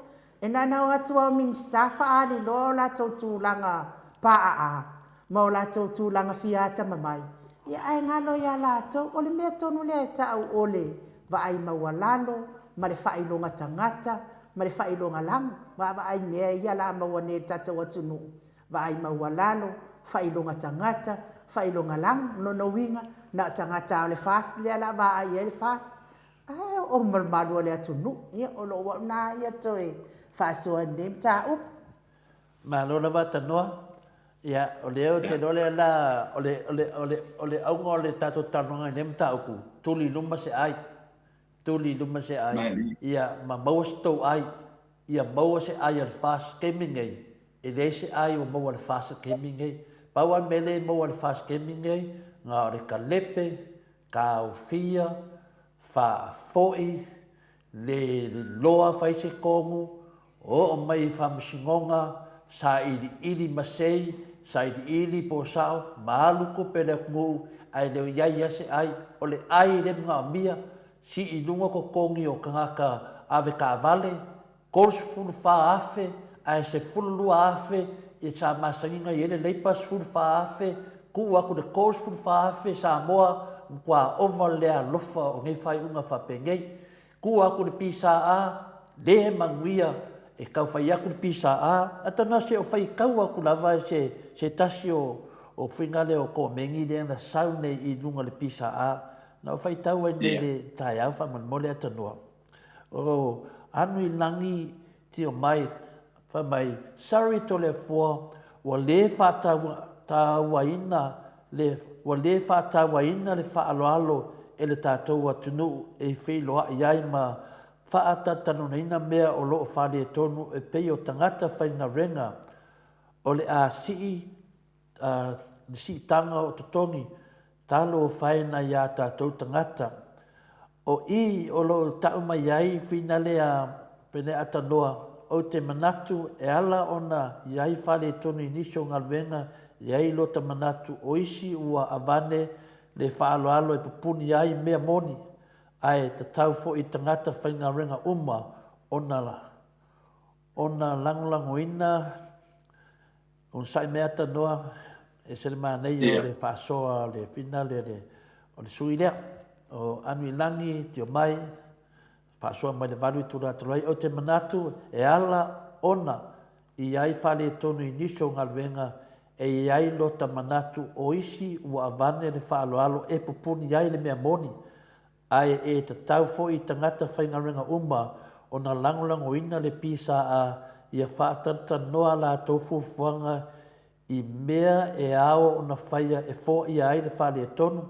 E nanao atu lava o Minisita faaali loa o latou tulaga paaa ma o latou tulaga fia atamamai, ia ae galo ia latou. O le mea tonu lea e tau o le vaai maualalo ma le faailoga tagata ma le faailoga lago. Vaavaai mea ia la maua nei e le tatou atunuu, vaai maualalo, faailoga tagata, faailoga lago. O lona uiga, na o tagata lava o le FAST lea o le a vaai i ai le FAST, Ae o malumalu o le atunuu, ia o lou au na ia toe faasoa i lenei mataupu.
Malo lava Tanoa. Ia, o lea ou te iloa lea la, o le, o le, o le, o le auga o le tatou talanoaga i lenei mataupu, tuli i luma se ai. Tuli i luma se ai. Ia, ma maua se tou ai. Ia maua se ai a le FAST taimi nei. E leai se ai ua maua e le FAST i le taimi nei. Pau lava le mea lea e maua e le FAST i le taimi nei, na o le kalepe, Taofia, faafoi, le loa fai se tonu, oo mai i faamasinoga, sailiili masei, sailiili po sao, ma alu tupe le atunuu, ae le o i ai lava se ai. O le ai e le manaomia, Sii i luga totogi o tagata ave taavale, 34,000 ae 12,000 i sa masaniga i ai le Leipa, 14,000, tuu atu le 34,000 Samoa, matua ova le alofa o nei faaiuga faapenei. Tuu atu le PSA, le manuia e tau fai atu le PSA, atonu se o faitau atu lava e se, se tasi o, o fuiga lea o komeni lea na sau nei i luga o le PSA, Na ou faitau ai nei le taeao faamolemole Atanua. O anu i lagi tio mai fai mai sorry Toleafoa ua le faatauaina le ua le faatauaina le faaaloalo e le tatou atunuu e feiloai ai ma faatatalanoaina mea o lo o faaletonu e pei o tagata faigaluega o le a sii a le siitaga o totogi talo fae nai a tatou tagata. O i o lo o tau mai ai finale a Pene Atanoa, ou te manatu e ala ona i ai faaletonu i nisi o galuega i ai lota manatu o isi ua avane le faaaloalo e pupuni ai mea moni, ae tatau foi i tagata faigaluega uma ona ona lagolagoina Onosai mea tanoa, ese le manaia o le faasoa o le finale o le, o le sui lea. O anu i lagi, tio mai, faasoa mai le valu i tula talu ai. Ou te manatu e ala ona i ai faaletonu i nisi o galuega e i ai lota manatu o isi ua avane le faaaloalo e pupuni ai le mea moni, ae e tatau foi i tagata faigaluega uma ona lagolagoina le PSA ia faatalatalanoa a latou fuafuaga i mea e ao ona faia e foaia ai le faaletonu.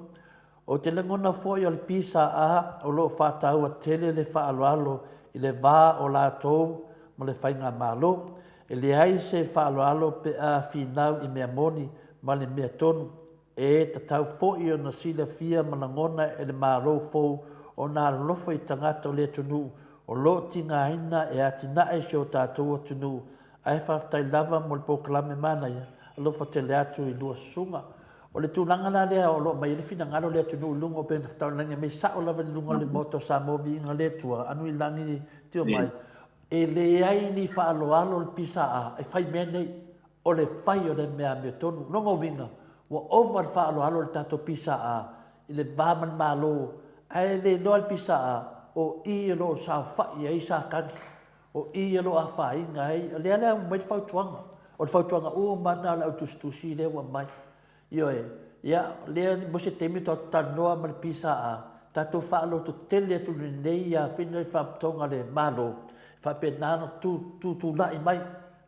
Ou te lagona foi o le PSA o lo o faataua tele le faaaloalo i le va o latou ma le Faigamalo. E leai se faaaloalo pe a finau i mea moni ma le mea tonu. E tatau foi ona silafia ma lagona e le Malo fou ona alolofa i tagata o le atunuu o lo o tigaina e atinae si o tatou atunuu, ae faafetai lava mo le polokalame manaia, alofa tele atu i lua susuga. O le tulaga la lea o lo o aumai ai le finagalo o le atunuu i luga o pei ona fetaulagi mai sao lava i luga o le Maota o Samoa viiga le Atua anu i lagi tio mai e leai ni faaaloalo le PSA e fai mea nei. O le fai o le mea amiotonu. Lona uiga, ua ova le faaaloalo o le tatou PSA i le va ma le Malo, ae le iloa e le PSA o i o lo o saofai ai Satani, o i o lo o afaina ai. O lea la e aumai le fautuaga. O le fautuaga uma lava lena o le au tusitusi lea ua aumai. Ioe. Ia, lea mo se taimi tatou talanoa ma le PSA, tatou faalototele atu lenei ia fina i faapitoga a le Malo, faapena ona tutulai mai,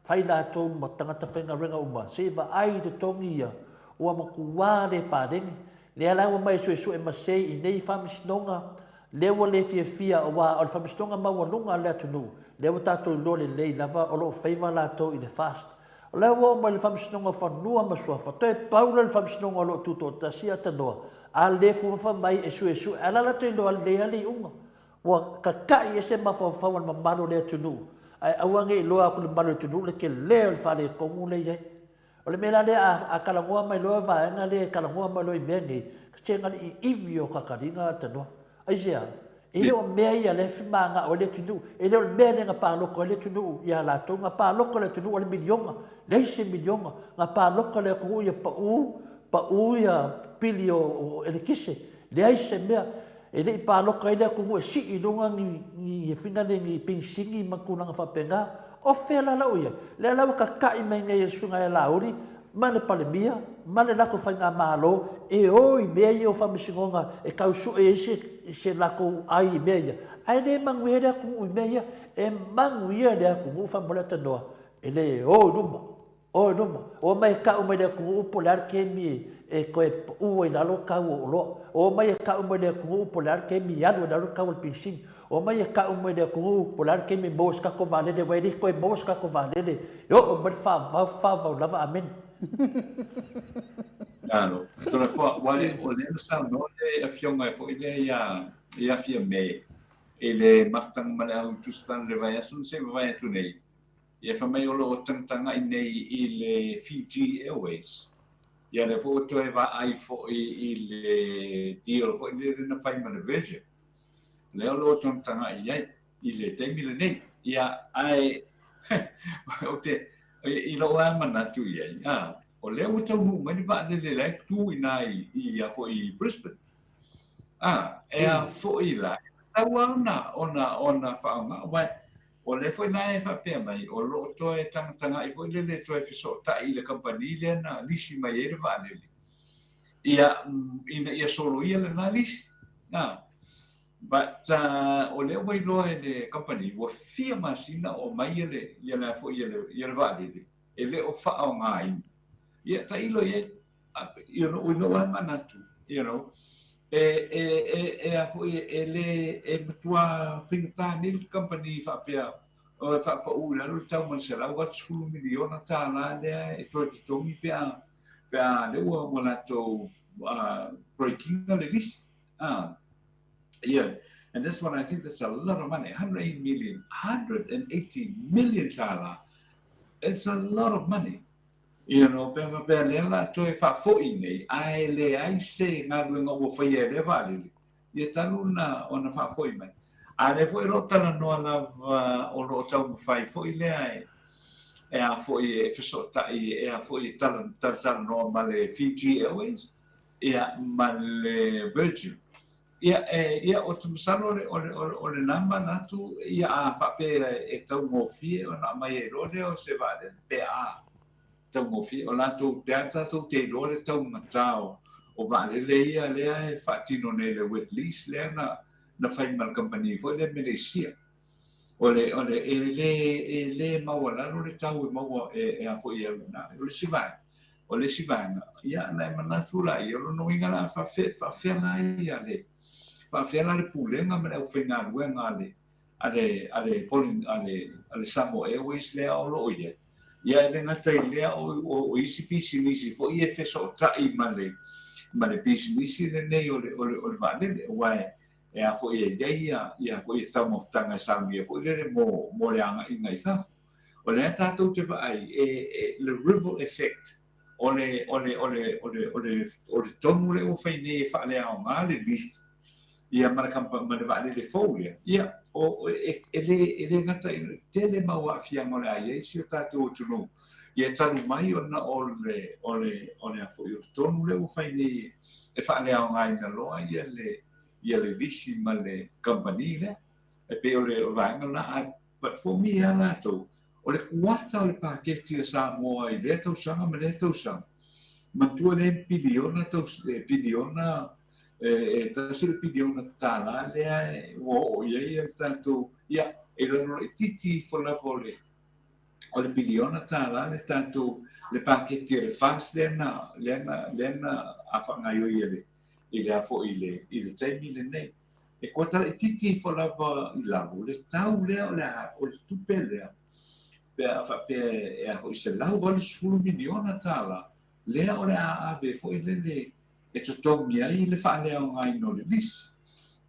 fai latou ma tagata faigaluega uma, se i vaai i totogi ia, ua matua le paleni. Lea la ua omai e suesue ma sei i nei faamasinoga, lea ua le fiafia aua o le faamasinoga maualuga a le atunuu, lea ua tatou iloa lelei lava o lo o favour latou i le fast. O la ua oo mai i le Faamasinoga o Fanua ma Suafa, toe pau lea o le Faamasinoga o lo o tutoatasi ia tanoa, a le fuafa mai e suesue, ae la latou iloa lelei lava le iuga. Ua tata'i ese mafaufau a le mamalu o le atunuu, ae aua ne i iloa atu i le mamalu o le atunuu le tele o le faaletonu lea e i ai. O le mea la lea, a, a talanoa mai loa vaega lea e talanoa mai loa i mea nei, se na o le iivi o takaliga tanoa. Aisea? E le o mea ia lea e manao ai le atunuu. E le o le mea lea na palota ai le atunuu ia latou. Na palota le atunuu o le miliona. Leai se miliona. Na palota le atunuu ia pau, pau ia pili o, o elekise. Leai se mea. E le i palota ai le atunuu e sii i luga ni, ni fina nei, ni penisini ma tulaga faapena. O fea la la ua i ai? Lea la ua tata'i mai nei e le Susuga ia Laauli ma le Palemia ma le latou faigamalo e o i mea ia o faamasinoga e tau sue ai se, se latou ai i mea ia. Ae le manuia le atunuu i mea ia. E manuia le atunuu faamolemole e le o i luma. O i luma. Omai e tau mai le atunuu po o le a le taimi e toe pau ai i lalo tau o oloa. Omai e tau mai le atunuu po o le a le taimi e alu ai i lalo le tau o le penisini. Omai e tau mai le atunuu po o le a le taimi e maua ai se tatou vaalele aua e le toe maua se tatou vaalele e oo mai le faavavau, faavavau lava. Amene.
Malo. Toleafoa, aua o lea na saunoa le Afioga foi lea ia, ia Fiame i le mafutaga ma le au Tusitala i le vaiaso na se i mavae atu nei, Ia fai mai o lo o tagatagai nei i le Fiji Airways. Ia lea foi ua toe vaai foi i le deal foi lele na fai ma le Virgin. Lea o lo o tagatagai i ai i le taimi lenei. Ia, ae ou te, i lou lava manatu i ai, a, o lea ua taunuu mai le vaalele la e tu i ina i, i, a foi i Brisbane. A, e a foi la, e tatau lava ona, ona, ona faaaoga, aua o lea foi la e faapea mai, o lo o toe tagatagai foi lele e toe fesootai i le kamupani lea na lisi mai ai le vaalele, ia, ina ia soloia lena lisi. A, but o lea ua iloa e le kamupani, ua fia masina o aumai ia le, ia le a foi, ia le, ia le vaalele, e le o faaaogaina. Ia, tailo i ai, you know, i lou lava manatu, you know, e, e, e, e a foi, e le, e matua faigata nei le kamupani faapea, o e faapauu i lalo le tau ma le $180 miliona tala lea e toe totogi pe a, pe a lea ua, ua latou break ina le lisi. Yeah. And that's what I think that's a lot of money. 180 million, 180 million tala. It's a lot of money. You know, pe a faapea lea la toe faafoi nei, ae leai se galuega ua faia e lea vaalele, ia talu ona ona faafoi mai. A o lea foi o lo o talanoa lava o lo o taumafai foi lea e e a foi e fesootai e a foi e talatalanoa ma le Fiji Airways ia ma le Virgin. Ia e ia ou te masalo o le o le o lena manatu ia a faapea e taugofie ona aumai ai loa lea o se vaalele pe a taugofie. O latou pe a tatou te iloa le taugata o o vaalele ia lea e faatino nei le wet lease lea na na fai ma le kamupani foi lea Meleisia. O le o le e le e le maualalo le tau e maua e e a foi e alu i ina. O le isi vaega, o le isi vaega, ia ona e manatu laia, o lona uiga la faafefea faafefea la ia le faafefea la le pulega ma le aufaigaluega a le a le a le a le a le Samoa Airways lea o lo o i ai. Ia e le gata i lea o o o isi pisinisi foi e fesootai ma le ma le pisinisi lenei o le o le o le vaalele aua e e a foi e i ai ia ia foi e taumafataga e saunia foi lele mo mo le agaiga i fafo. O lea tatou te vaai e e le ripple effect o le o le o le o le o le o le tonu lea ua fai nei e faaleaoga le lease ia ma le ma le vaalele fou lea, ia o e e le e le gata i le tele mau aafiaga o le a i ai si o tatou atunuu ia talu mai ona o le o le o le a foi o le tonu lea ua fai nei e faaleaogaina loa ia le ia le lisi ma le kamupani lea. E pei o le vaega lena, ae but for me ia latou, o le kuata o le paketi a Samoa i lea tausaga ma lea tausaga, manatua lea e piliona taus, e piliona, e, e tasi le piliona tālā lea e, ua oo i ai le tatou, ia, e lalo laitiiti ifo lava o le, o le piliona tālā le tatou, le paketi a le FAST lea na, lea na, lea na a faagaoioi e le, i le a foi i le, i le taimi lenei. E kuata laitiiti ifo lava i lalo le tau lea o le a, o le tupe lea, pe a faapea e a foi $180 miliona tālā, lea o le a ave foi lele e totogi ai le faaleaogaina o le lisi.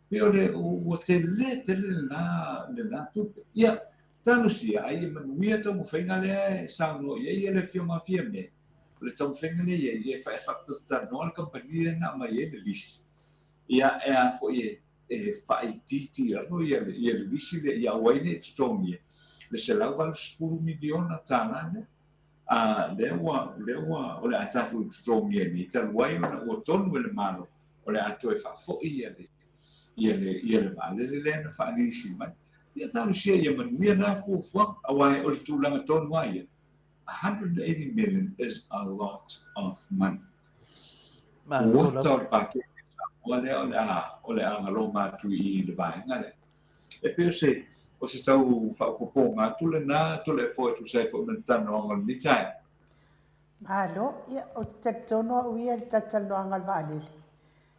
Pei o le, ua tele tele lena, lena tupe. Ia, talosia ai e manuia taumafaiga lea e saunoa i ai le Afioga a Fiame, o le taumafaiga lea e i ai, e faatalatanoa le kamupani lea na aumai ai le lisi. Ia, e a foi e, e faaitiiti lalo ia le, ia le lisi lea, ia aua ai ne i totogia le $180 miliona tālā lea. A, lea ua, lea ua, o le a tatou totogia nei, talu ai ona ua tonu e le Malo, o le a toe faafoi ia le, ia le, ia le vaalele lea na faalisi mai. Ia talosia ia manuia na fuafuaga, aua o le tulaga tonu lava ia, $180 million is a lot of money.
Malo
lava. O le paketi a Samoa lea o le a, o le a galoma atu i le vaega lea. E pei o se, o se tau faaopoopoga atu lena, Toleafoa e tusa ai foi ma le talanoaga o lenei taeao.
Malo, ia, ou te talitonu au ia i le talatalanoaga o le vaalele.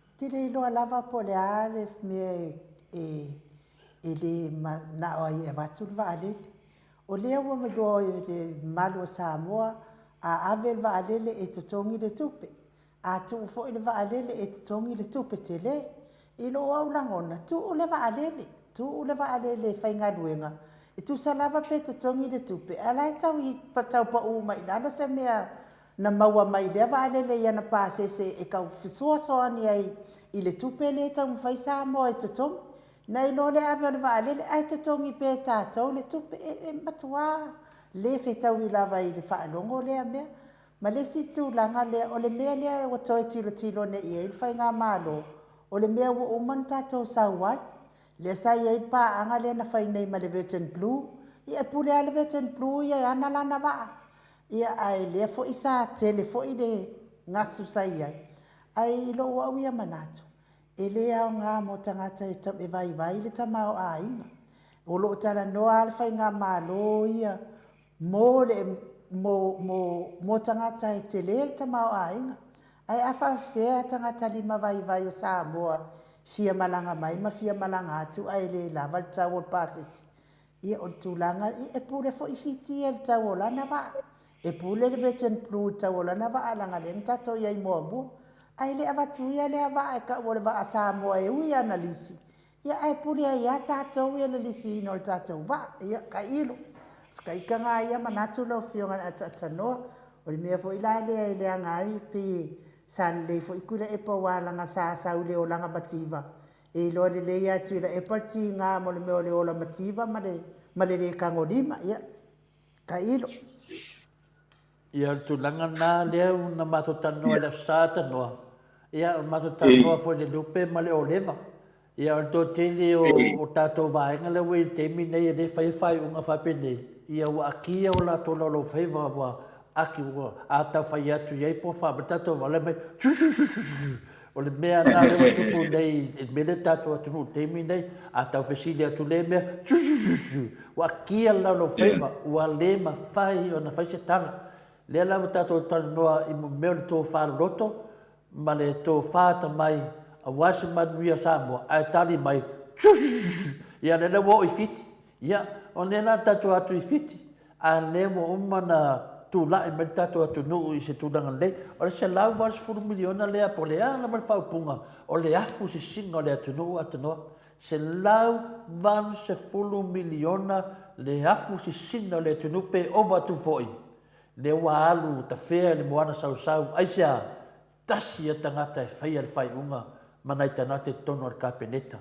Ou te le iloa lava po o le a le mea e, e le manao ai e avatu le vaalele. O lea ua iloa e le mamalu o Samoa, a ave le vaalele e totogi le tupe, a tuu foi le vaalele e totogi le tupe tele. I lou au lagona, tuu le vaalele, tuu le vaalele e faigaluega, e tusa lava pe totogi le tupe, ae la e tau i tau pau mai i lalo se mea na maua mai i lea vaalele i ana pasese e tau fesoasoani ai i le tupe lea e taumafai Samoa e totogi. Na iloa le ave o le vaalele ae totogi pea e tatou le tupe. E, e matuā le fetaui lava i le faalogo lea mea. Ma le isi tulaga lea, o le mea lea ua toe tilotilo nei i ai le Faigamalo, o le mea ua uma ona tatou sau ai. Lea sa i ai le paaga lea na fai nei ma le Virgin Blue, ia e pule lava le Virgin Blue ia e ana lana vaa. Ia ae lea foi sa tele foi le gasu sa i ai. Ae i lou au ia manatu, e le aoga mo tagata e vaivai le tamaoaiga. O lo o talanoa lava le Faigamalo ia mo le mo mo mo tagata e tele le tamaoaiga. Ae a faafefea tagata limavaivai o Samoa fia malaga mai ma fia malaga atu ae le lava le tau o le pasese? Ia o le tulaga, ia e pule foi Fiti ia i le tau o lana vaa. E pule le Virgin Blue i le tau o lana vaa leaga lea na tatou i ai muamua. Ae le avatu ia lea vaa e tau o le vaa Samoa e ui lava ina lisi, ia ae pule ai lava tatou ia i le lisiina o le tatou vaa. Ia, tailo. O si ta ita lena ia manatu lau Afioga i le Ataatanoa. O le mea foi la lea e leaga ai, pei sa lelei foi Tuilaepa aua leaga sa sau i le olaga mativa, e iloa lelei lava e Tuilaepa le tiga mo le mea o le ola mativa ma le ma le le tagolima. Ia, tailo.
Ia, o le tulaga lena lea na matou talanoa i le Aso Sa tanoa. Ia, o le matou talanoa foi i le lupe ma le oleva. Ia, o le toatele o, o tatou vaega lea ua i le taimi nei e le faia faaiuga faapenei, ia ua akia o latou laulaufaiva ua aki ua a tau fai atu i ai po o faamai tatou vala mai O le mea lena lea ua tupu nei i le mea lea tatou atunuu i le taimi nei, a tau fesili atu lea mea, ua akia le laulaufaiva, ua le mafai ona fai se tala. Lea la ua tatou talanoa i mea o le tofa loloto ma le tofa atamai aua se manuia o Samoa, ae tali mai, ia lea la ua oo i Fiti. Ia, o lea la tatou atu i Fiti, a lea ua uma ona tulai mai le tatou atunuu i se tulaga lelei. O le $180 miliona lea po o le a lava le faaupuga, o le afu sisiga o le atunuu Atanoa. $180 miliona le afu sisina o le atunuu pe ova atu foi, lea ua alu tafea i le moana sausau. Aisea? Tasi ia tagata e faia le faaiuga ma nai tagata i totonu o le Kapeneta.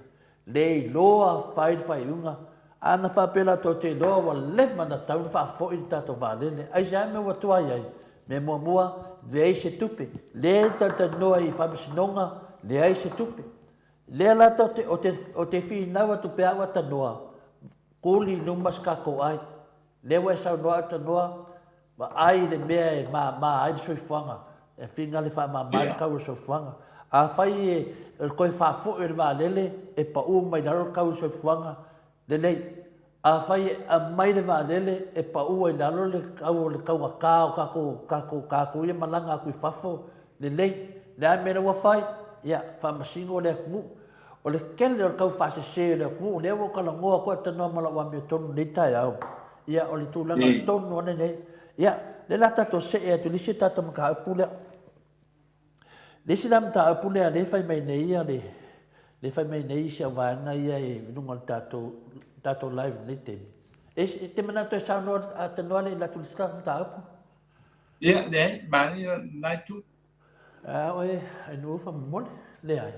Le iloa fai le faaiuga. A na faapea latou te iloa ua leva ona tatau ona faafoi le tatou vaalele. Aisea mea ua tuai ai? Mea muamua, leai se tupe. Lea e talatalanoa i faamasinoga, leai se tupe. Lea la tou te, o te, o te finau atu pea au atanoa, kuli i luma se tatou ai. Lea ua e saunoa atanoa, Vaai i le mea e māmā ai le soifuaga, e finga le faamāmā ai le tau o le soifuaga. Afai e o le toe faafoi o le vaalele e pau mai lalo le tau o le soifuaga, lelei. Afai e aumai le vaalele e pau ai lalo le tau o le taugata o tatou, tatou, tatou ia malaga atu i fafo, lelei. Le a le mea la ua fai? Ia, faamasino le atunuu. O le tele o le tau faasese o le atunuu, lea ua ou talanoa atu ae talanoa ma lau amiotonu i lenei taeao, ia, o le tulaga tonu lava lenei. Ia, lea la tatou see atu i le isi tatou mataupu lea. Le isi la mataupu lea lea e fai mai nei ia le lea e fai mai nei isi au vaega ia i luga o le tatou tatou live i lenei taimi. E, e te manatu e saunoa atanoa le i latu le isi tatou mataupu?
Ia, leai, manaia lena itu.
A oe, ai nuu faamolemole. Leai.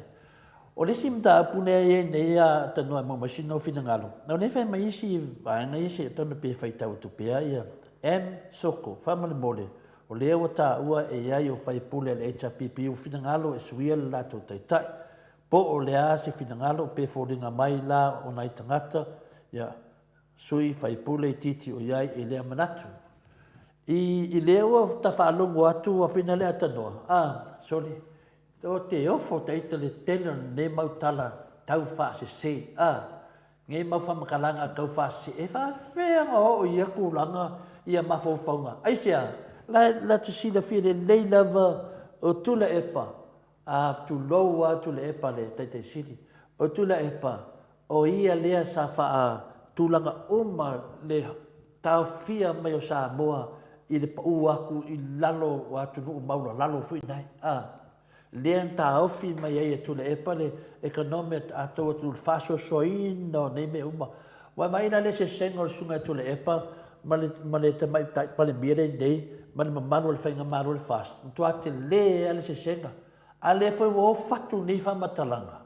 O le isi mataupu lea e i ai nei a tanoa e maua mai sina finagalo, o lea e fai mai isi vaega ia se tonu pe faitau atu pea ia M Soko, faamolemole, o lea ua taua e i ai o faipule a le HRPP ua finagalo e suia le latou taitai. Po o le a se finagalo pe foliga mai la o nai tagata, ia, sui faipule itiiti o i ai i lea manatu. I, i lea ua ta faalogo atu ua fina le atanoa, a, sole, o te ofo ta ita le tele o lenei mau tala tau faasese, a, nei mau faamatalaga tau faasese, e faafefea ona oo i ia tulaga ia mafaufauga. Aisea? La, la te silafia lelei lava o Tuilaepa, a, tulou lava Tuilaepa le Taitaisili, o Tuilaepa, O ia lea sa faatulaga uma le taofia mai o Samoa i le pau atu i lalo o atunuu maulalalo foi nai, a. Lea na taofi mai ai e Tuilaepa le economy a tatou atunuu i le faasoasoaina o nei mea uma. Ua vaai la le eseesega o le susuga ia Tuilaepa ma le, ma le Tamaitai Palemia lenei ma le mamalu o le Faigamalo o le FAST, matua tele lava le eseesega. A lea foi ua o fatu nei faamatalaga.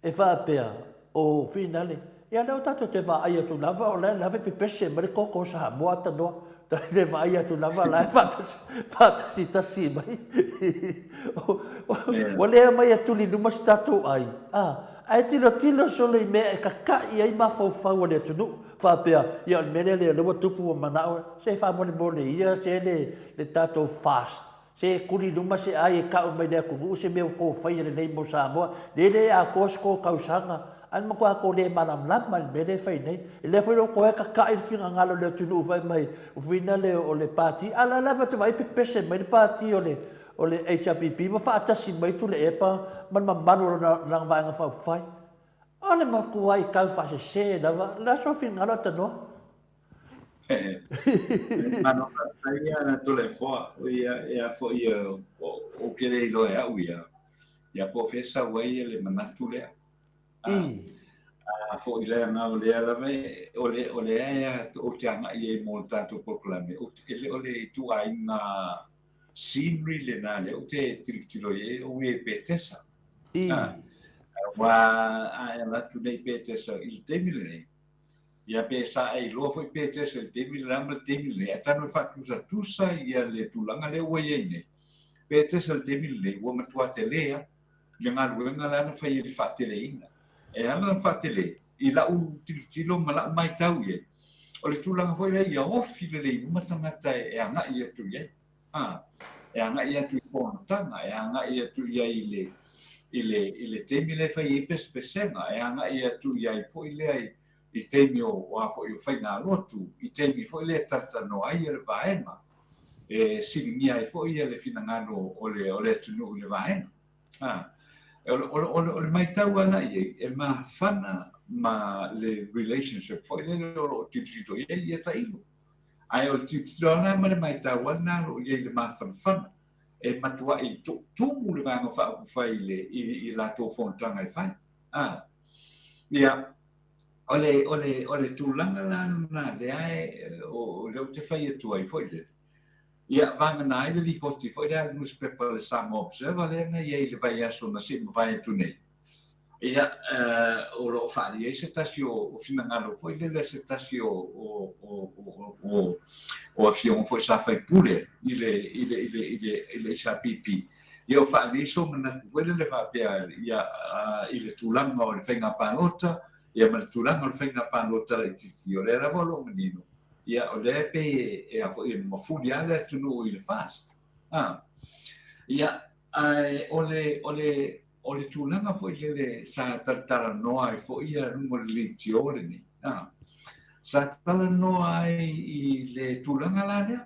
E faapea, O Finale, ia lea ua tatou te vaai atu lava o la e lava e pepese mai le koko o Samoa tanoa. Tatou te vaai atu lava la e faatasi, faatasi tasi mai. Ua le aumai e tuli i luma se tatou ai, a, ae tilotilo solo i mea e kaka'i ai mafaufau o le atunuu, faapea, ia o le mea lea lea ua tupu ua mana'o, se faamolemole ia se le, le tatou fast Se kuli luma se ai e kau mai le atunuu se mea ua tou faia lelei mo Samoa, lele e atoa se tou tausaga, ae na matua tou le malamalama i le mea lea e fai nei. E lea foi la ua toe tata'i le finagalo o le atunuu fai mai ua fina le o le Pati, a o la lava e te vaai pepese mai le Pati o le o le HRPP ma faatasi mai Tuilaepa ma le mamalu o lana Vaega Faaupufai. O le matuai taufaasese lava, o le a sou finagalo Atanoa?
Malo faafetai ia Toleafoa, ia ia foi ou te le iloa e au ia, ia po o fea e sau ai le manatu lea. A foi lea na o lea lava o le o lea e ou te agai ai mo le tatou polokalame, e le o le ituaiga scenery lena lea ou te tilotilo i ai o e Petesa. Aua a e alu atu nei i Petesa i le taimi lenei, Ia pe sa e iloa foi pe tese i le taimi lena ma le taimi lenei, ae talu e faatusatusa ia le tulaga lea ua i ai nei, pe tese i le taimi lenei, ua matua tele lava le galuega la na fai i le faateleina. E ala ona faatele, i lau tilotilo ma lau matau i ai, o le tulaga foi lea ia ofi lelei uma tagata e agai atu i ai, a, e agai atu i fonotaga, e agai atu i ai i le, i le, i le taimi lea e fai ai pesepesega, e agai atu i ai foi lea i, i taimi o, o a foi o faigalotu, i taimi foi lea e talatalanoa ai le vaega, e siligia ai foi le finagalo o le, o le atunuu i le vaega. A, o, o, o, o le matau lava la i ai, e mafana ma le relationship foi lele o lo o tilotilo i ai ia tailo. Ae o le tilotilo lava lena ma le matau lava lena o lo o i ai i le mafanafana, e matuai tumu le Vaega Faaupufai i le, i, i latou fonotaga e fai. A, ia, o le, o le, o le tulaga la lena lea e, o, lea ou te fai atu ai foi lele, ia, vagana ai le lipoti foi lea a le nusipepa le Samoa Observer lea na i ai i le vaiaso na sei mavae atu nei, Ia, o lo o faaalia ai se tasi o finagalo foi lele a se tasi o o afioga foi sa faipule i le i le i le i le i le HRPP. Ia o faaalia ai sou manatu foi lele faapea ia i le tulaga o le faiga palota ia ma le tulaga o le faiga palota laitiiti, o lea lava o lo o manino, ia o lea e pei e a foi e mafuli lava le atunuu i le FAST. A, ia, ae o le o le O le tulaga foi lele sa talatalanoa ai foi ia luga o le leitio lenei, a, sa talanoa ai i le tulaga la lea.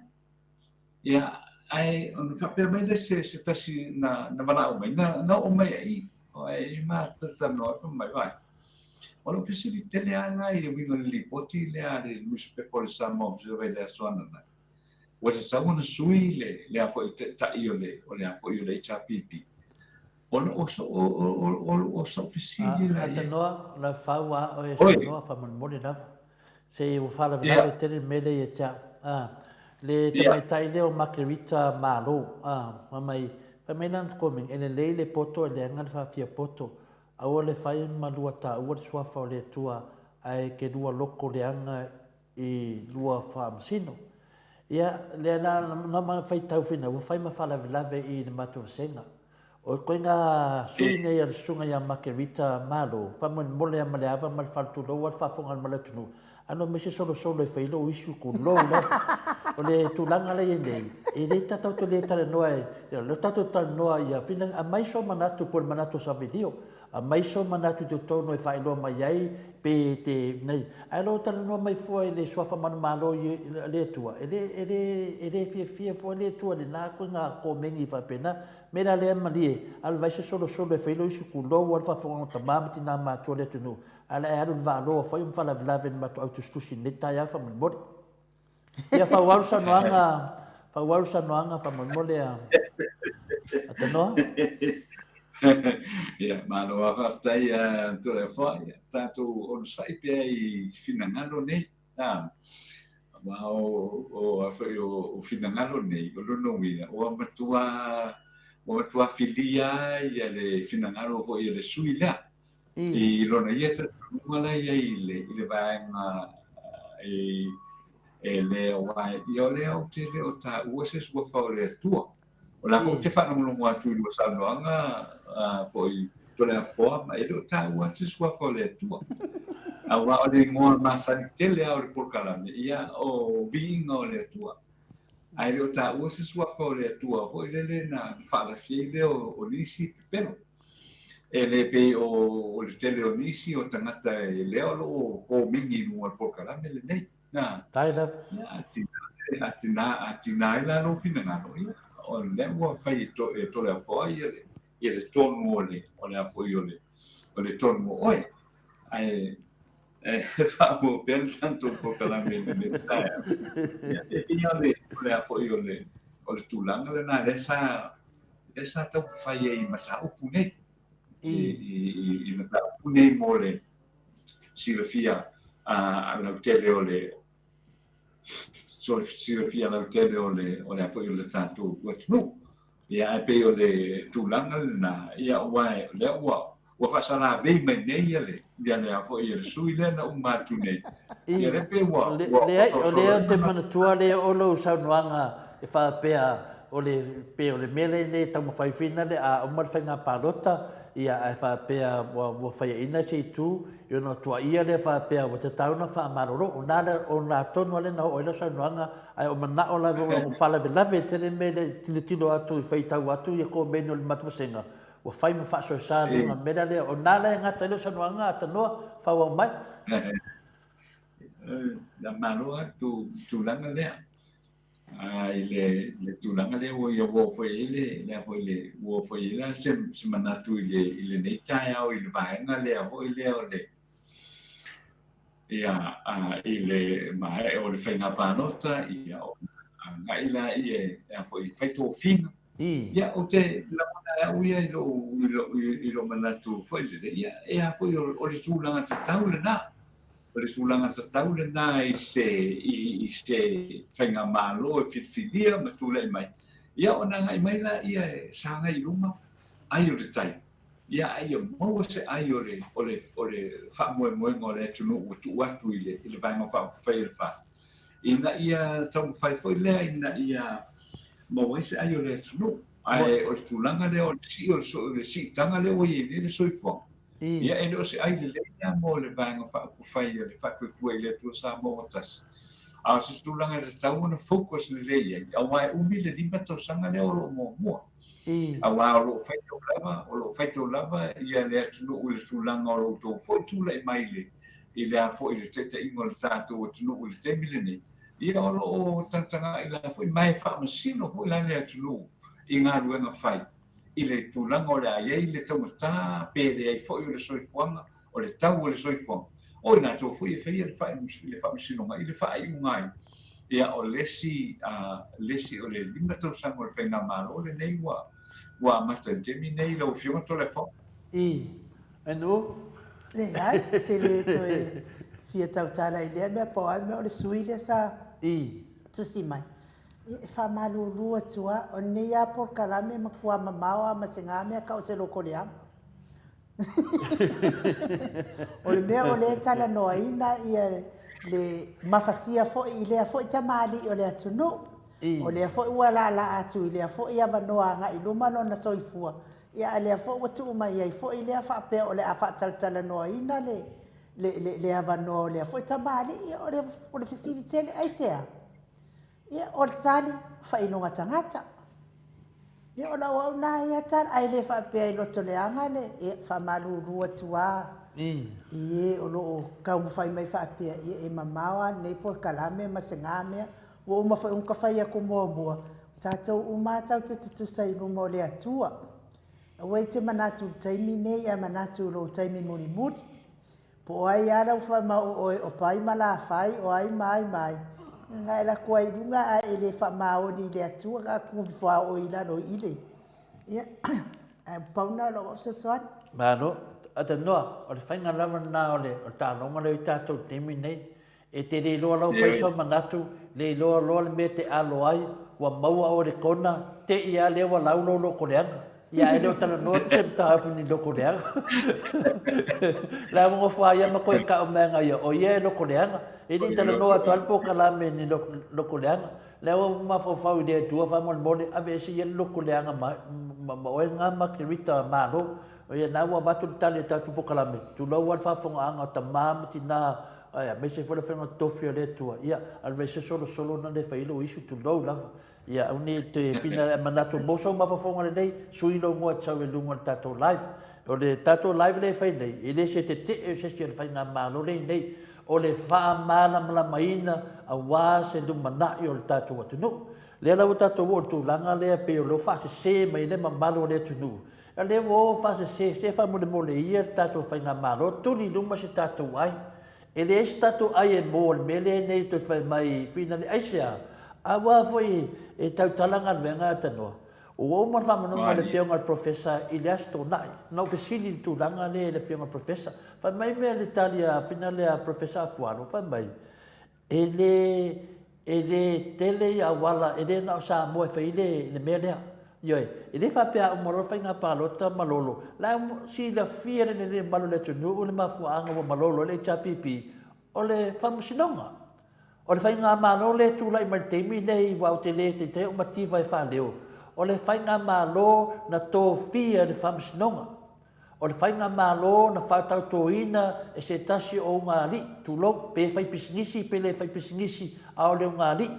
Ia, ae ona faapea mai lea se, se tasi na, na valaau mai, na, na oo mai ai, ai ma talatalanoa ai, fai mai, vai. O lou fesili tele lava la i le uiga o le lipoti lea a le nusipepa o le Samoa Observer i le aso ananafi, ua tatau ona sui le, le a foi, le taitai o le, o le a foi o le HRPP. Ona o so, o, o, o, o, o sou fesili la i ai.
Tanoa, la fau a oe saunoa faamolemole lava. Se ua faalavelave tele le mea lea ia te au. A, le tamaitai lea o Margarita Malo, a, fai mai, fai mai lana comment, e lelei le poto e leaga le faafia poto. Aua le fai ma lua taua le suafa o le Atua, ae ke lua loko leaga i lua faamasino. Ia, lea la, na ma faitau fina, ua fai ma faalavelave i le matou vasega. O le koiga sui nei a le susuga ia Makerita Malo, faamolemole lava ma le ava ma le faletulou a le faafofoga mai le atunuu, ano mai se solosolo e fai lou issue tulou lava. O le tulaga la i ai nei, e le tatou te le talanoa e, o lea tatou te talanoa ia fina, aumai sou manatu po o le manatu o Savelio, Aumai sou manatu i totonu e faailoa mai ai pe te nei. Ae lo talanoa mai fua i le suafa manumalo i le Atua, e le, e le, e le fiafia fua le Atua i lena koiga komeni faapena. Me la lea malie, alu vai se solosolo e fai lo isi kulou a le faafofoga o tama ma tina matua le atunuu, ae la e alu i le vaaloa fai o ma faalavelave i le matou au tusitusi i lenei taeao faamolemole. Ia faaauau le saunoaga, faaauau le saunoaga faamolemole a Tanoa.
Ia, malo lava faafetai a Toleafoa. Ia, tatou onosai pea i finagalo nei. A, aua o, o, a foi o, o finagalo nei, o lona uiga, ua matua, ua matua filia ia le finagalo foi o le sui lea. I lona ia. talitonuga la e i ai i le, i le vaega e, e le, aua ia o lea ou te le o taua se suafa o le Atua. O la foi ou te faalogologo atu i lua saunoaga foi Toleafoa ma e le o taua se suafa o le Atua. Aua o le igoa masani tele lava o le polokalame, ia o viiga o le Atua. Ae le o taua se suafa o le Atua foi lele na faalafi ai lea o nisi pepelo. E le pei o le tele o nisi o tagata e lea o lo o komeni i luga o le polokalame lenei. Na,
Fair enough.
ia, a tina, a tina, a tina ai la lou finagalo, ia, o lea ua fai e, to, e Toleafoa ia le, ia le tonu o le, o le a foi o le, o le tonu o oe. Ae, e faaauau pea le tatou polokalame i lenei taeao. Ia, e pei o le, o le a foi o le, o le tulaga lena lea sa, lea sa taumafai ai i mataupu nei. I, i, i, i mataupu nei mo le silafia a lautele o le, silafia lautele o le, o le a foi o le tatou atunuu. Ia, ae pei o le tulaga lena, ia, aua o lea ua, ua faasalavei mai nei ia le, ia le a foi, ia le sui lea na uma atu nei. Ia lea pei ua, ua,
ua
sosolo.
O lea ou te manatua lea o lou saunoaga e faapea, o le, pei o le mea lenei e taumafai foi lea a uma le faiga palota, ia, ae faapea ua, ua faiaina se itu, ia ona tuuaia lea faapea ua tatau ona faamalolo. O na lea, o na tonu lava lea na oo ai lau saunoaga, Ae o manao lava ua ua faalavelave tele mea lea i tilotilo atu i faitau atu ia komeni o le matou vasega ua fai ma faasoesa luga mea la lea o na la e gata ai lou saunoaga a tanoa faaauau mai.
Na malo lava le tulaga lea i le tulaga lea ua ia ua oo foi i ai le lea foi le ua oo foi i ai la se manatu i le i lenei taeao i le vaega lea foi lea o le Ia, i le maea o le faiga palota, ia, ona agai laia e a foi, e fai tofiga. Ia, ou te lagona e au ia i lou, i lou, i lou manatu foi lele, ia, e a foi, o le tulaga tatau lena. O le tulaga tatau lena i se, i, i se faigamalo e filifilia ma tulai mai, ia, ona agai mai laia e sagai i luma ai o le tai. Ia, a ia maua se ai o le, o le, o le faamoemoega o le atunuu ua tuu atu i le, i le Vaega Faaupufai o le FAST, ina ia taumafai foi lea ina ia maua ai se ai o le atunuu. Ae o le tulaga lea o le sii o le, o le siitaga lea ua i ai nei le soifuaga, ia e le o se ai lelei lea mo le Vaega Faaupufai a le Faatuatua i le Atua Samoa ua Tasi. A o se tulaga e tatau ona focus lelei i ai, aua e umi le 5 tausaga lea o lo o muamua. Aua o lo o faitau lava, o lo o faitau lava ia le atunuu i le tulaga o lo outou foi tulai mai i le, i le a foi, i le taitaiga o le tatou atunuu i le taimi lenei, ia o lo o tagatagai la foi ma e faamasino foi la le atunuu i galuega fai i le tulaga o le a i ai le taugata pe leai foi o le soifuaga o le tau o le soifuaga, o i latou foi e faia le faamasinoga i le faaiuga ai, ia o le isi, le isi o le 5 tausaga o le Faigamalo lenei ua, ua amata i le taimi nei lau Afioga Toleafoa.
I, NU.
Leai, ou te le toe fia tautala i lea mea, pau lava le mea o le sui lea sa
I.
tusi mai. Ia, e faamalulu atu lava, o lenei lava polokalame e matua mamao lava ma se ga mea tau o se lotoleaga. O le mea o lea e talanoaina ia le mafatia foi i lea foi tamalii o le atunuu, o lea foi ua laalaa atu i lea foi avanoa agai i luma lona soifua, ia a lea foi ua tuu mai ai foi lea faapea o le a faatalatalanoaina le le avanoa o lea foi tamalii. Ia o le fesili tele, aisea? Ia, o le tali, faailoga tagata. Ia, o lau au na ia tala, ae le faapea e loto leaga le, ia, faamalulu atu lava i e o lo o taumafai mai faapea, ia, e mamao lava lenei polokalame ma se ga mea. Ua uma foi ona ta fai atu muamua, o tatou uma lava tatou te tutusa i luma o le Atua. Aua e te manatu i le taimi nei ae manatu i lou taimi mulimuli. Po o ai lava lau fai o oe o Pai ma Lafai, o ai ma ai ma ai, na e alu atu ai i luga ae e le faamaoni i le Atua ka tu ifo lava oe i lalo i le. Ia, ae pau lena o lau fesoasoani.
Malo. Atalanoa, o le faiga lava lena o le taaloga lea i tatou i le taimi lenei. E te le iloa lau fai sou manatu, le iloa loa le mea e te alo ai, ua maua oe i le kona, te i lava lea ua lau lou lotoleaga. Ia, ae le o talanoa atu se mataupu ni loko leaga. La ua nofo lava ia ma toe tau mai ana ia, o ia e loko leaga. E le i talanoa atu lava le polokalame ni loko leaga. Lea ua mafaufau i le Atua faamolemole, aveese ia le loko leaga ma, ma, ma oe na Makerita Malo. O ia na ua avatu le tali a tatou polokalame, tulou lava le faafofogaaga o tama ma tina, aemaise foi le afioga totofi a le Atua. Ia, alu ese solosolo na le fai ai lou isu, tulou lava. Ia aua ne i toe fina ae manatu mo sou mafaufauga lelei, sui lou igoa e te sau i luga o le tatou live. O le tatou live lea e fai nei, e le se tetee o se isi o le faigamalo lea i inei, o le faamalamalamaina aua se lumanai o le tatou atunuu. Lea la ua tatou oo i le tulaga lea pei o lea ua faasese mai ai le mamalu o le atunuu, o lea ua o faasese, se faamolemole ia le tatou faigamalo, tuli i luma se tatou ai. E leai se tatou ai e mo le mea lea nei toe fai mai finale aisea? Aua foi e tautala galuega a Tanoa. Ua uma ona faamanino e le Afioga i le Professor i le Aso Toonai. Na ou fesili i le tulaga lea i le Afioga i le Professor. Fai mai mea le tali a finale a Professor Afualo, fai mai, E le, e le tele ia auala, e le na o Samoa e fai ai le, le mea lea. Ioe, e le faapea a uma loa le faiga palota malolo, la e silafia lelei e le mamalu o le atunuu le mafuaaga ua malolo ai le HRPP, o le faamasinoga. O le faigamalo lea e tulai mai i le taimi lenei aua ou te le taitai au mativa e faaleo, o le faigamalo na tofia e le faamasinoga. O le faigamalo na faatautoina e se tasi o ugaalii, tulou, pe fai pisinisi pe le fai pisinisi, a o le ugaalii,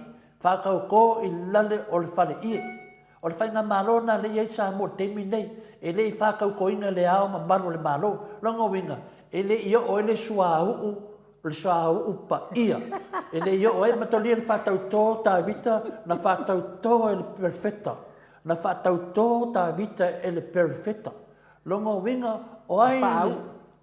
faatautō i lale o le faleie. O le faigamalo lena lea e i ai Samoa i le taimi lenei, e le i faatautoina e le Ao mamalu o le Malo. Lona uiga, e le i oo ai le suauu, le suauu paia, e le i oo ai, mataulia le faatautō Tavita na faatautō e le Perofeta, na faatautō Tavita e le Perofeta. Lona uiga, o ai le,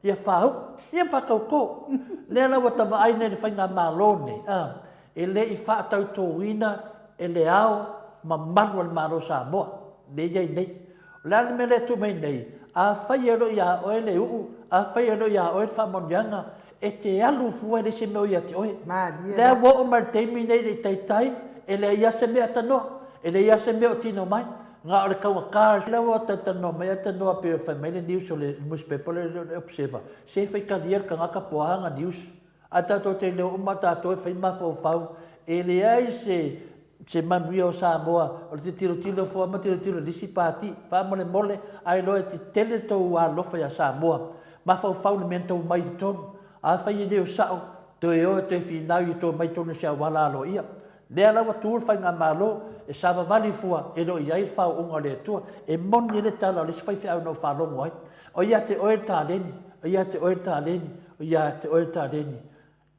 ia faauu, ia faatautō. Lea la ua ta vaai nei i le faigamalo lenei, a, e le i faatautōina e le Ao mamalu o le Malo o Samoa, lea e i ai nei. O le a le mea lea e tuu mai nei? Afai e le o ia oe le uu, afai e le o ia oe le faamanuiaga, e te alu fua e leai se mea o ia te oe.
Malie
Lea ua oo mai le taimi nei le i taitai, e leai lava se mea tanoa, e leai lava se mea o tino mai, na o le taugata. Lea ua talatalanoa mai Atanoa pei ona fai mai le news o le nusipepa lea o le Observer, se faitalia le tagata po o a ana news. Ae tatou te iloa uma tatou e fai mafaufau, e leai se se manuia o Samoa, o le te tilotilo fua ma tilotilo i le isi pati. Faamolemole, ailoa e tetele le tou alofa ia Samoa. Mafaufau i le mea na tou omai i totonu. Afai e le o sao, toe o e toe finau ia toe omai i totonu o se auala aloaia. Lea la ua tu le faigamalo e savavali fua e le o i ai le faauuga o le Atua. E moni ai le tala o le isi faifeau na ou faalogo ai, O ia te oe le taleni, o ia te oe le taleni, o ia te oe le taleni.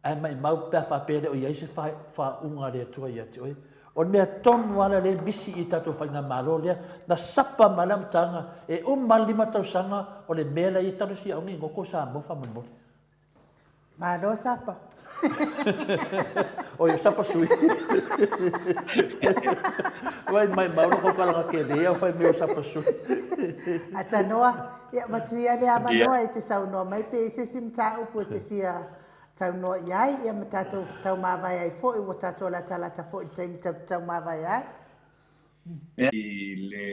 Ae maimau pe a faapea e le o i ai se faauuga a le Atua ia te oe. O le mea tonu lava lea e misi i le tatou faigamalo lea, na sapa mai le amataga, e uma lava le 5 tausaga o le mea lea e talosia aua ne i goto Samoa faamolemole.
Malo sapa.
Oi, o sapa sui. Vai mai mau no kau kele ia fai mea o sapa sui.
Atanoa, ia matuia le avanoa e te saunoa mai pe i se isi mataupu e te fia saunoa i ai, ia ma tatou taumavae ai foi, ua tatou latalata foi i le taimi tatou te taumavae ai.
I le.